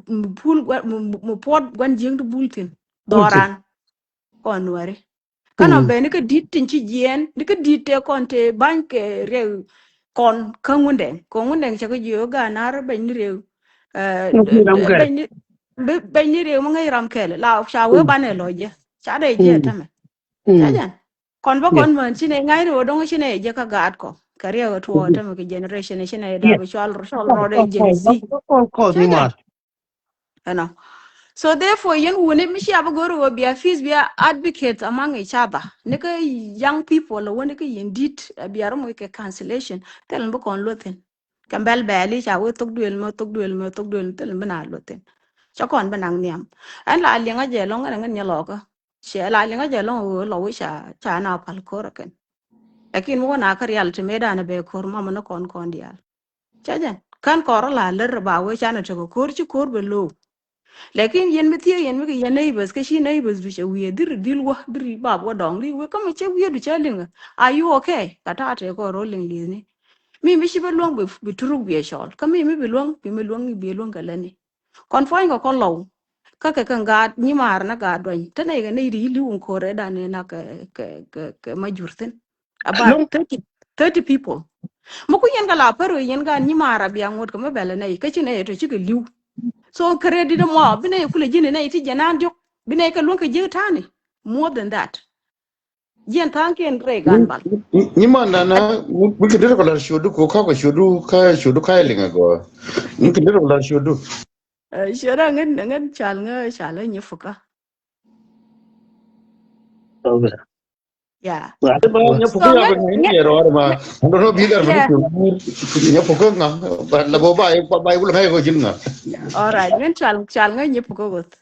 mi pul gua̱n, mi, mi puɔt gua̱n jiäkni bul thi̱n. Dhɔran kɔn nuäri. Kä nɔ bɛ ni kä di̱t tin ci jiɛɛn ni kä di̱t tëë kɔn tëë ba̱ny kɛ riɛk kɔn kä Ŋundɛŋ kɛ Ŋundɛŋ cɛ kä jiök gaat naar bɛny ni riɛk. Bɛny ni, bɛny ni riɛk mi ŋäc ram kɛl la ca wee banɛ lɔc jɛ ca dee jiɛ tämɛ. Ca jɛn kɔn bä kɔn män ci nɛ ŋa̱cni wä do̱ŋ ci nɛ jɛ kä gaat kɔ kɛ riɛk ɛ tuɔɔk tämɛ kɛ generation ci nɛ dap cɔl cɔl rɔɔdɛ Gen Z. Ca jɛn. Ɛnɔ. So therefore yɛn wuni mi cia bi go̱r ɣöö bia peace bia advocate among each other ni kä young people wä ni kä yɛn di̱t bia rɔ moc kɛ cancellation. Thil mi bi kɔn luɔth thin. Kɛ bɛl bɛɛli ca wee thok duël mɛ thok duël mɛ thok duël thil mi bi na luɔth thin. Ca kɔn bi naŋ nhiam. Ɛn la liɛŋä jɛ lɔŋ ɛn ŋän nyɛ lɔkä. Ciɛ la liŋä jɛ lɔŋ ɣöö lɔ wi̱c ca, ca na pal ko̱r ɛ kɛn. Lakin mi wä na kä rial ti mëëdan ɛ bɛ ko̱r mamä ni kɔn kɔn diaal. Ca jɛn kän kɔr la lär ba wee canɛ tekɛ ko̱r ci ko̱r bɛ lo̱o̱. Lakin yɛn mi thiee yɛn mi kɛ yɛn neighbors kä ci neighbors du cɛ wiee dhiri dhil wä dhiri bap wä dɔŋ ri wee kä mi cɛ wiee du cɛ liŋä. Are you okay? Ka ta̱a̱ tëë kɔr rɔ liŋ li̱thni. Mi mi ci bä luäŋ bi, bi turuk bi ɛ cɔl kä mi mi bi luäŋ bi mi luäŋ bi luäŋ kɛ lätni. Kɔn puɔ̱nykɔ kɔn lɔw. Kä kɛ kɛn gaat nyimaar na gaat duany te nɛy kɛ nɛy ti yi li̱w in ko̱r ɛ dan ɛ na kɛ, kɛ, kɛ, kɛ ma jur thi̱n. About thirty, thirty people. Mi ku yɛn kɛ la pär wee yɛn gaat nyimaar a bia ŋuɔ̱t kɛ mi bɛl ɛ nɛy kä ci nɛy ɛ tɔ cikɛ li̱w. So kɛ rɛɛ dit ɛmɔ bi nɛy kulɛ ji̱n ɛ nɛy ti jɛ naan diɔ̱k bi nɛy kɛ luäŋ kɛ jiäk ta̱a̱ni. More than that. Jiɛn tha̱a̱ŋkiɛn rɛy gan bal. Ni man nana, mi kɛ deri kɔ lar ciötdu kɔ, ka kɔ ciötdu, ka ciötdu ka liŋ agɔ. Mi kɛ deri kɔ lar ciötdu. Ciötdu aŋän, aŋän cal ŋä, cal ŋä nyi fuka. Okay. Yeah. Nya puku ya bɛ ŋa̱c ni rɔɔdɛ ma. Ando no bi dar bɛ ni ciötdu. Nya puku ŋa, ba la bɔ ba, ba, ba wula ŋa̱c kɔ ji̱n ŋa. All right, ŋän cal, cal ŋä nyi puku goth.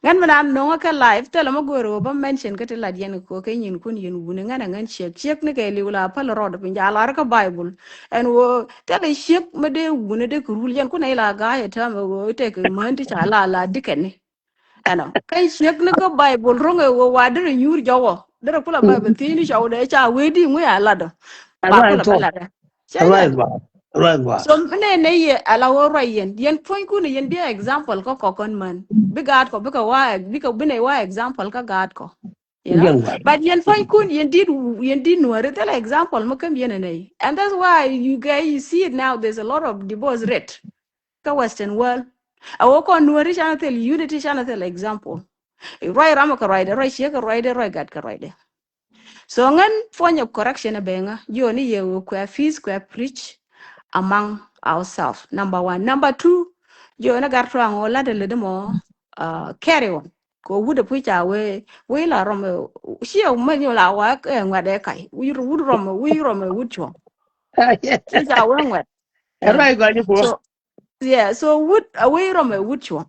Ŋän mi naan no̱o̱ŋä kä live, thilɛ mi go̱o̱r ɣöö bä mention kä ti lat yɛn kɛ kɔ kɛ nyinkun yɛn wuni ŋän ɛ ŋän ciek. Ciek ni kɛ liw la päl rɔɔdɛ piny, ca lar kä Bible. Ɛn ɣöö thilɛ ciek mi dee wuni dee kɛ rul yɛn kun ɛ ila ga̱a̱c ɛ täämɛ ɣöö tekɛ mään ti ca la la dikɛni. Ɛnɔ, kä ciek ni kä Bible ro̱ŋ ɛ ɣöö wa derɛ nyuur jɔwɔ. Derɛ kulɛ Bible thiecni cɔwdɛ ca wee di ŋui̱ a latdɔ. Ba kulɛ bä latdɛ. Cɛ jɛ. So mi nɛ nɛ yɛ ala ɣöö ruac yɛn. Yɛn puɔ̱nykun yɛn bi a example kä kɔkɔn män. Bi gaatkɔ bikɛ wa, bikɛ bi nɛ wa example kä gaatkɔ. You know? But yɛn puɔ̱nykun yɛn dit, yɛn dit nuäri thilɛ example mi käm yɛn ɛ nɛy. And that's why you guys, you see it now, there's a lot of divorce rate kä Western world. A wä kɔn nuäri canɛ thil unity, canɛ thil example. Ruac ram kɛ ruacdɛ, ruac ciek kɛ ruacdɛ, ruac gat kɛ ruacdɛ. So ŋän point of correction ɛ bɛ ŋä, jiɔni yɛ wä kuɛ feast, kuɛ preach among ourselves. Number one. Number two, jiɔni gat tuaŋ wä lat ɛ lät mɔ, uh, carry on. Kɛ wut ɛ puc ca wee, wee la rɔm ɛ, ciɛ mɛ nyɔ la wa ɛ ŋuɛt ɛ kac. Wut, wut rɔm ɛ, wut rɔm ɛ wut cuɔ̱ŋ. Ciɛ ca wee ŋuɛt. Ɛ ruac gɔny puɔ. So, yeah, so wut, a wee rɔm ɛ wut cuɔ̱ŋ.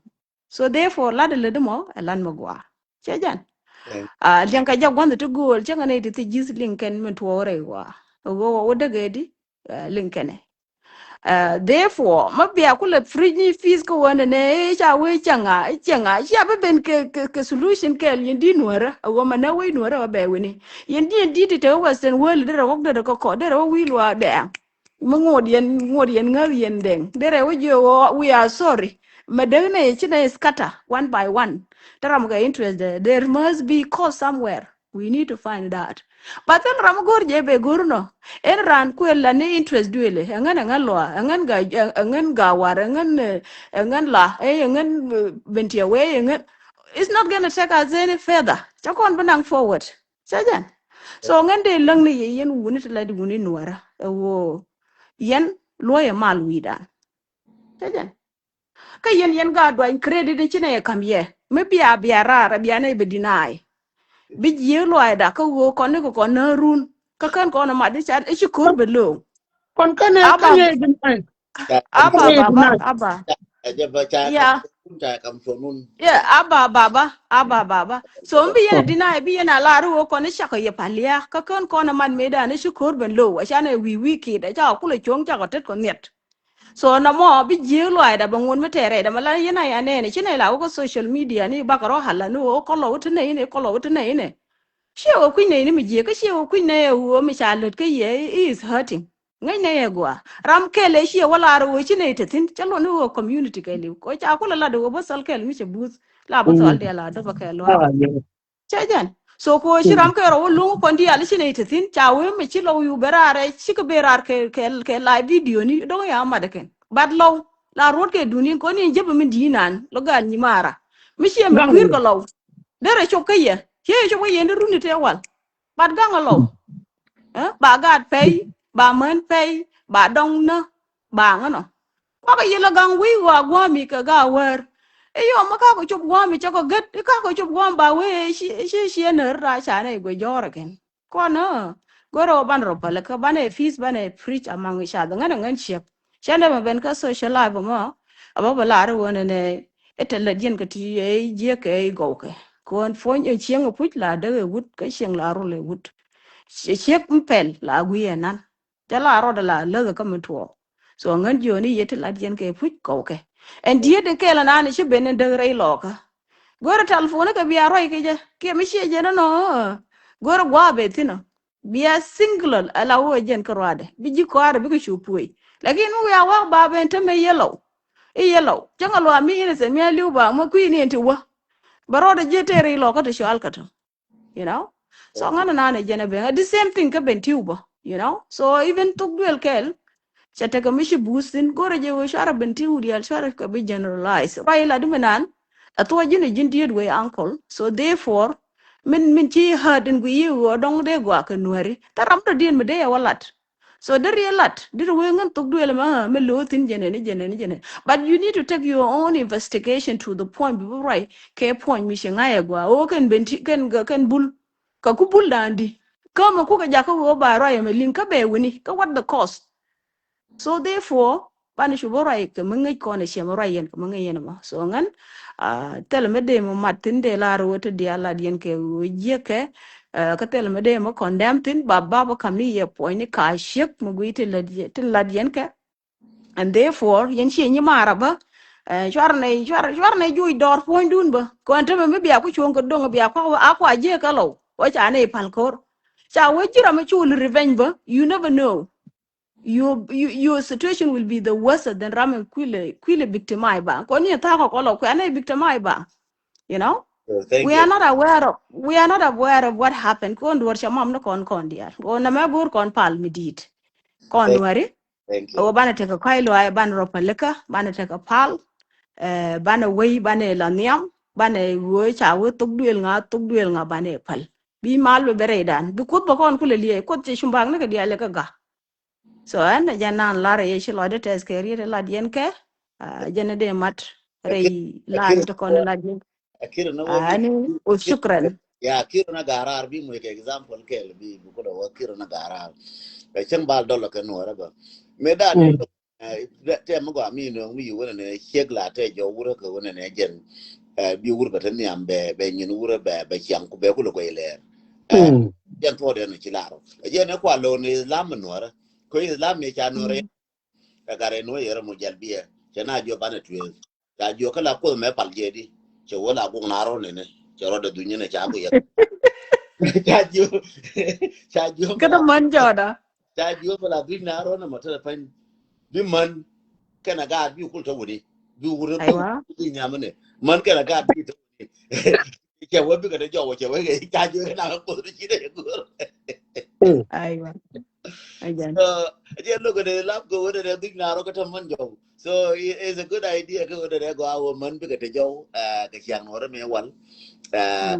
So therefore, lat ɛ lät mɔ, ɛ lat mɛ gua̱a̱. Cɛ jɛn. A liɛŋ kɛ jɛ gua̱nh ti go̱o̱l, cɛ ŋɛ nɛy ti thi ji̱th liŋ kɛn min tuɔɔk rɛy gua̱a̱. Ɛ ɣöö wä däk ɛ di, ɛ, liŋ kɛnɛ. Uh, therefore, ma bia kulɛ preach ni feast kä wä nɛ nɛ, eh, ca wee cɛ ŋa, cɛ ŋa, cia bi ben kɛ, kɛ, kɛ solution kɛɛl yɛn di nuäärä, a wä ma nɛ wee nuäärä wä bɛ weni. Yɛn di, yɛn di ti te Western world, derɛ wä, derɛ kɔ kɔ, derɛ wä wi̱i̱ luaak dɛɛŋ. Mi ŋot yɛn, ŋot yɛn ŋäth yɛn dɛŋ. Derɛ wä jiɛ wä, we are sorry. Ma däk nɛ ci nɛ scatter one by one. Te ram kɛ interest dɛ. There must be cause somewhere. We need to find that. But then ram go̱r jɛ bɛ go̱r nɔ. Ɛn raan kuël la ni interest duëlɛ. Ɛŋɛn, ɛŋɛn lɔa, ɛŋɛn ga, ɛŋɛn ga war, ɛŋɛn, eh, ɛŋɛn la, eh, ɛŋɛn, eh, bentia wee, ɛŋɛn. It's not gonna take us any further. Cɛ kɔn bi naŋ forward. Cɛ jɛn. So ŋɛn dee läŋ ni yɛ yɛn wuni ti la di wuni nuɔrä. Ɛ woo. Yɛn luɔyɛ mal wi̱i̱dan. Cɛ jɛn. Kä yɛn, yɛn gaat duany credit in ci nɛ yɛ ka̱m yɛ. Mi bia, bia raar, bia nɛ bɛ deny. Bi jiëë luaacda kä ɣöö kɔn ni kɛ kɔn nä run. Kä kän kɔn ɛ mat i̱ cat i̱ ci ko̱r bɛ lo̱o̱ŋ. Kɔn känɛ, aba, känɛ deny. Aba, känɛ baba, deny. Aba. Ya. Ya, aba, baba, aba, baba. So mi bi yɛn a deny, bi yɛn a lar i̱ ɣöö kɔn i̱ cakɔ yɛ pal ya. Kä kän kɔn ɛ mat mëëdan i̱ ci ko̱r bɛ lo̱o̱ŋ. A canɛ wi̱i̱ wi̱i̱ ki̱i̱t, a cakɔ kulɛ cuɔ̱ŋ cakɔ tet kɔ nhiɛt. So nɔmɔ bi jiëë luaacda bɛ ŋuɔ̱t mi tɛɛrɛ dama la yɛn a ya nɛɛni ci nɛy la wä kä social media ni bakɛ rɔ hala ni wä kɔlɔ wä ti nɛy ni kɔlɔ wä ti nɛy ni. Ciɛ wä kui̱ny nɛy ni mi jiëë kä ciɛ wä kui̱ny nɛy ɛ wä mi ca lät kä yɛ is hurting. Ŋäc nɛy ɛ gua ram kɛl ɛ ciɛ wä lar wä ci nɛy te thi̱n cä luɔt ni wä community kɛɛliw kɛ ca kulɛ lat wä bä thɔl kɛl mi cɛ buth la bä thɔl dial a dɔpä kɛɛl luaak. Cɛ jɛn. So ko ci ram kɛ rɔ wä luŋ kɔn diaal ci nɛy te thi̱n ca wee mɛ ci lɔw yu ben raar ɛ ci kɛ ben raar kɛ, kɛ, kɛ live video ni dɔ̱ŋ ya mat kɛn. But lɔw la ruɔt kɛ duni kɔn in jepɛ mi di̱i̱n an lɔ gal nyi mara. Mi ciɛ mɛ kui̱r kɛ lɔw. Derɛ cop kä yɛ. Ciɛ yɛ cop kä yɛ ni runi tɛ wal. But gaŋ a lɔw. Ɛ, ba gaat pɛy, ba män pɛy, ba dɔŋ nä, ba ŋä nɔ. Kɔkɛ yɛ lɛ gaŋ wi̱i̱ ɣɔaa gua̱a̱mi kɛ ga̱a̱ wäär. I̱ yɔm mi kakɔ cop gua̱a̱mi cɛ kɔ gät, i̱ kakɔ cop gua̱a̱mi ba wee ci, ci, ci ɛ när raa ca nɛy guɛ jɔ̱ɔ̱r ɛ kɛn. Kɔn ɛ, go̱rɛ wä banɛ rɔ päl ɛ kä banɛ feast banɛ preach among each other. Ŋän ɛ ŋän ciek. Cɛ nɛ mɛ ben kä social life mɔ, a bä bɛ lar i̱ wä nɛ nɛ, i̱ tɛ lät yɛn kɛ ti ɛ jiɛk kɛ i̱ gɔw kɛ. Kɔn puɔ̱ny ɛ cieŋ ɛ puc la däk ɛ wut, kä cieŋ la rol ɛ wut. Ciek mi pɛl la gui̱i̱ ɛ nan. Cɛ la rɔɔdɛ la läthɛ kä mi tuɔɔk. So ŋän jiɔni yɛ ti lat yɛn kɛ puc kɔwkɛ. Ɛn diet in kɛl anan ci ben in däk rɛy lɔɔkä. Go̱rɛ telephone kɛ bia ruac kɛ jɛ kiɛ mi ciɛ jɛ nɔnɔ. Go̱rɛ gua̱a̱ bɛ thinɔ. Bia single ala wä jɛn kä ruadɛ bi ji̱ kɔaarɛ bikɛ cu puɔy. Lakin mi wiaa wak ba ben tämɛ yɛ lɔw. I̱ yɛ lɔw cäŋ a luaak mi innocent mi a li̱w ba mɔ kui̱ ni in ti wä. Bɛ rɔɔdɛ jiɛ tëë rɛy lɔɔkä ti cɔal kä tɔ. You know? So ŋän naan ɛ jɛn ɛ ben. Ɛ the same thing kä ben tiw bä. You know? So even thuk duel kɛl cɛ tekɛ mi ci buth thin go̱rɛ jɛ wee cuarɛ ben tiw diaal cuarɛ kɛ bi generalize. Ruac ila di mi naan ɛ thuɔc ji̱n ɛ ji̱n diet wee uncle. So therefore Min, min ci hurt in gui yi ɣöö dɔŋ dee gɔaa kɛ Nuääri. Thil ram dɔ̱diɛn mi dee yɛ wä lat. So deri lat, deri wee ŋän thok duël mɛ, mɛ lo̱o̱ thi̱n jɛnɛ ni jɛnɛ ni jɛnɛ. But you need to take your own investigation to the point bi bi ruac kɛ point mi ci ŋa̱c ɛ gɔaa. Ɣöö kɛn ben ti, kɛn, kɛn bul. Kä ku bul da̱a̱n di. Kä mɛ kukɛ jakä ɣöö ba ruac ɛmɛ liŋ kä bɛ wini. Kä what the cost? So therefore, banɛ cu bä ruac kɛ mi ŋäc kɔn ɛ ciɛ mi ruac yɛn kɛ mi ŋäc yɛn ɛmɔ. So ŋän, ah, thilɛ mi dee mi mat thi̱n dee lar ɣöö te diaal lat yɛn kɛ ɣöö jiäkɛ, ah, kä thilɛ mi dee mi condemn thi̱n, ba, ba bä kam ni yɛ puɔ̱ny ni ka ciek mi gui ti lat yɛ-, ti lat yɛn kɛ. And therefore, yɛn ciɛ nyi maar a bä, eh, cuar nɛ, cuar, cuar nɛ juuc dɔɔr puɔ̱nydun bä. Kɔn te mi mi bia ku cuɔ̱ŋ kɛ do̱ŋ bia ku a kua jiäkɛ lɔw. Wä ca nɛ pal ko̱r. Ca wee ji̱ ram mi cu li revenge bä. You never know. Your, your, your situation will be the worse than ram in kuile, kuile victimize ba. Kɔn ni tha kɔ kɔlɔ kuɛ ni victimize ba. You know? Oh, thank We you. are not aware of, we are not aware of what happened. Kɔn duɔr ca mam ni kɔn kɔn diaal. Kɔn na mɛ gur kɔn pal mi dit. Kɔn Thank, Nuääri. Thank you. Ɣöö banɛ tekɛ kɔc luaai, banɛ rɔ pälikä, banɛ tekɛ pal, eh, banɛ wei, banɛ la nhiam, banɛ ɣöö ca wee thok duël ŋa, thok duël ŋa banɛ päl. Bi mal bɛ bɛ rɛydan. Bi kuoth bä kɔn kulɛ liɛɛc, kuoth cɛ cumbak ni kɛ diaal lɛ kä gak. So ɛn ɛ jɛn nan lar ɛ yɛ ci lɔcdä tɛth kɛ riet ɛ lat yɛn kɛ, ah, jɛn ɛ dee mat rɛy Akir, line Akir, ti kɔn ɛ lat yɛn. Akir na wä bi, ani bi, wa bi, shukran. Ya, Akir na garar bi mu kɛ example kɛl bi, bi kuda wä Akir na garar. Bɛ cɛŋ bal dɔlɔ kɛ nuɔrɛ bä. Mɛ dan ni, eh, tɛ mi gɔa mi nöŋ mi yi wä nɛ ciek la tɛ jɔ wurä kɛ wä nɛ jɛn. Eh, bi wur bɛ te nhiam bɛ, bɛ nyin wurä bɛ, bɛ ciaŋ ku bɛ kulɛ kuɛ lɛɛr. Eh, jɛn thuɔdɛ ni ci lar. Jɛn ɛ kua lo ni Islam nuɔrɛ. Ko Islam ni ca nuɔrɛ. Ɛ gat rɛy nuɔ̱ɔ̱c yɛrɛ mu jɛl biɛ cɛ na jiök banɛ tueeth. Ca jiök kä la kuoth mɛ pal jiɛɛdi cɛ wä la guŋ na rɔ̱ nɛnɛ cɛ rɔ̱dɛ dhuny nɛ ca ku yɛ. Ca jiök, ca jiök kä dä män jɔɔda. Ca jiök bä la dhuny na rɔ̱ nɛ mɔ te pɛny. Bi män kɛnɛ gaat bi kul te wuni bi wuri. Aiwa. Bi nyamɛ nɛ män kɛnɛ gaat bi te wuni. Cɛ wee bikɛ te jɔw cɛ wee kɛ ca jiök kɛ na kɛ kuoth ni ci dee go̱o̱r. Aiwa. Again. So, jɛ look at the lab go with the big narrow kɛ te män jɔw. So, i-, it's a good idea kɛ with the go awo män bikɛ te jɔw, eh, kɛ ciaŋ nuɔrɛ mi wal. Eh,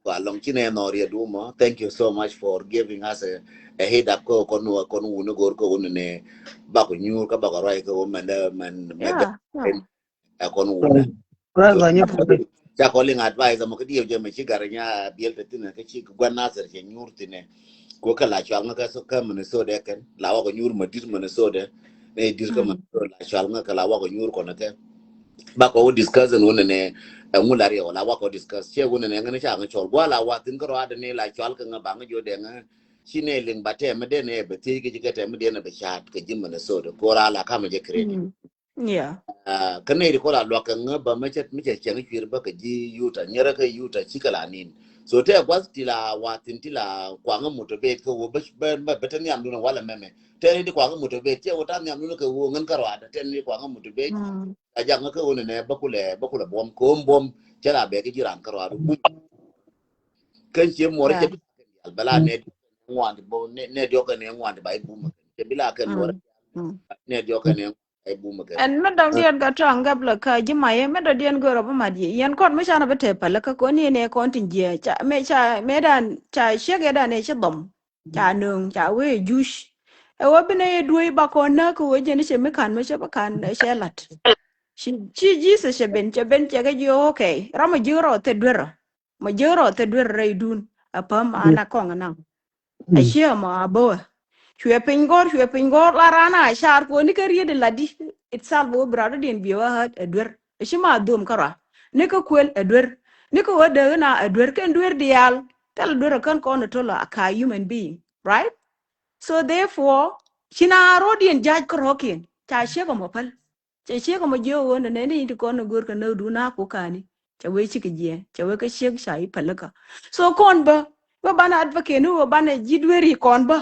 go along ci nɛ nɔr yɛ duma. Thank you so much for giving us a, a head up kɛ kɔn wa kɔn wuni go̱o̱r kɛ wuni nɛ. Bak nyuur kɛ bak ruac kɛ wuni mɛn dɛ mɛn mɛn dɛ. Yeah, yeah. Ɛ kɔn wunɛ. Ca kɔn liŋ advice amɔ kä diɛw jɛ mɛ ci gar nya biɛl te thinɛ kä ci guan Nasir cɛ nyuur thinɛ. Kuɔ kä la cual ŋä kä so kä Minnesota kɛn la wakɔ nyuur ma dit Minnesota. Nɛ dit kä Minnesota la cual ŋä kä la wakɔ nyuur kɔn kɛ. Ba kɔ wä discuss ɛn wunɛ nɛ ɛ ŋu la riɛw la wakɔ discuss cɛ wunɛ nɛ ŋä ni ca ŋä cɔl gua la wa thin kä rɔadɛ ni la cual kä ŋä ba ŋä jɔ dɛ ŋä. Ci nɛ liŋ ba tɛmɛ dɛ nɛ bɛ thiec kä ci kɛ tɛmɛ dɛ nɛ bɛ caat kä ji̱ Minnesota. Kora la kamɛ jɛ credit. Yeah. Ah, kä nɛy ti kɔn la luak kɛ ŋä bä mi cɛ, mi cɛ cɛŋ cuir bä kɛ ji̱ Utah, nyɛrɛ kä Utah cikɛ la nin. So tɛ gua̱th ti la wa thin ti la kuaŋä motivate kä wä bä, bä, bä, bä te nhiam dun walɛ mɛmɛ. Tɛ ni ti kuaŋä motivate, cɛ wä ta nhiam dun kɛ wä ŋän kä ruaadä, tɛ ni ti kuaŋä motivate. Mm. A jaŋä kä wä nɛ nɛ bä kulɛ, bä kulɛ buɔm, kɛ wä buɔm, cɛ la bɛ kɛ ji̱ raan kä ruaadä. Kɛn ciɛ muɔrɛ cɛ bi bɛ la nɛ ŋuan ti bä, nɛ, nɛ diɔk kɛ nɛ ŋuan ti ba i̱ bumä. Cɛ bi la kɛn muɔrɛ. Nɛ diɔk kɛ nɛ Ɛn mi dɔ̱ŋ diɛn kɛ tɔ̱a̱ŋ gɛp lɛ kä ji̱ mayɛ mi dɔ̱ŋ diɛn gör ɔ bi mat yɛ yɛn kɔn mi canɛ bi tɛp pälä kä kɔn yɛn ɛ kɔn tin jiɛ ca mi ca mi dan ca ciek yɛ dan ɛ ci dhɔm ca nööŋ ca wee juc. Ɛ wä bi nɛ yɛ duee ba kɔn nä kä wee jɛn i̱ cɛ mi ka̱n mi cɛ bi ka̱n ɛ cɛ la̱t. Ci ci Jesus cɛ ben cɛ ben cɛ kɛ jiɛ okay ram ɔ ji̱ rɔ thɛ duer ɔ. Ma jiäk rɔ thɛ duer rɛydun a päm an a kɔŋ a naŋ. A ciɛ mɔ a bä wä. Cuɛ piny gɔr cuɛ piny gɔr la ran a car kuɔni kä riet in la di. Itself wä bi rat rɔ diɛn biɛ wä hät a duer a ci ma dhom kä rɔ. Ni kä kuël a duer ni kä wä dee na a duer kɛn duer diaal. Thil duer a kän kɔn a tol a ka human being, right? So therefore ci na rɔ diɛn ja̱c kä rɔ̱kiɛn ca ciek a mɔ päl. Cɛ ciek ɛmɔ jiök ɣöö nɛ nɛni in ti kɔn ni go̱o̱r kɛ nääkdun a ku ka̱ni. Cɛ wee cikɛ jiɛɛn cɛ wee kä ciek ca i̱ pälikä. So kɔn bä bä banɛ advocate ni ɣöö banɛ ji̱ dueeri kɔn bä.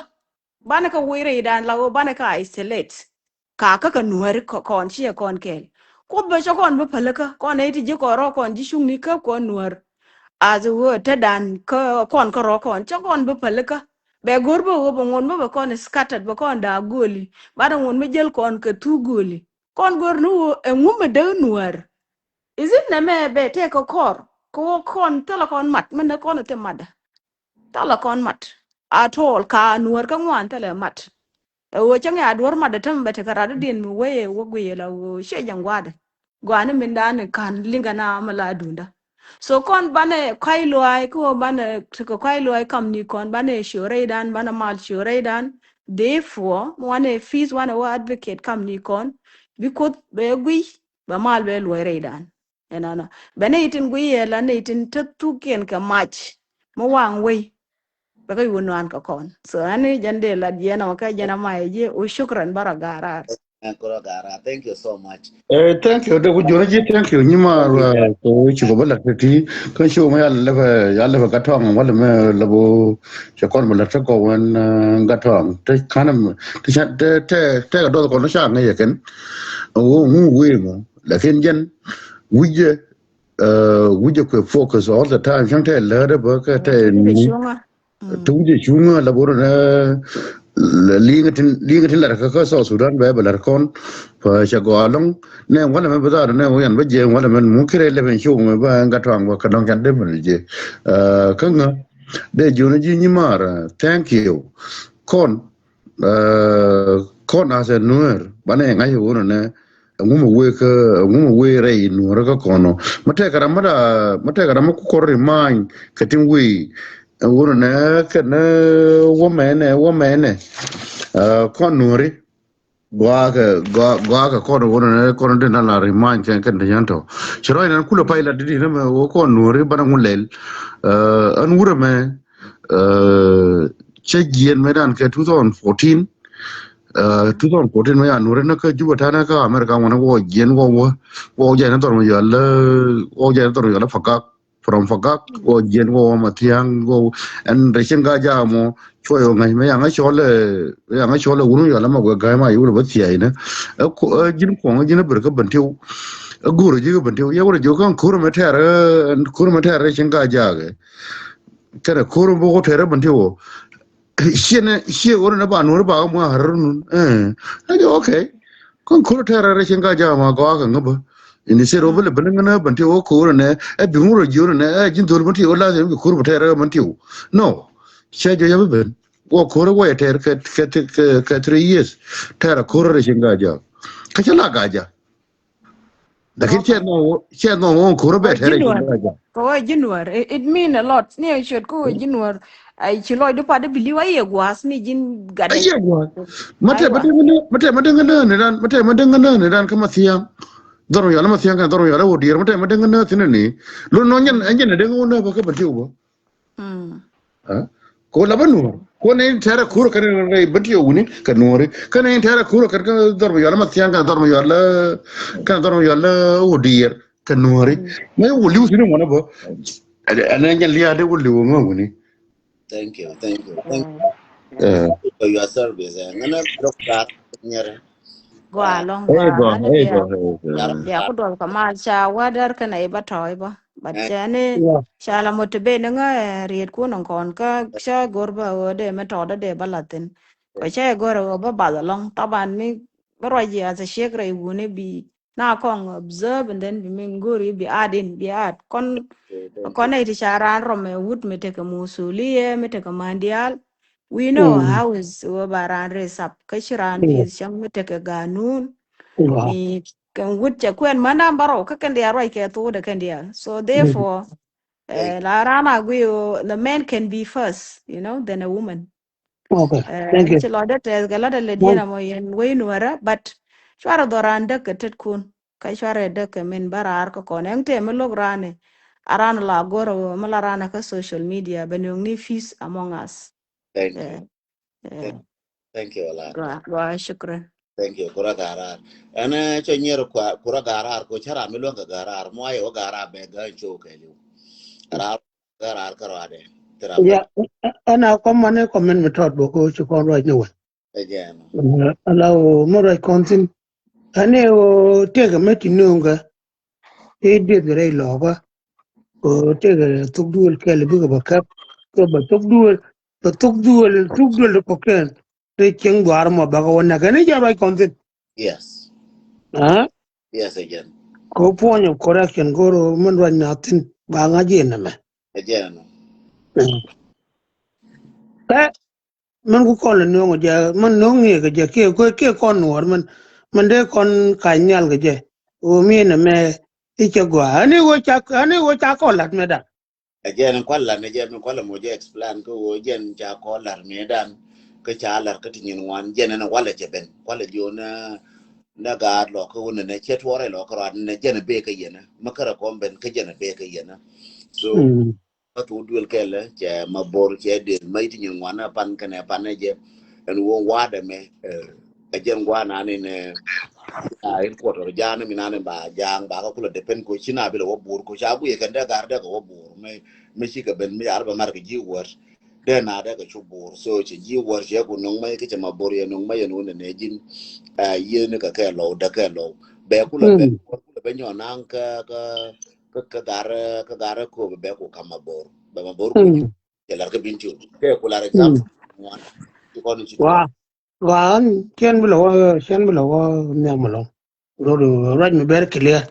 Banɛ kɛ wee rɛydan la ɣöö banɛ kɛ isolate. Ka kä kɛ nuääri kɔn ciɛ kɔn kɛɛl. Kuoth bä cɛ kɔn bä pälikä kɔn nɛ ti ji̱ kɔn rɔ kɔn ji̱ cuŋni käp kɔn nuäär. As ɣöö te dan kä kɔn kä rɔ kɔn cɛ kɔn bä pälikä. Bɛ go̱o̱r bä ɣöö bɛ ŋuɔ̱n bä bɛ kɔn scattered bɛ kɔn da̱a̱k gööli. Banɛ ŋuɔ̱n bä jäl kɔn kɛ thuk gööli. Kɔn gör ni ɣöö ɛŋu mi dee nuäär. Is it nɛmɛ bɛ tɛk kɛ kɔr? Kɛ wä kɔn thilɛ kɔn mat, min dee kɔn thil mat. Thilɛ kɔn mat. At all, ka Nuɔr kä ŋuan thilɛ mat. Ɛ wä cäŋ ya duɔr mat dee tämɛ bɛ tekɛ rat diɛn mi wee wä guiy la wä ciɛ jɛ ŋua̱dɛ. Gua̱ni min dan kan liŋ kɛ na mi la dunda. So kɔn banɛ kɔy luay, kä wä banɛ tekɛ kɔy luay kam ni kɔn banɛ show rɛy dan, banɛ mal show rɛy dan. Therefore, wanɛ peace, wanɛ wä advocate kam ni kɔn. Bi Kuoth bɛ guiy, bɛ mal bɛ luay rɛy dan. Ɛnɔnɔ. Bɛ ni itin guiy yɛ la ni itin te thukiɛn kɛ mac. Mi waŋ wei. Bɛ kɛ yuun nuan kɛ kɔn. So ani jɛn dee lat yɛn ɔ kɛ jɛn ama yɛ jiɛ. U shukran bara garar. Ɛn kura gara. Thank you so much. Eh, thank you. Dee ku jona jiɛ, thank you. Nyi ma, uh, ko ci ko bä lat ti. Kan ci ko ma yal lɛ bɛ, yal lɛ bɛ Gatɔŋ wala mɛ lɛ bo. Cɛ kɔn bä lat ko wɛn, uh, Gatɔŋ. Te kanɛ te te te dɔth kɔn ca ŋɛ yɛ kɛn. Wo ŋu wee mɔ. Lakin jɛn wi̱cɛ, uh, wi̱cɛ kuɛ focus all the time. Cäŋ tɛ läädä bä kɛ tɛ ni. Te wi̱cɛ cuŋä la borɛ nɛ liŋä tin, liŋä tin lar kä kä South Sudan bɛ bɛ lar kɔn. Pa cɛ gɔaa lɔŋ nɛ walɛ mɛ bɛ dhaar nɛ wian bä jɛ walɛ mɛ mukirɛ lɛ mɛ cuŋ mɛ bä Gatɔŋ bä kɛ dɔŋ can dee mɛ jɛ. Uh, kä ŋä dee jiɔnä ji̱ nyi maar, uh, thank you. Kɔn, uh, kɔn as a Nuer banɛ ŋa̱c wunɛ nɛ Ɛŋu mi wee kä, ɛŋu mi wee rɛy Nuɔrä kä kɔn ɔ? Mi tɛkɛ ram mi da, mi tɛkɛ ram mi kukɔr ri many kɛ tin wee. Ɛŋu nɛ kɛn wä mɛnɛ, wä mɛnɛ. Ɛ, kɔn Nuɔri. Gɔakɛ, gɔa, gɔakɛ kɔn ɛŋu nɛ kɔn di na la ri many kɛn kɛn ti yɛn tɔ. Ci rɔy nɛn kulɛ pay la di di nɛ mɛ wä kɔn Nuɔri banɛ ŋu lɛl. Ɛ, ɛn wurɛ mɛ, ɛ, cɛ jiɛn mɛ dan kɛ two thousand fourteen. Uh, two thousand fourteen mi ya Nuɔri ni kä Juba tanɛ kä America ŋuɔni wä jiɛn wä wä wä jɛ ni dhɔr mi yɔl wä jɛ ni dhɔr mi yɔl Pagak, from Pagak wä jiɛn wä wä Mathiang wä. Ɛn rɛ cin ga ja mɔ cuɔ yɔ ŋa̱c mi yaŋa cɔl, yaŋa cɔl wun yɔl ma wɛ ga̱y ma yul bä thiay ni. Ɛ ku, ɛ, jin kuɔŋ jin bir kä Bentiu. Ɛ gur ji kä Bentiu yɛ wur ji kä kur mi tɛr, kur mi tɛr rɛ cin ga ja kɛ. Kɛnɛ kur mi bä ku tɛr Bentiu. Ciɛ nɛ, ciɛ ɣöö nɛ ba Nuɔri ba kä mua̱a̱r nun. Ɛ, ɛ jɛ, okay. Kɔn ko̱r tɛrɛ rɛ cin ka jama gɔaa kɛ ŋäbä. Ini sɛ rɔ bä lɛ bä ni ŋänä bän ti wä ko̱r nɛ, ɛ bi ŋurɔ jiö nɛ, ɛ ji̱n dhol bän ti wä lazim bi ko̱r bä tɛrɛ bän ti wä. No. Cɛ jɔ yɛ bä ben. Wä ko̱r wä yɛ tɛr kɛ, kɛ, kɛ, kɛ three years. Tɛrɛ ko̱r rɛ cin ka jama. Kä cɛ la gaja. Lakin cɛ nɔ, cɛ nɔ wä ko̱r bɛ tɛrɛ ji̱ Nuɔr. Kɛ wä ji̱ Nuɔr. It, it mean a lot. Ni a ciöt kä wä ji̱ Nuɔr. Ay ci lɔcdu pat bi li̱w a yɛ gua̱a̱th ni ji̱n gat. A yɛ gua̱a̱th. Ma tɛ ma däŋ nä, ma tɛ ma däŋ nä ni dan, ma tɛ ma däŋ nä ni dan kä Mathiaŋ. Dhɔr mi yɔal Mathiaŋ kɛn dhɔr mi yɔal wä diɛɛr, ma tɛ ma däŋ nä thin ni. Lun nɔ nyɛn, ɛn jɛn a däŋ wä nä bä kä bä tiw bä. Mm. Ɛ? Ko la bä Nuɔr. Ko ni tɛrɛ kur kɛn rɛy bä tiɔ wuni kɛ Nuɔri. Kɛn ni tɛrɛ kur kɛn kɛ dhɔr mi yɔal Mathiaŋ kɛn dhɔr mi yɔal, kɛn dhɔr mi yɔal wä diɛɛr kɛ Nuɔri. Mm. Mɛ wä liw sini ŋuɔnɛ bä. Ɛn ɛn jɛn liaadɛ wä liw ŋä wuni. Thank you, thank you, thank you. Ɛ. For your service. Ɛ, ŋänä dɔk tar nyɛrɛ. Gua lɔŋ gua, gua, ŋänä ɛ, bia. Gua, ɛ, gua. Bia ku duɔl kɛ mal ca wä dɛr kɛn a iba tɔy bä. But cɛ ni ca la motivate ni ŋä, ɛ, riet kun in kɔn kä ca gor bä wä dee mi tɔt dee bä la thin. Kɔ ca gor wä bä bath alɔŋ. Taban mi bä ruac yɛ a thɛ ciek rɛy wuni bi na kɔŋ observe and then bi mi go̱ri bi add in, bi add. Kɔn, kɔn nɛ ti ca ran rɔm ɛ wut mi tekɛ musuliɛ, mi tekɛ mandial. We know how is wä ba ran raise up. Kä ci ran fi cäŋ mi tekɛ ganun. Mi kɛn wut cɛ kuɛn manda barɔ kä kɛn dial ruac kɛ thok dɛ kɛn dial. So therefore, eh, la ran a gui, the man can be first, you know, than a woman. Okay, thank you. Ci lɔcdä tɛth kɛ lɔcdä lɛ diɛn amɔ yɛn wei Nuɔrä, but cuarɛ dhɔran däk kɛ tet kun. Kä cuarɛ däk kɛ min bä raar kä kɔn. Ɛŋ tëë mi lo̱k raan ɛ, a raan la go̱r ɛ mi la raan ɛ kä social media, bɛ nööŋ ni peace among us. Thank you. Thank, thank you a lot. Gua, gua, shukran. Thank you. Kura garar. Ɛn, eh, cɔ nyier kura garar, ko cä ram mi luäŋ kɛ garar. Mɔ ayɛ wä garar bɛ gä show kɛ liw. Rar Kä raar kä ruaadɛ. Ti ram. Ya, ɛn a kɔm man ɛ kɔm min mi tɔt bä ko ci kɔn ruac ni wä. Again. Ala wä mi ruac kɔn thin. Ɛn ɛ wä tëëkɛ mɛ ti nööŋ kɛ. I̱ dieth kɛ rɛy lɔɔkä. Wä tëëkɛ thuk duël kɛl bikɛ bä kɛp. Kɛ bä thuk duël, bä thuk duël, thuk duël di kɔ̱kiɛn. Ri cieŋ dhuaar mɔ bäkɛ wä näk kɛn i̱ jɛ ruac kɔn thin. Yes. Aa? Yes, again. Ko point of correction, ko ro min ruac na thin. ba ŋa̱c ji̱ nɛmɛ. Ɛ jɛn ɛnɔ. Ɛ, mɛn ku kɔn lɛ no̱o̱ŋ jɛ, mɛn no̱o̱ŋ ŋi̱i̱kɛ jɛ kiɛ kuɛ kiɛ kɔn nuɔɔr mɛn, mɛn dee kɔn ka̱ny nhial kɛ jɛ. Ɣöö mi nɛmɛ i̱ cɛ gɔaa. Ani ɣöö ca, ani ɣöö ca kɔn la̱t mɛ da̱ŋ. Ɛ jɛn kual lat ni jɛ mi kual mɔ jɛ explain kä ɣöö jɛn ca kɔ lar mi dan kä ca lar kä ti nyin ŋuan jɛn ɛn walɛ cɛ ben kual jiö na na gaat lɔ kä ɣöö nɛ cɛ tuɔrɛ lɔ kä ruat nɛ jɛn bee kä yɛn mi kärɛ kɔn ben kä jɛn bee kä yɛn. So kä tu duel kɛlɛ cɛ ma bor cɛ den ma iti nyin ŋuan pan kɛnɛ pan jɛ ɛn ɣöö waadɛ mɛ. Ɛ jɛn gua̱a̱ nan in ɛ in kuɔtɔr ja̱a̱n mi nan in ba ja̱a̱ŋ ba kä kulɛ depend ko ci na bi lɛ wä buur ko ca guiɛ kɛn dee gar dee kɛ wä buur mi mi ci kɛ ben mi yar bɛ mar kɛ ji̱ wäär dee na dee kɛ cu buur so cɛ ji̱ wäär cɛ ku no̱ŋ mɛ kɛ cɛ ma buur yɛ no̱ŋ mɛ yɛ no̱ŋ nɛ nɛ ji̱n. Ɛ yie ni kɛ kɛ lɔw dee kɛ lɔw bɛ kulɛ bɛ kulɛ bɛ nyɔ naŋ kä kä kä gar kä gar ko bɛ ku kam ma buur bɛ ma buur ku cɛ lar kɛ bin ti kɛ ku lar example. Ŋuan ci kɔn ci Wa ɣän cɛn bi lɛ wä cɛn bi lɛ wä nhiam ɛlɔ̱ŋ. Rot ruac mi ber clear.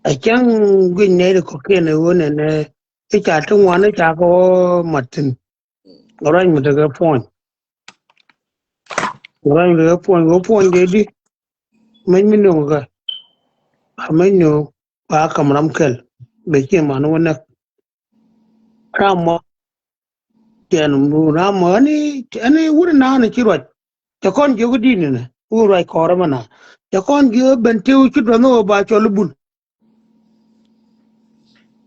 Ɛ cäŋ guic nɛy ti kɔ̱kiɛn ɛ ɣöö nɛnɛ i̱ ca ti ŋuan i̱ ca kɛ wä mat thi̱n. Ruac mi tekɛ puɔ̱ny. Ruac mi tekɛ puɔ̱ny kɛ puɔ̱ny kɛ di. Mec mi nöŋ kɛ a mec nöŋ ba kam ram kɛl bɛ ciɛ man wä näk. Ram mɔ cɛn mdu ram mɔ ani ani wut naan ci ruac. Cɛ kɔn jiök di̱t ni nɛ wut ruac kɔɔrɛ mɛ na cɛ kɔn jiök ben tiw ci duɔth ni wä ba cɔl ibul.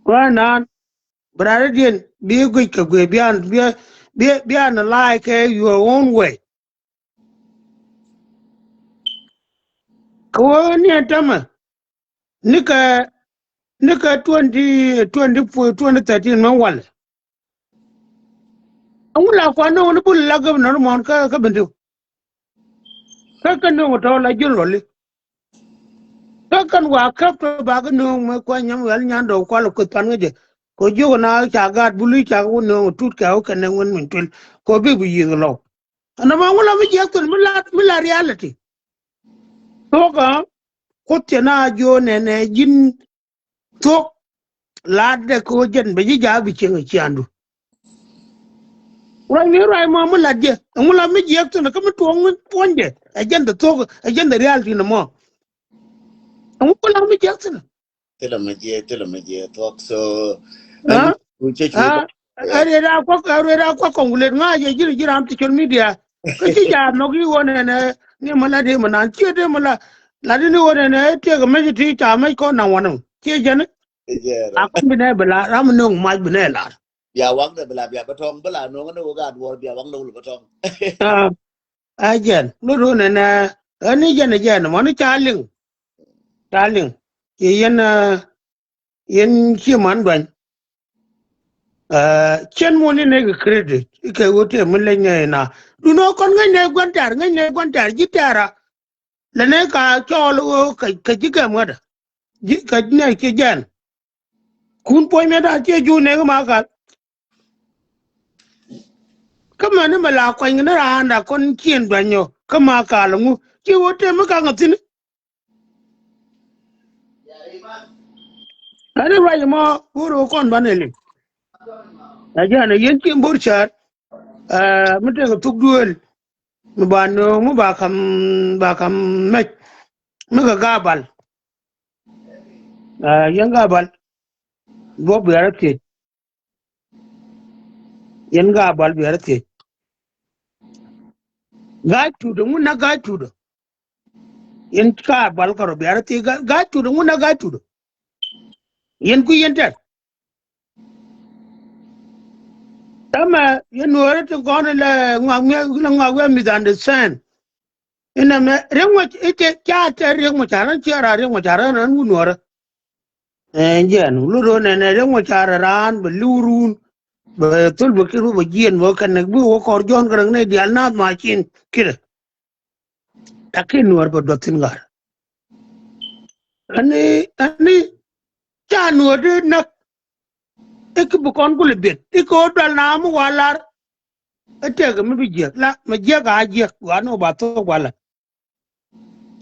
Ruac naan bi rat diɛn bi guic kɛ guic bian bi bi bian lai kɛ your own way. Kɛ wä ni ɛn tämɛ nikɛ nikɛ twenty twenty twenty thirteen mɛ walɛ. Ɛŋu la kuan ni wä ni bul la governor mɔn kä kä Bentiu. Kä kä no̱o̱ŋ tɔ̱ la generally. Kä kɛn wa käp tɔ̱ ba kä no̱o̱ŋ mɛ kuan nyam wɛl nyan dɔw kual kueth pan kä jɛ. Kɛ jiök na ca gaat bul i̱ ca wä no̱o̱ŋ tut kɛ wä kɛn nɛ wen min tuel kɛ wä bik bi yiëth lɔw. Ɛn ɛmɔ ŋu la mi jiɛk thil mi la mi la reality. Thuɔ̱kä kuoth cɛ na jiö nɛnɛ ji̱n thuɔ̱k. Laat dɛ kɛ ɣöö jɛn bɛ ji̱ ja̱a̱ bi cieŋ ɛ ciaŋdu. Ruac mi ruac mɔ mi lat jɛ ɛŋu la mi jiɛk thil kä mi tuɔɔk mi puɔ̱ny jɛ ɛ jɛn dɛ thuɔ̱k ɛ jɛn dɛ reality nɛ mɔ. Ɛŋu la mi jiɛk thil. Thilɛ mi jiɛ thilɛ mi jiɛ thuɔk so. Aa aa. Ɛ riet a kuak ɛ riet a kuak kɔŋ gulet ŋa̱c ɛ ji̱n ji̱n ram ti social media. Kä ci jaat nhɔk i̱ ɣöö nɛnɛ ni mi la dee mi naan ciɛ dee mi la la di ni ɣöö nɛnɛ tiɛk ɛ mec ti ca mec kɔn naŋ wanɛ ciɛ jɛn. A kɔn bi nɛ bi la ram mi no̱o̱ŋ mac bi nɛ lar. Bia waŋdɛ bi la bia bä tɔŋ bi la no̱o̱ŋ ni ɣöö gaat duɔɔr bia waŋdɛ wul bä tɔŋ. Aa. Ɛ jɛn mi run ɛnɛ ɛn ni jɛn ɛ jɛn mɔni ca liŋ. Ca liŋ ci yɛn ɛ yɛn ci man duany. Ɛ cɛn mɔni nɛ kɛ credit ikɛ ɣöö tëë mi leny ɛ na. Dun ɣöö kɔn ŋäcnɛ gua̱n tɛ̈r ŋäcnɛ gua̱n tɛ̈r ji̱ tɛ̈ra. Lɛ nɛ ka cɔɔl ɣöö kɛ ji̱ kɛm ŋädä ji̱ kɛ nɛ ci jɛn. Kun puɔ̱ny mɛ da̱a̱ ciɛ juun nɛ kä ma kal. Kä mɛni mɛ la kuany kɛ ni raanda kɔn cien duany ɔ kä ma kal ŋu ci wä tëë mi kaŋ a thi̱n. Ɛn i̱ ruac ɛmɔ go̱o̱r ɣä kɔn banɛ liŋ. Ɛ jɛn ɛ yɛn cieŋ bo̱r cäär. Ɛ mi tekɛ thuk duëël mi ba nööŋ mi ba ka̱m ba ka̱m mɛc. Mi kɛ gaabal. Ɛ yɛn gaabal. Duɔ̱p biarä thiec. Yɛn gaabal biarä thiec. Ga̱a̱c tuut ɛŋu na ga̱a̱c tuut ɛ. Yɛn gaabal kärɔ biarä thiec ga̱a̱c tuut ɛŋu na ga̱a̱c tuut ɛ. Yɛn kui̱ yɛn tɛr. Ɛmɛ yɛn nuɔɔri ti gɔ̱n ilɛ ŋɔak wiɛ ilɛ ŋɔak wiɛ misunderstand. Inɛ mɛ riɛk mɔ i̱ tɛ ca tɛ riɛk mɔ ca rän ciɛ ra riɛk mɔ ca rän rän wun nuɔɔri. Ɛn jiɛn wulu ro̱o̱ nɛnɛ riɛk mɔ ca rä raan bɛ li̱w ruun. Bɛ thol bɛ kir bɛ jiɛn bɛ kɛn nɛ bi wä kɔr jɔ̱ɔ̱n kɛ rɛk nɛ diaal naath ma cin kirɛ. Lakin nuɔɔr bɛ duɔth thi̱n ɣaar. Ani ani ca nuɔɔr di näk. I̱ ki bi kɔn kulɛ biɛt i̱ ki ɣöö dual na mi wa lar. I̱ tëëk mi bi jiäk la mi jiäk a jiäk wa ni wä ba thok wa la.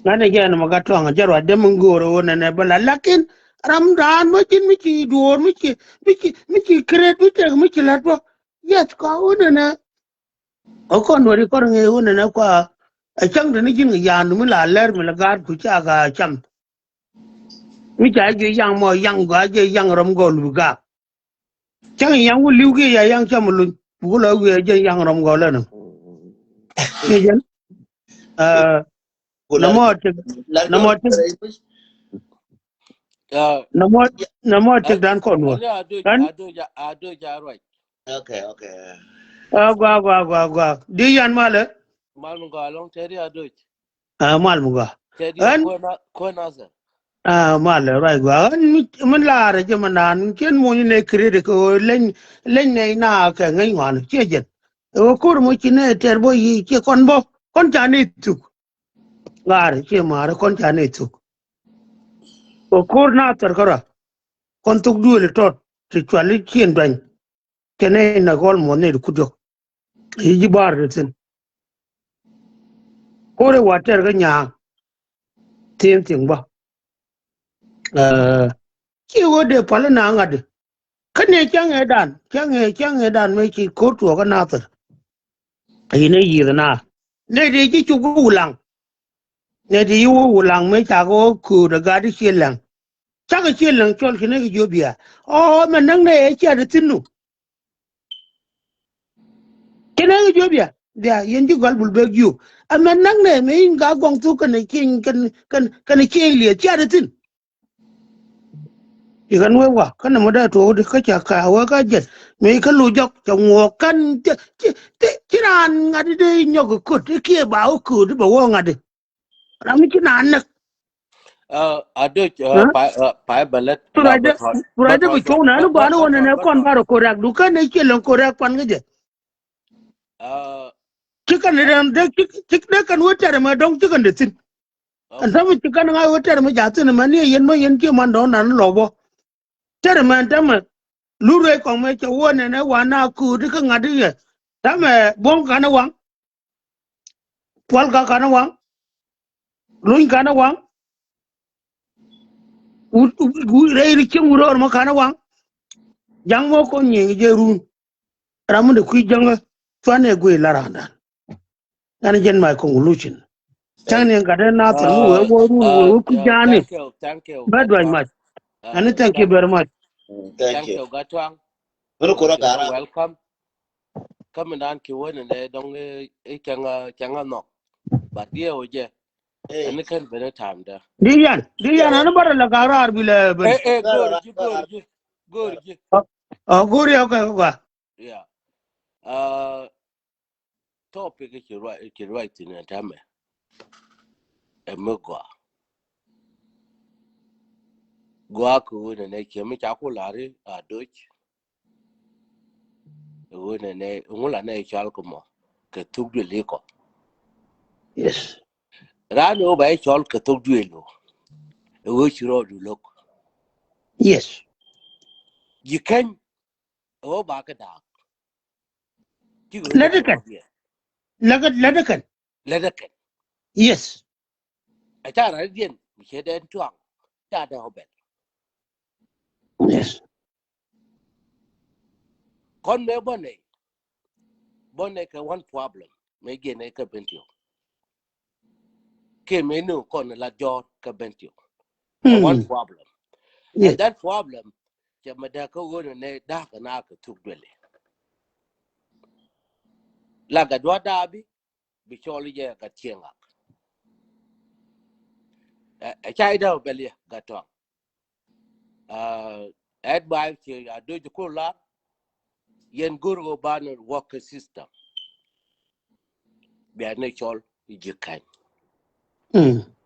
Ŋa̱n ɛ jɛ ɛn mɛ gat tuaŋ ɛ jɛ ruac dee mi ŋo̱o̱r ɛ ɣöö nɛnɛ bä la lakin Ram raan mi ci, mi ci duɔɔr, mi ci, mi ci, mi ci kret, mi tëk, mi ci la̱t bä. Yes, kua wunɛ nɛ. Ɔ kɔn weri kɔr ŋee wunɛ nɛ kua. Ɛ cäŋ teni ji̱n kɛ ya̱a̱n mi la lɛr mi la gaat ku ca ka cam. Mi ca jiɛ yaŋ mɔ yaŋ gɔaa jiɛ yaŋ rɔm gɔl bi gaak. Cäŋ yaŋ wä li̱w kiɛ ya yaŋ cam luny. Buk la wiɛ jɛ yaŋ rɔm gɔl ɛnɔ. Ni jɛn. Ɛ, namɔ tik, namɔ tik, namɔ, namɔ tik dan kɔn wä. Ɛ, gua, gua, gua, gua. Di yan malɛ. Mal mi gɔaa lɔŋ tɛri adoc. Ɛ, mal mi gɔaa. Tɛri ɣän kuɛ na, kuɛ na sɛ. Ɛ, mal ruac gɔaa. Ɣän mi, mi laarɛ jɛ mi naan mi cien muny nɛ credit kɛ ɣöö leny, leny nɛ ina kɛ ŋäc ŋɔaani ciɛ jɛn. Ɛ ɣöö ko̱r mɔ ci nɛ tɛr bɔ yi ciɛ kɔn bɔ kɔn ca nɛ thuk. Ŋaar ciɛ maarä kɔn ca nɛ thuk. Ɣöö ko̱r na thɔr kärɔa kɔn thuk duëël tɔt ti cuali cien duany. Kɛnɛ na gɔl muɔth nɛy ti kut jɔk. Yi ji̱ baar ti thi̱n. Ko̱rɛ wa tɛr kä nya̱a̱. Thi̱n thi̱n bä. Ɛ, ci ɣöö dee pal na ŋa̱t di. Kä nɛ cäŋ ɛ dan, cäŋ ɛ, cäŋ ɛ dan mëë ci ko̱r tuɔɔk kä Nathir. Ayi nɛ yiëth na. Nɛ dee ci cuk wulaŋ. Nɛ dee yi wä wulaŋ mëë ca kɛ wä kööt ɛ gat di ciɛ lɛŋ. Cakɛ ciɛ lɛŋ cɔl ci nɛ kɛ jiöp bia. Ɔ, mɛ näk nɛ ɛ cia di thi̱n nu. Ci nɛ kɛ jiöp bia. Bia, yɛn ji̱ gɔal bul bek jiöp. Ɛ mɛ näk nɛ, mɛ in ga gɔŋ thuk kɛnɛ cieny, kɛn, kɛn, kɛnɛ cieny liɛth, cia di thi̱n. I̱ kɛn wee wa, kä nɛmɔ dee tuɔɔk di, kä ca ka wee kä jɛt. Mëë kä lo̱c jɔk, ca ŋuɔɔk kɛn, ci, ci, ci, ci raan ŋa̱t di dee nyɔk kɛ köt, i̱ kiɛ ba wä köt, i̱ bɛ wä ŋa̱t di. Ram mi ci naan näk. Ɛ, adoc, ɛ, pay, ɛ, pay bɛ lät. Ruacdä, ruacdä bi cuɔ̱ŋ naan i̱ gua̱a̱n wä nɛnɛ kɔn barɛ korak, du kɛn i̱ ciɛ lɛŋ korak pan kä jɛ. Ɛ, ci kɛn i̱ dee, ci, ci dee kɛn wä tɛr mɛ dɔ̱ŋ ci kɛn dee thi̱n. Ɛn täämɛ ci kɛn ŋa̱c wä tɛr mɛ ja̱thin ɛmɛ ni ɛ yɛn mɛ yɛn ci man dɔ̱ŋ nan lɔ bä. Tɛr mɛ ɛn täämɛ lur rɛy kɔŋ mɛ cɛ wä nɛnɛ wa na kuut ikä ŋa̱t i̱ yɛ. Täämɛ buɔ̱ŋ kanɛ waŋ. Puɔl ka kanɛ waŋ. Luny kanɛ waŋ. Wut, wut, wut rɛy ri cieŋ wut rɔɔr mɛ kanɛ waŋ. Ja̱ŋ mɔ kɔn nyieny jɛ run. Ram mi de kui̱ jäŋä cuanɛ guiy la raandan. Ɛn jɛn my conclusion. Cäŋ ni gat dee Nathir mi wee wä run wee wä kui̱ ja̱a̱ni. Bä duac mac. Ɛn thank you very much. Thank you. Gattuang. Mɛn kura gara. Welcome. Kä mi naan ki wä ni nɛ dɔŋ i̱ cäŋ a, cäŋ a nhɔk. But diɛ wä jɛ. Ɛn kɛn ben i̱ ta̱a̱m dä. Di yan, di yan, ɛn bärɛ lɛ gara ar bi lɛ ben. Ɛ, ɛ, go̱o̱r ji̱, go̱o̱r ji̱, go̱o̱r ji̱. Ɔ, go̱o̱r ya kɛ gua. Yeah. Ɛ, topic ci ruac, ci ruac thi̱n ɛn täämɛ. Ɛ mi gɔaa. Gɔaa kɛ ɣöö nɛnɛ ciɛ mi ca ku la̱r i̱ adoc. Ɛ ɣöö nɛnɛ ŋu la nɛ cɔal kɛ mɔ kɛ thuk duël i̱ kɔ. Yes. Raan ɛ ɣöö ba i̱ cɔl kɛ thuk duël ɣöö. Ɛ ɣöö ci rɔɔdu lo̱k. Yes. Ji̱ keny ɛ ɣöö ba kɛ da̱a̱k. Lät ikɛn. Lät ikɛn. Lät ikɛn. Yes. Ɛ ca rɛl diɛn mi cɛ dɛn tuaŋ ca dee ɔ bɛl. Yes. Kɔn mëë bä nɛy, bä nɛy kɛ one problem mëë jiɛn nɛy kä Bentiu. Kiɛ mëë ni kɔn la jɔɔr kä Bentiu. One problem. And that problem cɛ mɛ dee kä ɣöö nɛ da̱a̱k kɛ na kɛ thuk duëli. La gat dua̱a̱r da̱a̱ bi bi cɔl jɛ gat cieŋ ak. Ɛ ca idä bɛl yɛ gat tɔŋ. Advice ci a do̱c ku lar yɛn go̱r ɣöö banɛ work system. Bia ni cɔl ji̱ kany.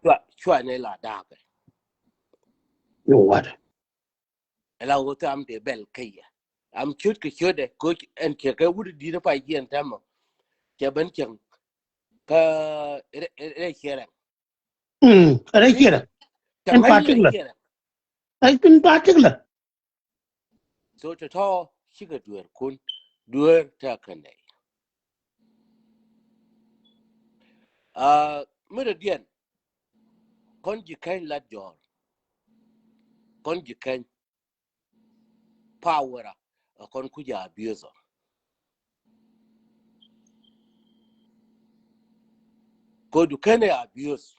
Cua, cua ni la da̱a̱kɛ. Ɛla ɣöö tham dee bɛl kä yɛ. Am ciöt kɛ ciötdɛ koc ɛn ciɛ kɛ wut di̱t pay jiɛn tɛmɔ. Cɛ ben cieŋ kä rɛ ciɛ rɛŋ. Rɛ ciɛ rɛŋ. In particular. In particular. So tɔ̱tɔ̱ cikɛ dueerkun, dueer tekɛ nɛy. Mi dɔ̱diɛn kɔn ji̱ keny lat jɔ̱ɔ̱r. kɔn ji̱ keny. Power a kɔn kuc a abuse. Kodu kene abuse.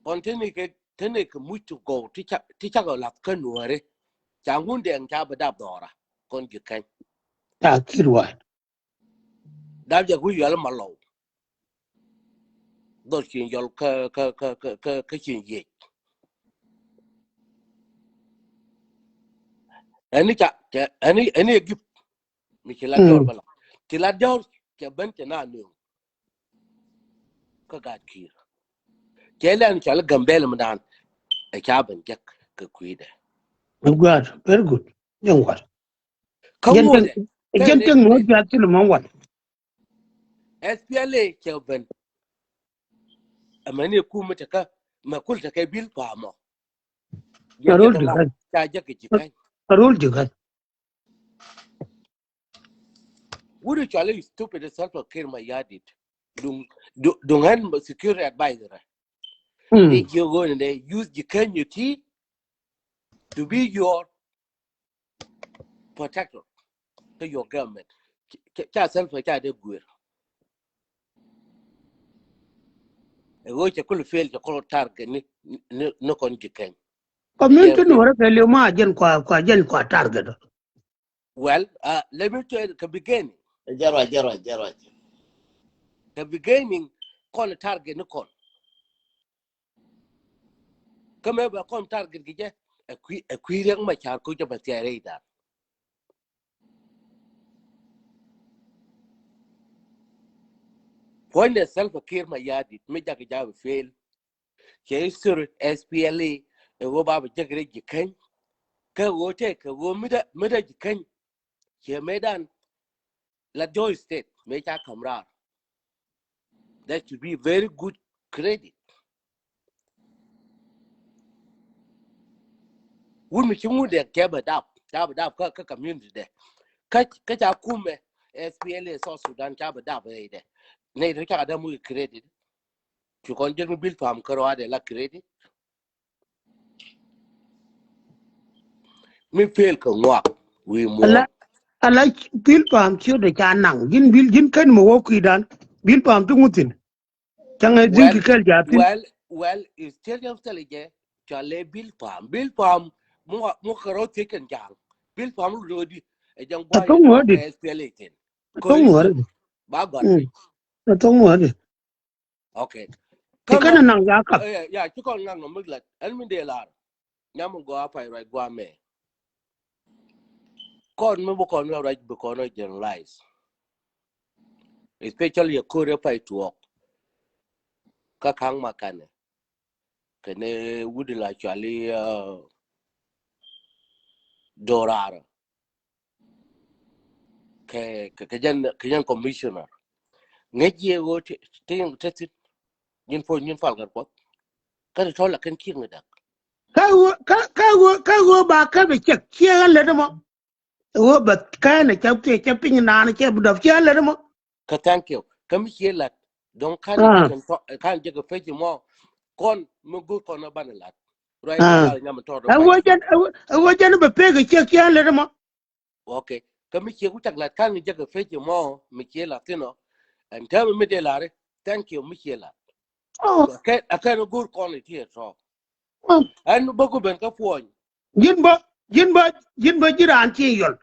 Kɔn teni ke, teni ke muc ti gɔw ti cak, ti cak lath kä Nuɔri. Ca ŋun dɛŋ ca bi dap dhɔra kɔn ji̱ keny. Ta kir wa. Dap jɛ ku yɔl ma lɔw. Dhɔr cin yɔl kä, kä, kä, kä, kä, kä cin yiec. Ɛni ca, ca, ɛni, ɛni ɛ gip. Mi ci la jɔr bala. Ci la jɔr cɛ ben cɛ na nuŋ. Kä gat kir. Cɛ lɛn cɔl Gambɛl mi dan. Ɛ ca ben jek kɛ kui̱dɛ. Guat, very good. Nyɛ ŋuat. Kä ŋuɔdɛ. Jɛn tiŋ mɔ jat tin mɔ ŋuat. S P L A cɛ ben. Ɛmɛni kum mi tekä mɛ kul tekä bil pamɔ. Karol ji̱ kany. Ca jek ji̱ kany. Karol ji̱ kany. Wuri cɔali stupid Salva Kiir Mayardit. Duŋ, duŋ, duŋ ɣän security advisor. Ni jiɛ ɣöö ni dee use ji̱ keny ti to be your protector. Kä your government. Ca, ca Salva ca dee guer. Ɛ ɣöö cɛ kul fail cɛ kul target ni, ni, ni kɔn ji̱ keny. Community ni wara kɛ liu ma jɛn kua, kua jɛn kua target. Well, uh, let me tell you, kɛ beginning. Jarwa, jarwa, jarwa. Kɛ beginning kɔn target ni kɔn. Kä mɛ bɛ kɔn target kɛ jɛ ɛ kui̱, ɛ kui̱ Riɛk Macar ku jɛ bɛ thia̱a̱ rɛy dan. Puɔ̱nydɛ Salva Kiir Mayardit mi jakä jakä fail. Cɛ history S P L A ɛ ɣöö ba bɛ jek rɛy ji̱ keny. Kä ɣöö tëë kɛ ɣöö mi dee, mi dee ji̱ keny. Cɛ mëëdan la Jɔy State mëë ca ka̱m raar. That should be very good credit. Wun mi ci ŋun dee kɛ bɛ dap, ca bɛ dap kä, kä community dɛ. Kä, kä ca kumɛ S P L A South Sudan ca bɛ dap rɛy dɛ. Nɛy tɔ ca dee muc credit. Cu kɔn jek mi Bilpam kärɔa dee la credit. Mi pel kɛ ŋuak wi̱i̱ muɔ̱ɔ̱n. Ala, ala Bilpam ciötdɛ ca naŋ. Ji̱n Bil, ji̱n kɛn mi wä kui̱dan. Bilpam ti ŋuthin. Cäŋɛ dhi̱n kɛ kɛl ja̱thin. Well, well, is still young still jɛ. Cɔalɛ Bilpam. Bilpam muɔ, muɔ kɛ rɔ thiec kɛn ja̱a̱ŋ. Bilpam lu röödi. Ɛ jɛn gua̱a̱ yɛ S P L A thin. Ɛ thoŋ ŋuɔ̱ɔ̱ri. Ba gɔ̱a̱r. Ɛ thoŋ ŋuɔ̱ɔ̱ri. Okay. Ti kɛn naŋ ya kap. Ya, ci kɔn ŋaŋ nɔ mi lat ɛn mi dee lar. Nyam mi gɔaa pay ruac guamɛ. Kɔn mi bi kɔn ruac bi kɔn generalize. Especially yɛ ko̱r yɛ pay tuɔɔk. Kä ka̱ŋ ma kanɛ. Kɛnɛ wut la cuali, uh, dorar. Kɛ, kɛ, kɛ jɛn, kɛ jɛn commissioner. Ŋäc yɛ ɣöö ti, ti yɛn te thi̱n. Nyin puɔ̱ny nyin pal kɛn kuɔth. Kä ti tɔ̱ la kɛn kiɛ ŋäc dak. Kä ɣöö, kä, kä ɣöö, kä ɣöö ba kä bi cɛk ciɛ ɣän lät mɔ. Ɣöö ba kɛn cɛ, cɛ, cɛ piny naan cɛ bi dɔp ciɛ ɣän lät mɔ. Kä thank you. Kä mi ciɛ lat. Dɔ̱ŋ ka̱n jɛ kɛ tɔ̱, ka̱n jɛ kɛ pec mɔ. Kɔn mi go̱o̱r kɔn a banɛ lat. Ruac kɔn a nyam tɔ̱. Ɛ ɣöö jɛn, ɛ ɣöö jɛn bɛ pek ciɛ ciɛ ɣän lät mɔ. Okay. Kä mi ciek ku cak lat ka̱n jek kɛ pec mɔ mi ciek lat thi̱n ɔ. Ɛn täämɛ mi dee lar i̱ thank you mi ciek lat. Kä, kä ni go̱o̱r kɔn i̱ ti ɛ tɔ̱. Ɛn bä ku ben kä puɔ̱ny. Ji̱n bä, ji̱n bä, ji̱n bä ji̱n raan ci yɔl.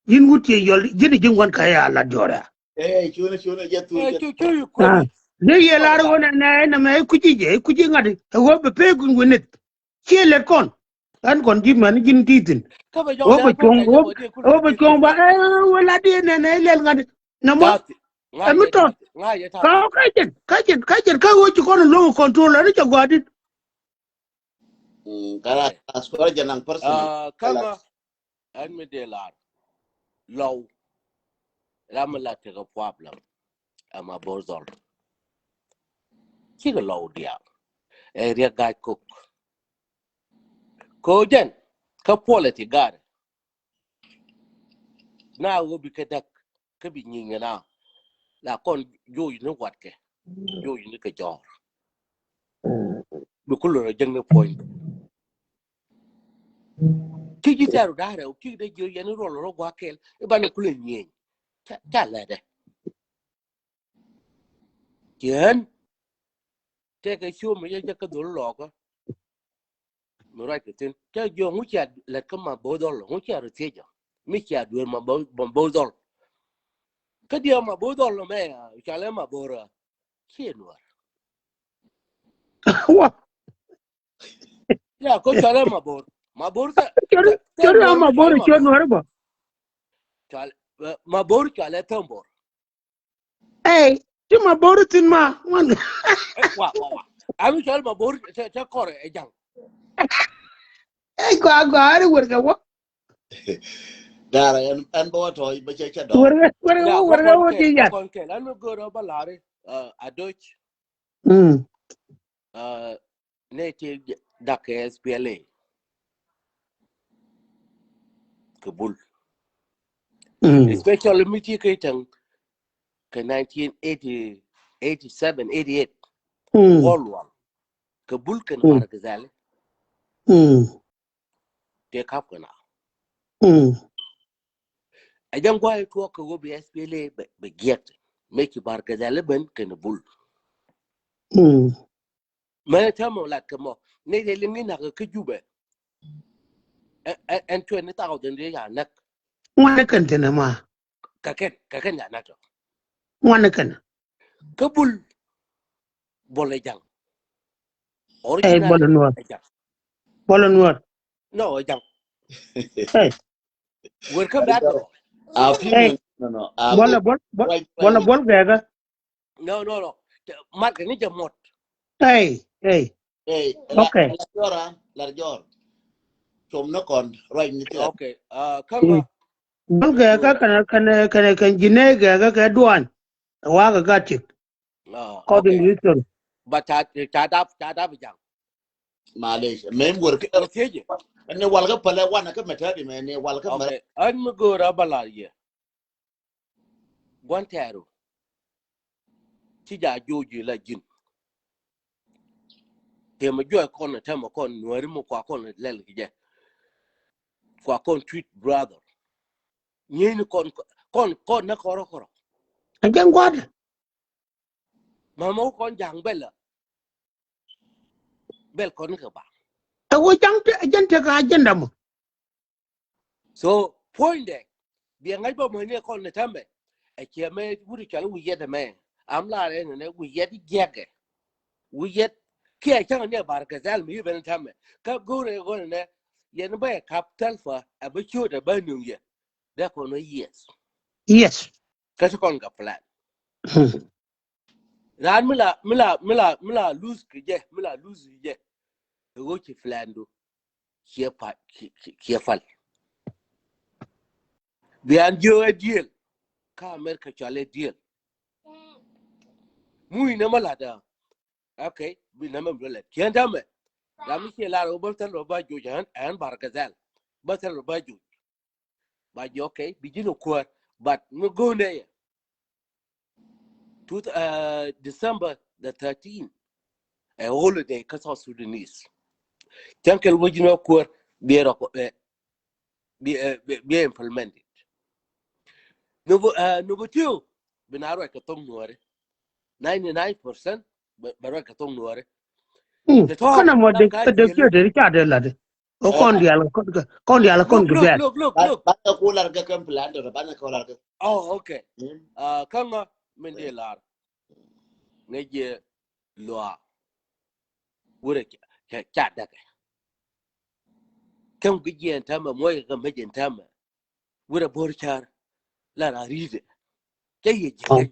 Ji̱n wut ci yɔl, ji̱n ji̱n wan ka ya lat jɔr ya. Ɛ, cuɛ, cuɛ, jɛ thuun, jɛ thuun. Ji̱ yɛ lar ɣöö nɛ, nɛ, nɛ mɛ kuci jɛ, kuci ŋa̱t. Ɛ ɣöö bɛ pek wi̱nith. Ciɛ lɛt kɔn. Ɛn kɔn ji̱ mɛn ji̱n ti thi̱n. Ɣöö bɛ cuɔ̱ŋ, ɣöö bɛ cuɔ̱ŋ ba, ɛ, ɣöö la di nɛ, nɛ lɛl ŋa̱t. Nɛ mɔ. Ɛ mi tɔt. Ka ɣöö ka jɛn, ka jɛn, ka jɛn, ka ɣöö ci kɔn lo̱ŋ control, ɛn cɛ gɔaa dit. Kalas, kalas, kɔrɛ jɛ naŋ personal. Kalas. Ɛn mi dee lar. Lɔw. Ram mi la tekɛ problem. Ɛma bo̱r dhɔl. Cikɛ lɔw diaal. Ɛ Riɛk Ga̱a̱c Kok. Ko jɛn. Kä puɔlɛ ti ga̱a̱r. Na ɣöö bi kɛ däk. Kä bi nyinyɛ na. La kɔn joc ni watkɛ. Joc ni kɛ jɔɔr. Bi kulɛ rɔ jäŋ ni puɔ̱ny. Ci ji̱ tɛ̈r ru da̱rɛ wu ci dee jiö yɛn ruɔl rɔ gua̱a̱ kɛl i̱ banɛ kulɛ nyieny. Ca lɛtdɛ. Ciɛ ɣän tëëkɛ ciöm mi cä jɛ kä dhol lɔɔkä. Mi ruac kɛ thi̱n cä jiö ŋu cia lät kä ma bo̱o̱th dhɔl ŋu cia rɔ thiec ɔ mi cia dueer ma bo̱o̱th dhɔl. Kä diɛ ma bo̱o̱th dhɔl mɛ ca lɛ ma bo̱o̱r a ciɛ nuɔr. Wa. Ya ko cɔalɛ ma bo̱o̱r ma bo̱o̱r cɛ cɔri a ma bo̱o̱r cɛ nuɔr bɔ. Cɔalɛ ma bo̱o̱r cɔalɛ thäm bo̱o̱r. Ey, ti ma bo̱o̱r thi̱n ma wan. Wa wa wa. Ami cɔalɛ ma bo̱o̱r cɛ kɔr ɛ jaŋ. Ey gɔaa gɔaa ri wër kɛ wä. Dara ɛn ɛn bä wä tɔ̱ bä cɛ cɛ dɔ̱. Wër kɛ wër kɛ wä wër kɛ wä ti yat. Kɔn kɛl ɛn mi go̱o̱r ɔ bä la̱ri a doc. Mm. Ne ti dak kɛ S P L A kɛ bul. Mm. Especially mi ti kɛ tɛŋ kɛ nineteen eighty, eighty seven, eighty eight. Mm. Wal wal kɛ bul kɛn Bar Gazali. Mm. Tëë kap kɛ na. Mm. Ɛ jɛn guay tuɔk kɛ wä bi S P L A bɛ giɛk mɛ ci Bar Gazali ben kɛn bul. Mm. Mɛ tɛmɛ lat kɛ mɔ ni dee liŋ ni nak kä Jubɛ. Ɛn twenty thousand dee ya näk. Ŋuan ni kɛn tɛnɛ ma. Kɛ kɛn kɛ kɛn ya näk tɔ. Ŋuan ni kɛn. Kä bul bol ɛ jaŋ. Ey bol ɛ nuɔr. Bol ɛ nuɔr. No ɛ jaŋ. Ey. Wër kä bɛ a dɔr. A fi no no. Bol ɛ bol bol ɛ bol gɛgä. No no no. Mark ni jɛ mot. Ey ey. Ey. Okay. Lar jɔra lar jɔr. Com ni kɔn ruac ni ti. Okay. Kaŋa. Bol gɛgä kɛn kɛn kɛn kɛn jinɛ gɛgä kɛ duan. Wa kɛ gat cik. According to history. But ca ca dap ca dap jaŋ. Malish mɛ wër kɛ. Ni wal kä pale wan kä mɛ tadi mɛ ni wal kä mɛ. An mi go̱o̱r a bala yɛ. Guan tɛɛru. Ci ja joji la jin. Tɛmɛ juɔc kɔn tɛmɛ kɔn nuɛri mi kua kɔn lɛl ki jɛ. Kua kɔn tweet brother. Nyeni kɔn kɔn kɔn na kɔrɔ kɔrɔ. Again God. Mama wä kɔn ja̱a̱ŋ bɛl ɛ bɛl kɔn kɛ ba. Ɛ wä ja̱ŋ te ɛ jɛn tekɛ agenda mɔ. So point dɛ biɛ ŋa̱c bä mɔ̱ny ni kɔn ni tɛmɛ. Ɛ ciɛ mɛ wut i̱ cɔl i̱ wi̱i̱ yɛt ɛmɛ. Am la rɛ ni nɛ wi̱i̱ yɛt i̱ jiɛkɛ. Wi̱i̱ yɛt kiɛ cäŋ ni ɛ Bar Gazal mi i̱ ben tɛmɛ kä go̱o̱rɛ go̱o̱rɛ nɛ yɛn bä ɛ kap thɛlfä ɛ bä ciöt ɛ bä nuŋ yɛ. Dɛ kɔn wä yes. Yes. Kä ti kɔn kɛ plan. Raan mi la mi la mi la mi la lose kɛ jɛ mi la lose kɛ jɛ. Ɛ ɣöö ci plan du ciɛ pal ciɛ pal. Bian jiö ɛ deal ka America cɔal ɛ deal. Mu inɛ ma la da. Okay, bi nɛ mɛ mi lɛ kiɛn da mɛ. Ram mi ciɛ lar ɣöö bä thɛl rɔ ba joc ɛn Bar Gazal. Bä thɛl rɔ ba joc. Ba ji̱ okay bi ji̱n ɛ kuäär. But mi go̱o̱n dee yɛ. December the thirteen ɛ holiday kä South Sudanese. Cäŋ kɛl wä ji̱n ɛ kuäär bi ɛ rɔ bi ɛ implemented. Nubu tiw bi na ruac kɛ thoŋ nuɔri. Ninety nine percent bɛ ruac kɛ thoŋ nuɔri. Känɛ mɔ dek dek ciö dee ca dee lat. Ɔ kɔn dial kɔn kɛ kɔn dial kɔn kɛ bɛl. Look look look. Banɛ ko lar kɛ kɛm plan dɔ banɛ ko lar kɛ. Oh okay. Kaŋa min dee lar. Ŋɛ jɛ lua. Wurɛ ca dakɛ. Kɛm kɛ jiɛn tamɛ muɔc kɛ mɛ jiɛn tamɛ. Wurɛ bor car. La ra ri̱dɛ. Cɛ yɛ jiɛn.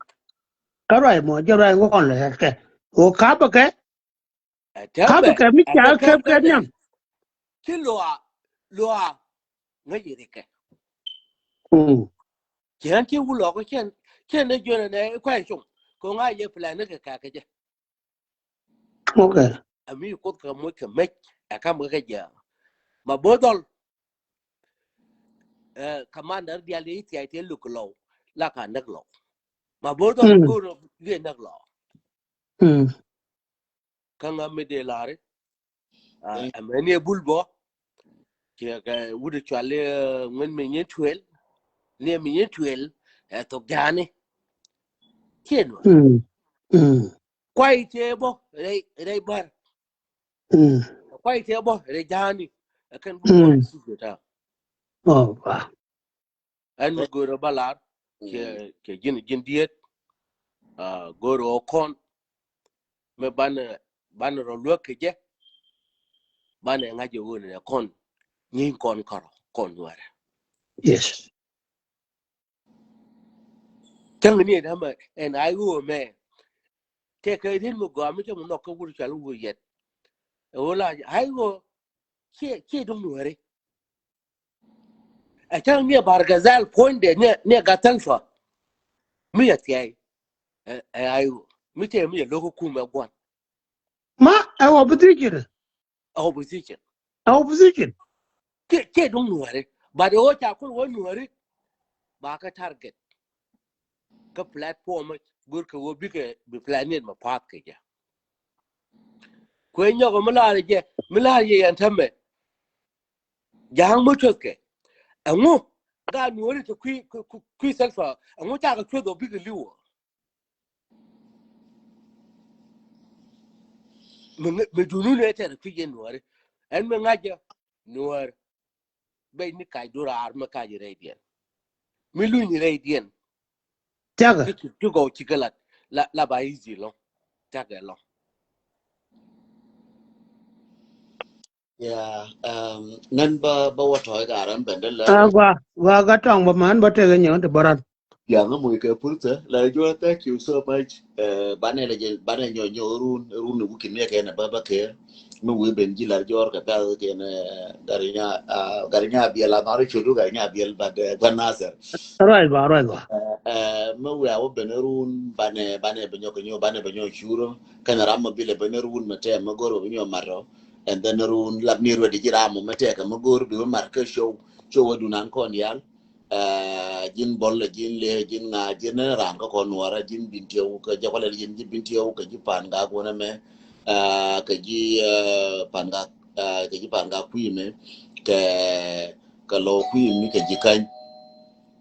Kä ruac mɔ jɛ ruac ŋɔn lɛ kɛ. Ɔ kapɛ kɛ. Kapɛ kɛ mi ca kɛp kɛ niam. Ci lua lua ŋäc irikɛ. Ciɛn ci wulɔk cɛn cɛn ni jönɛ nɛ kuay cuŋ kɛ ŋa̱c yɛ plan ni kɛ kɛ kɛ jɛ. Okay. Ami kuth kɛ moc kɛ mec ɛ kam kɛ kɛ jɛ. Ma bo̱o̱ dhɔl. Commander dial di thiay ti luk lɔw la ka näk lɔw. Ma bo̱o̱ dhɔl go̱o̱r yɛ näk lɔw. Kä ŋa mi dee la̱ri. Ɛmɛni ɛ bul bɔ. Kɛ wut cual ŋuɛn mi nyin tuel ni mi nyin tuel ɛ thok jani. Cien wä. Mm. Mm. Kuay tɛ bɔ rɛy rɛy bar. Mm. Kuay tɛ bɔ rɛy jani. Ɛ kɛn bu kuay su jota. Oh, wow. Ɛn mi go̱o̱rä ba lar kɛ kɛ ji̱n ji̱n diet. Go̱o̱rä ɔ kɔn mɛ banɛ banɛ rɔ luäk kɛ jɛ. Banɛ ŋa̱c jɛ ɣöö nɛ kɔn nyieny kɔn kɔrɔ kɔn nuɛrɛ. Yes. Cäŋ ni ɛn amɛ ɛn ay ɣöö mɛ tɛkɛ rin mi gɔaa mi cɛ mi nhɔk kä wur cɔal wur yɛt. Ɛ ɣöö la ay ɣöö ciɛ ciɛ duŋ nuɛri. Ɛ cäŋ ni ɛ Bargazal puɔ̱nydɛ ni ɛ Gat Thalpa. Mi ɛ thiay ɛ ay ɣöö mi tɛ mi ɛ lo̱k kum ɛ gua̱n. Ma ɛ opposition. Opposition. Ɛ opposition. Kiɛ kiɛ duŋ nuɔri. But ɛ ɣöö ca kul wä nuɔri. Ba kä target. Kä platform go̱r kɛ wä bikɛ bi planet ma path kɛ jɛ. Kuɛ nyɔk mi lar jɛ mi lar jɛ yɛn tämɛ. Ja̱a̱ŋ mi cuth kɛ ɛŋu. Ga nuɔri ti kui kui Thalpa ɛŋu ca kɛ cuth ɔ bikɛ liwɔ. Mi dunu ni tɛr kui̱ jɛ nuɔri ɛn mi ŋa̱cä nuɔr. Bɛc ni kac du raar mi kac rɛydiɛn mi luny rɛydiɛn. Cakɛ ti gɔw cikɛ lat la ba i̱ zi lɔŋ. Cakɛ lɔŋ. Yeah, um, nɛn ba ba wä tɔy ka ram bɛn dɛ lɛ. Ah, gua gua ga tɔŋ ba man ba tɛkɛ nyɛ ti baran. Yeah, ŋa moc kɛ purtɛ la jua, thank you so much. Eh, banɛ la jɛ banɛ nyɔ nyɔ run run ni wikin ni kɛ na ba ba kɛ. Mi wi ben ji la jɔr kɛ bɛl kɛ na garinya ah garinya biɛl a mari chudu garinya biɛl ba de ba nasir. Right ba right ba. Eh, mi wi a wä ben run banɛ banɛ bɛ nyɔ kɛ nyɔ banɛ bɛ nyɔ churo kɛ na ram ma bi lɛ ben run ma tɛ ma goro bɛ nyɔ maro. And then run lap ni rwɛ di ji̱ ram mɔ mɛ tɛkɛ mɛ go̱o̱r bi wä mar kä show show wä dunan kɔn yal. Ji̱n bɔl lɛ ji̱n lɛ ji̱n ŋa ji̱n ran kä kɔn nuɔrä ji̱n bin tiɛw kä jɛ kɔlɛ ji̱n ji̱ bin tiɛw kä ji̱ pan ga kuɔnɛ mɛ. Kä ji̱ pan ga kä ji̱ pan ga kui̱ mɛ kɛ kɛ lɔ kui̱ mi kɛ ji̱ kany.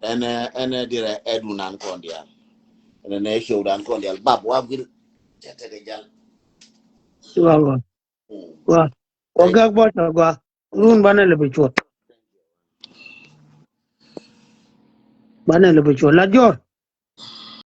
Ɛn ɛn dirɛ ɛ dunan kɔn dial. Ɛn ɛn ɛ show dan kɔn dial bab wa gil. Cɛ tɛkɛ jal. Wa wa. Wa gak bɔ tɔ gua run banɛ lɛ bi cuɔt. Banɛ lɛ bi cuɔt la jɔr.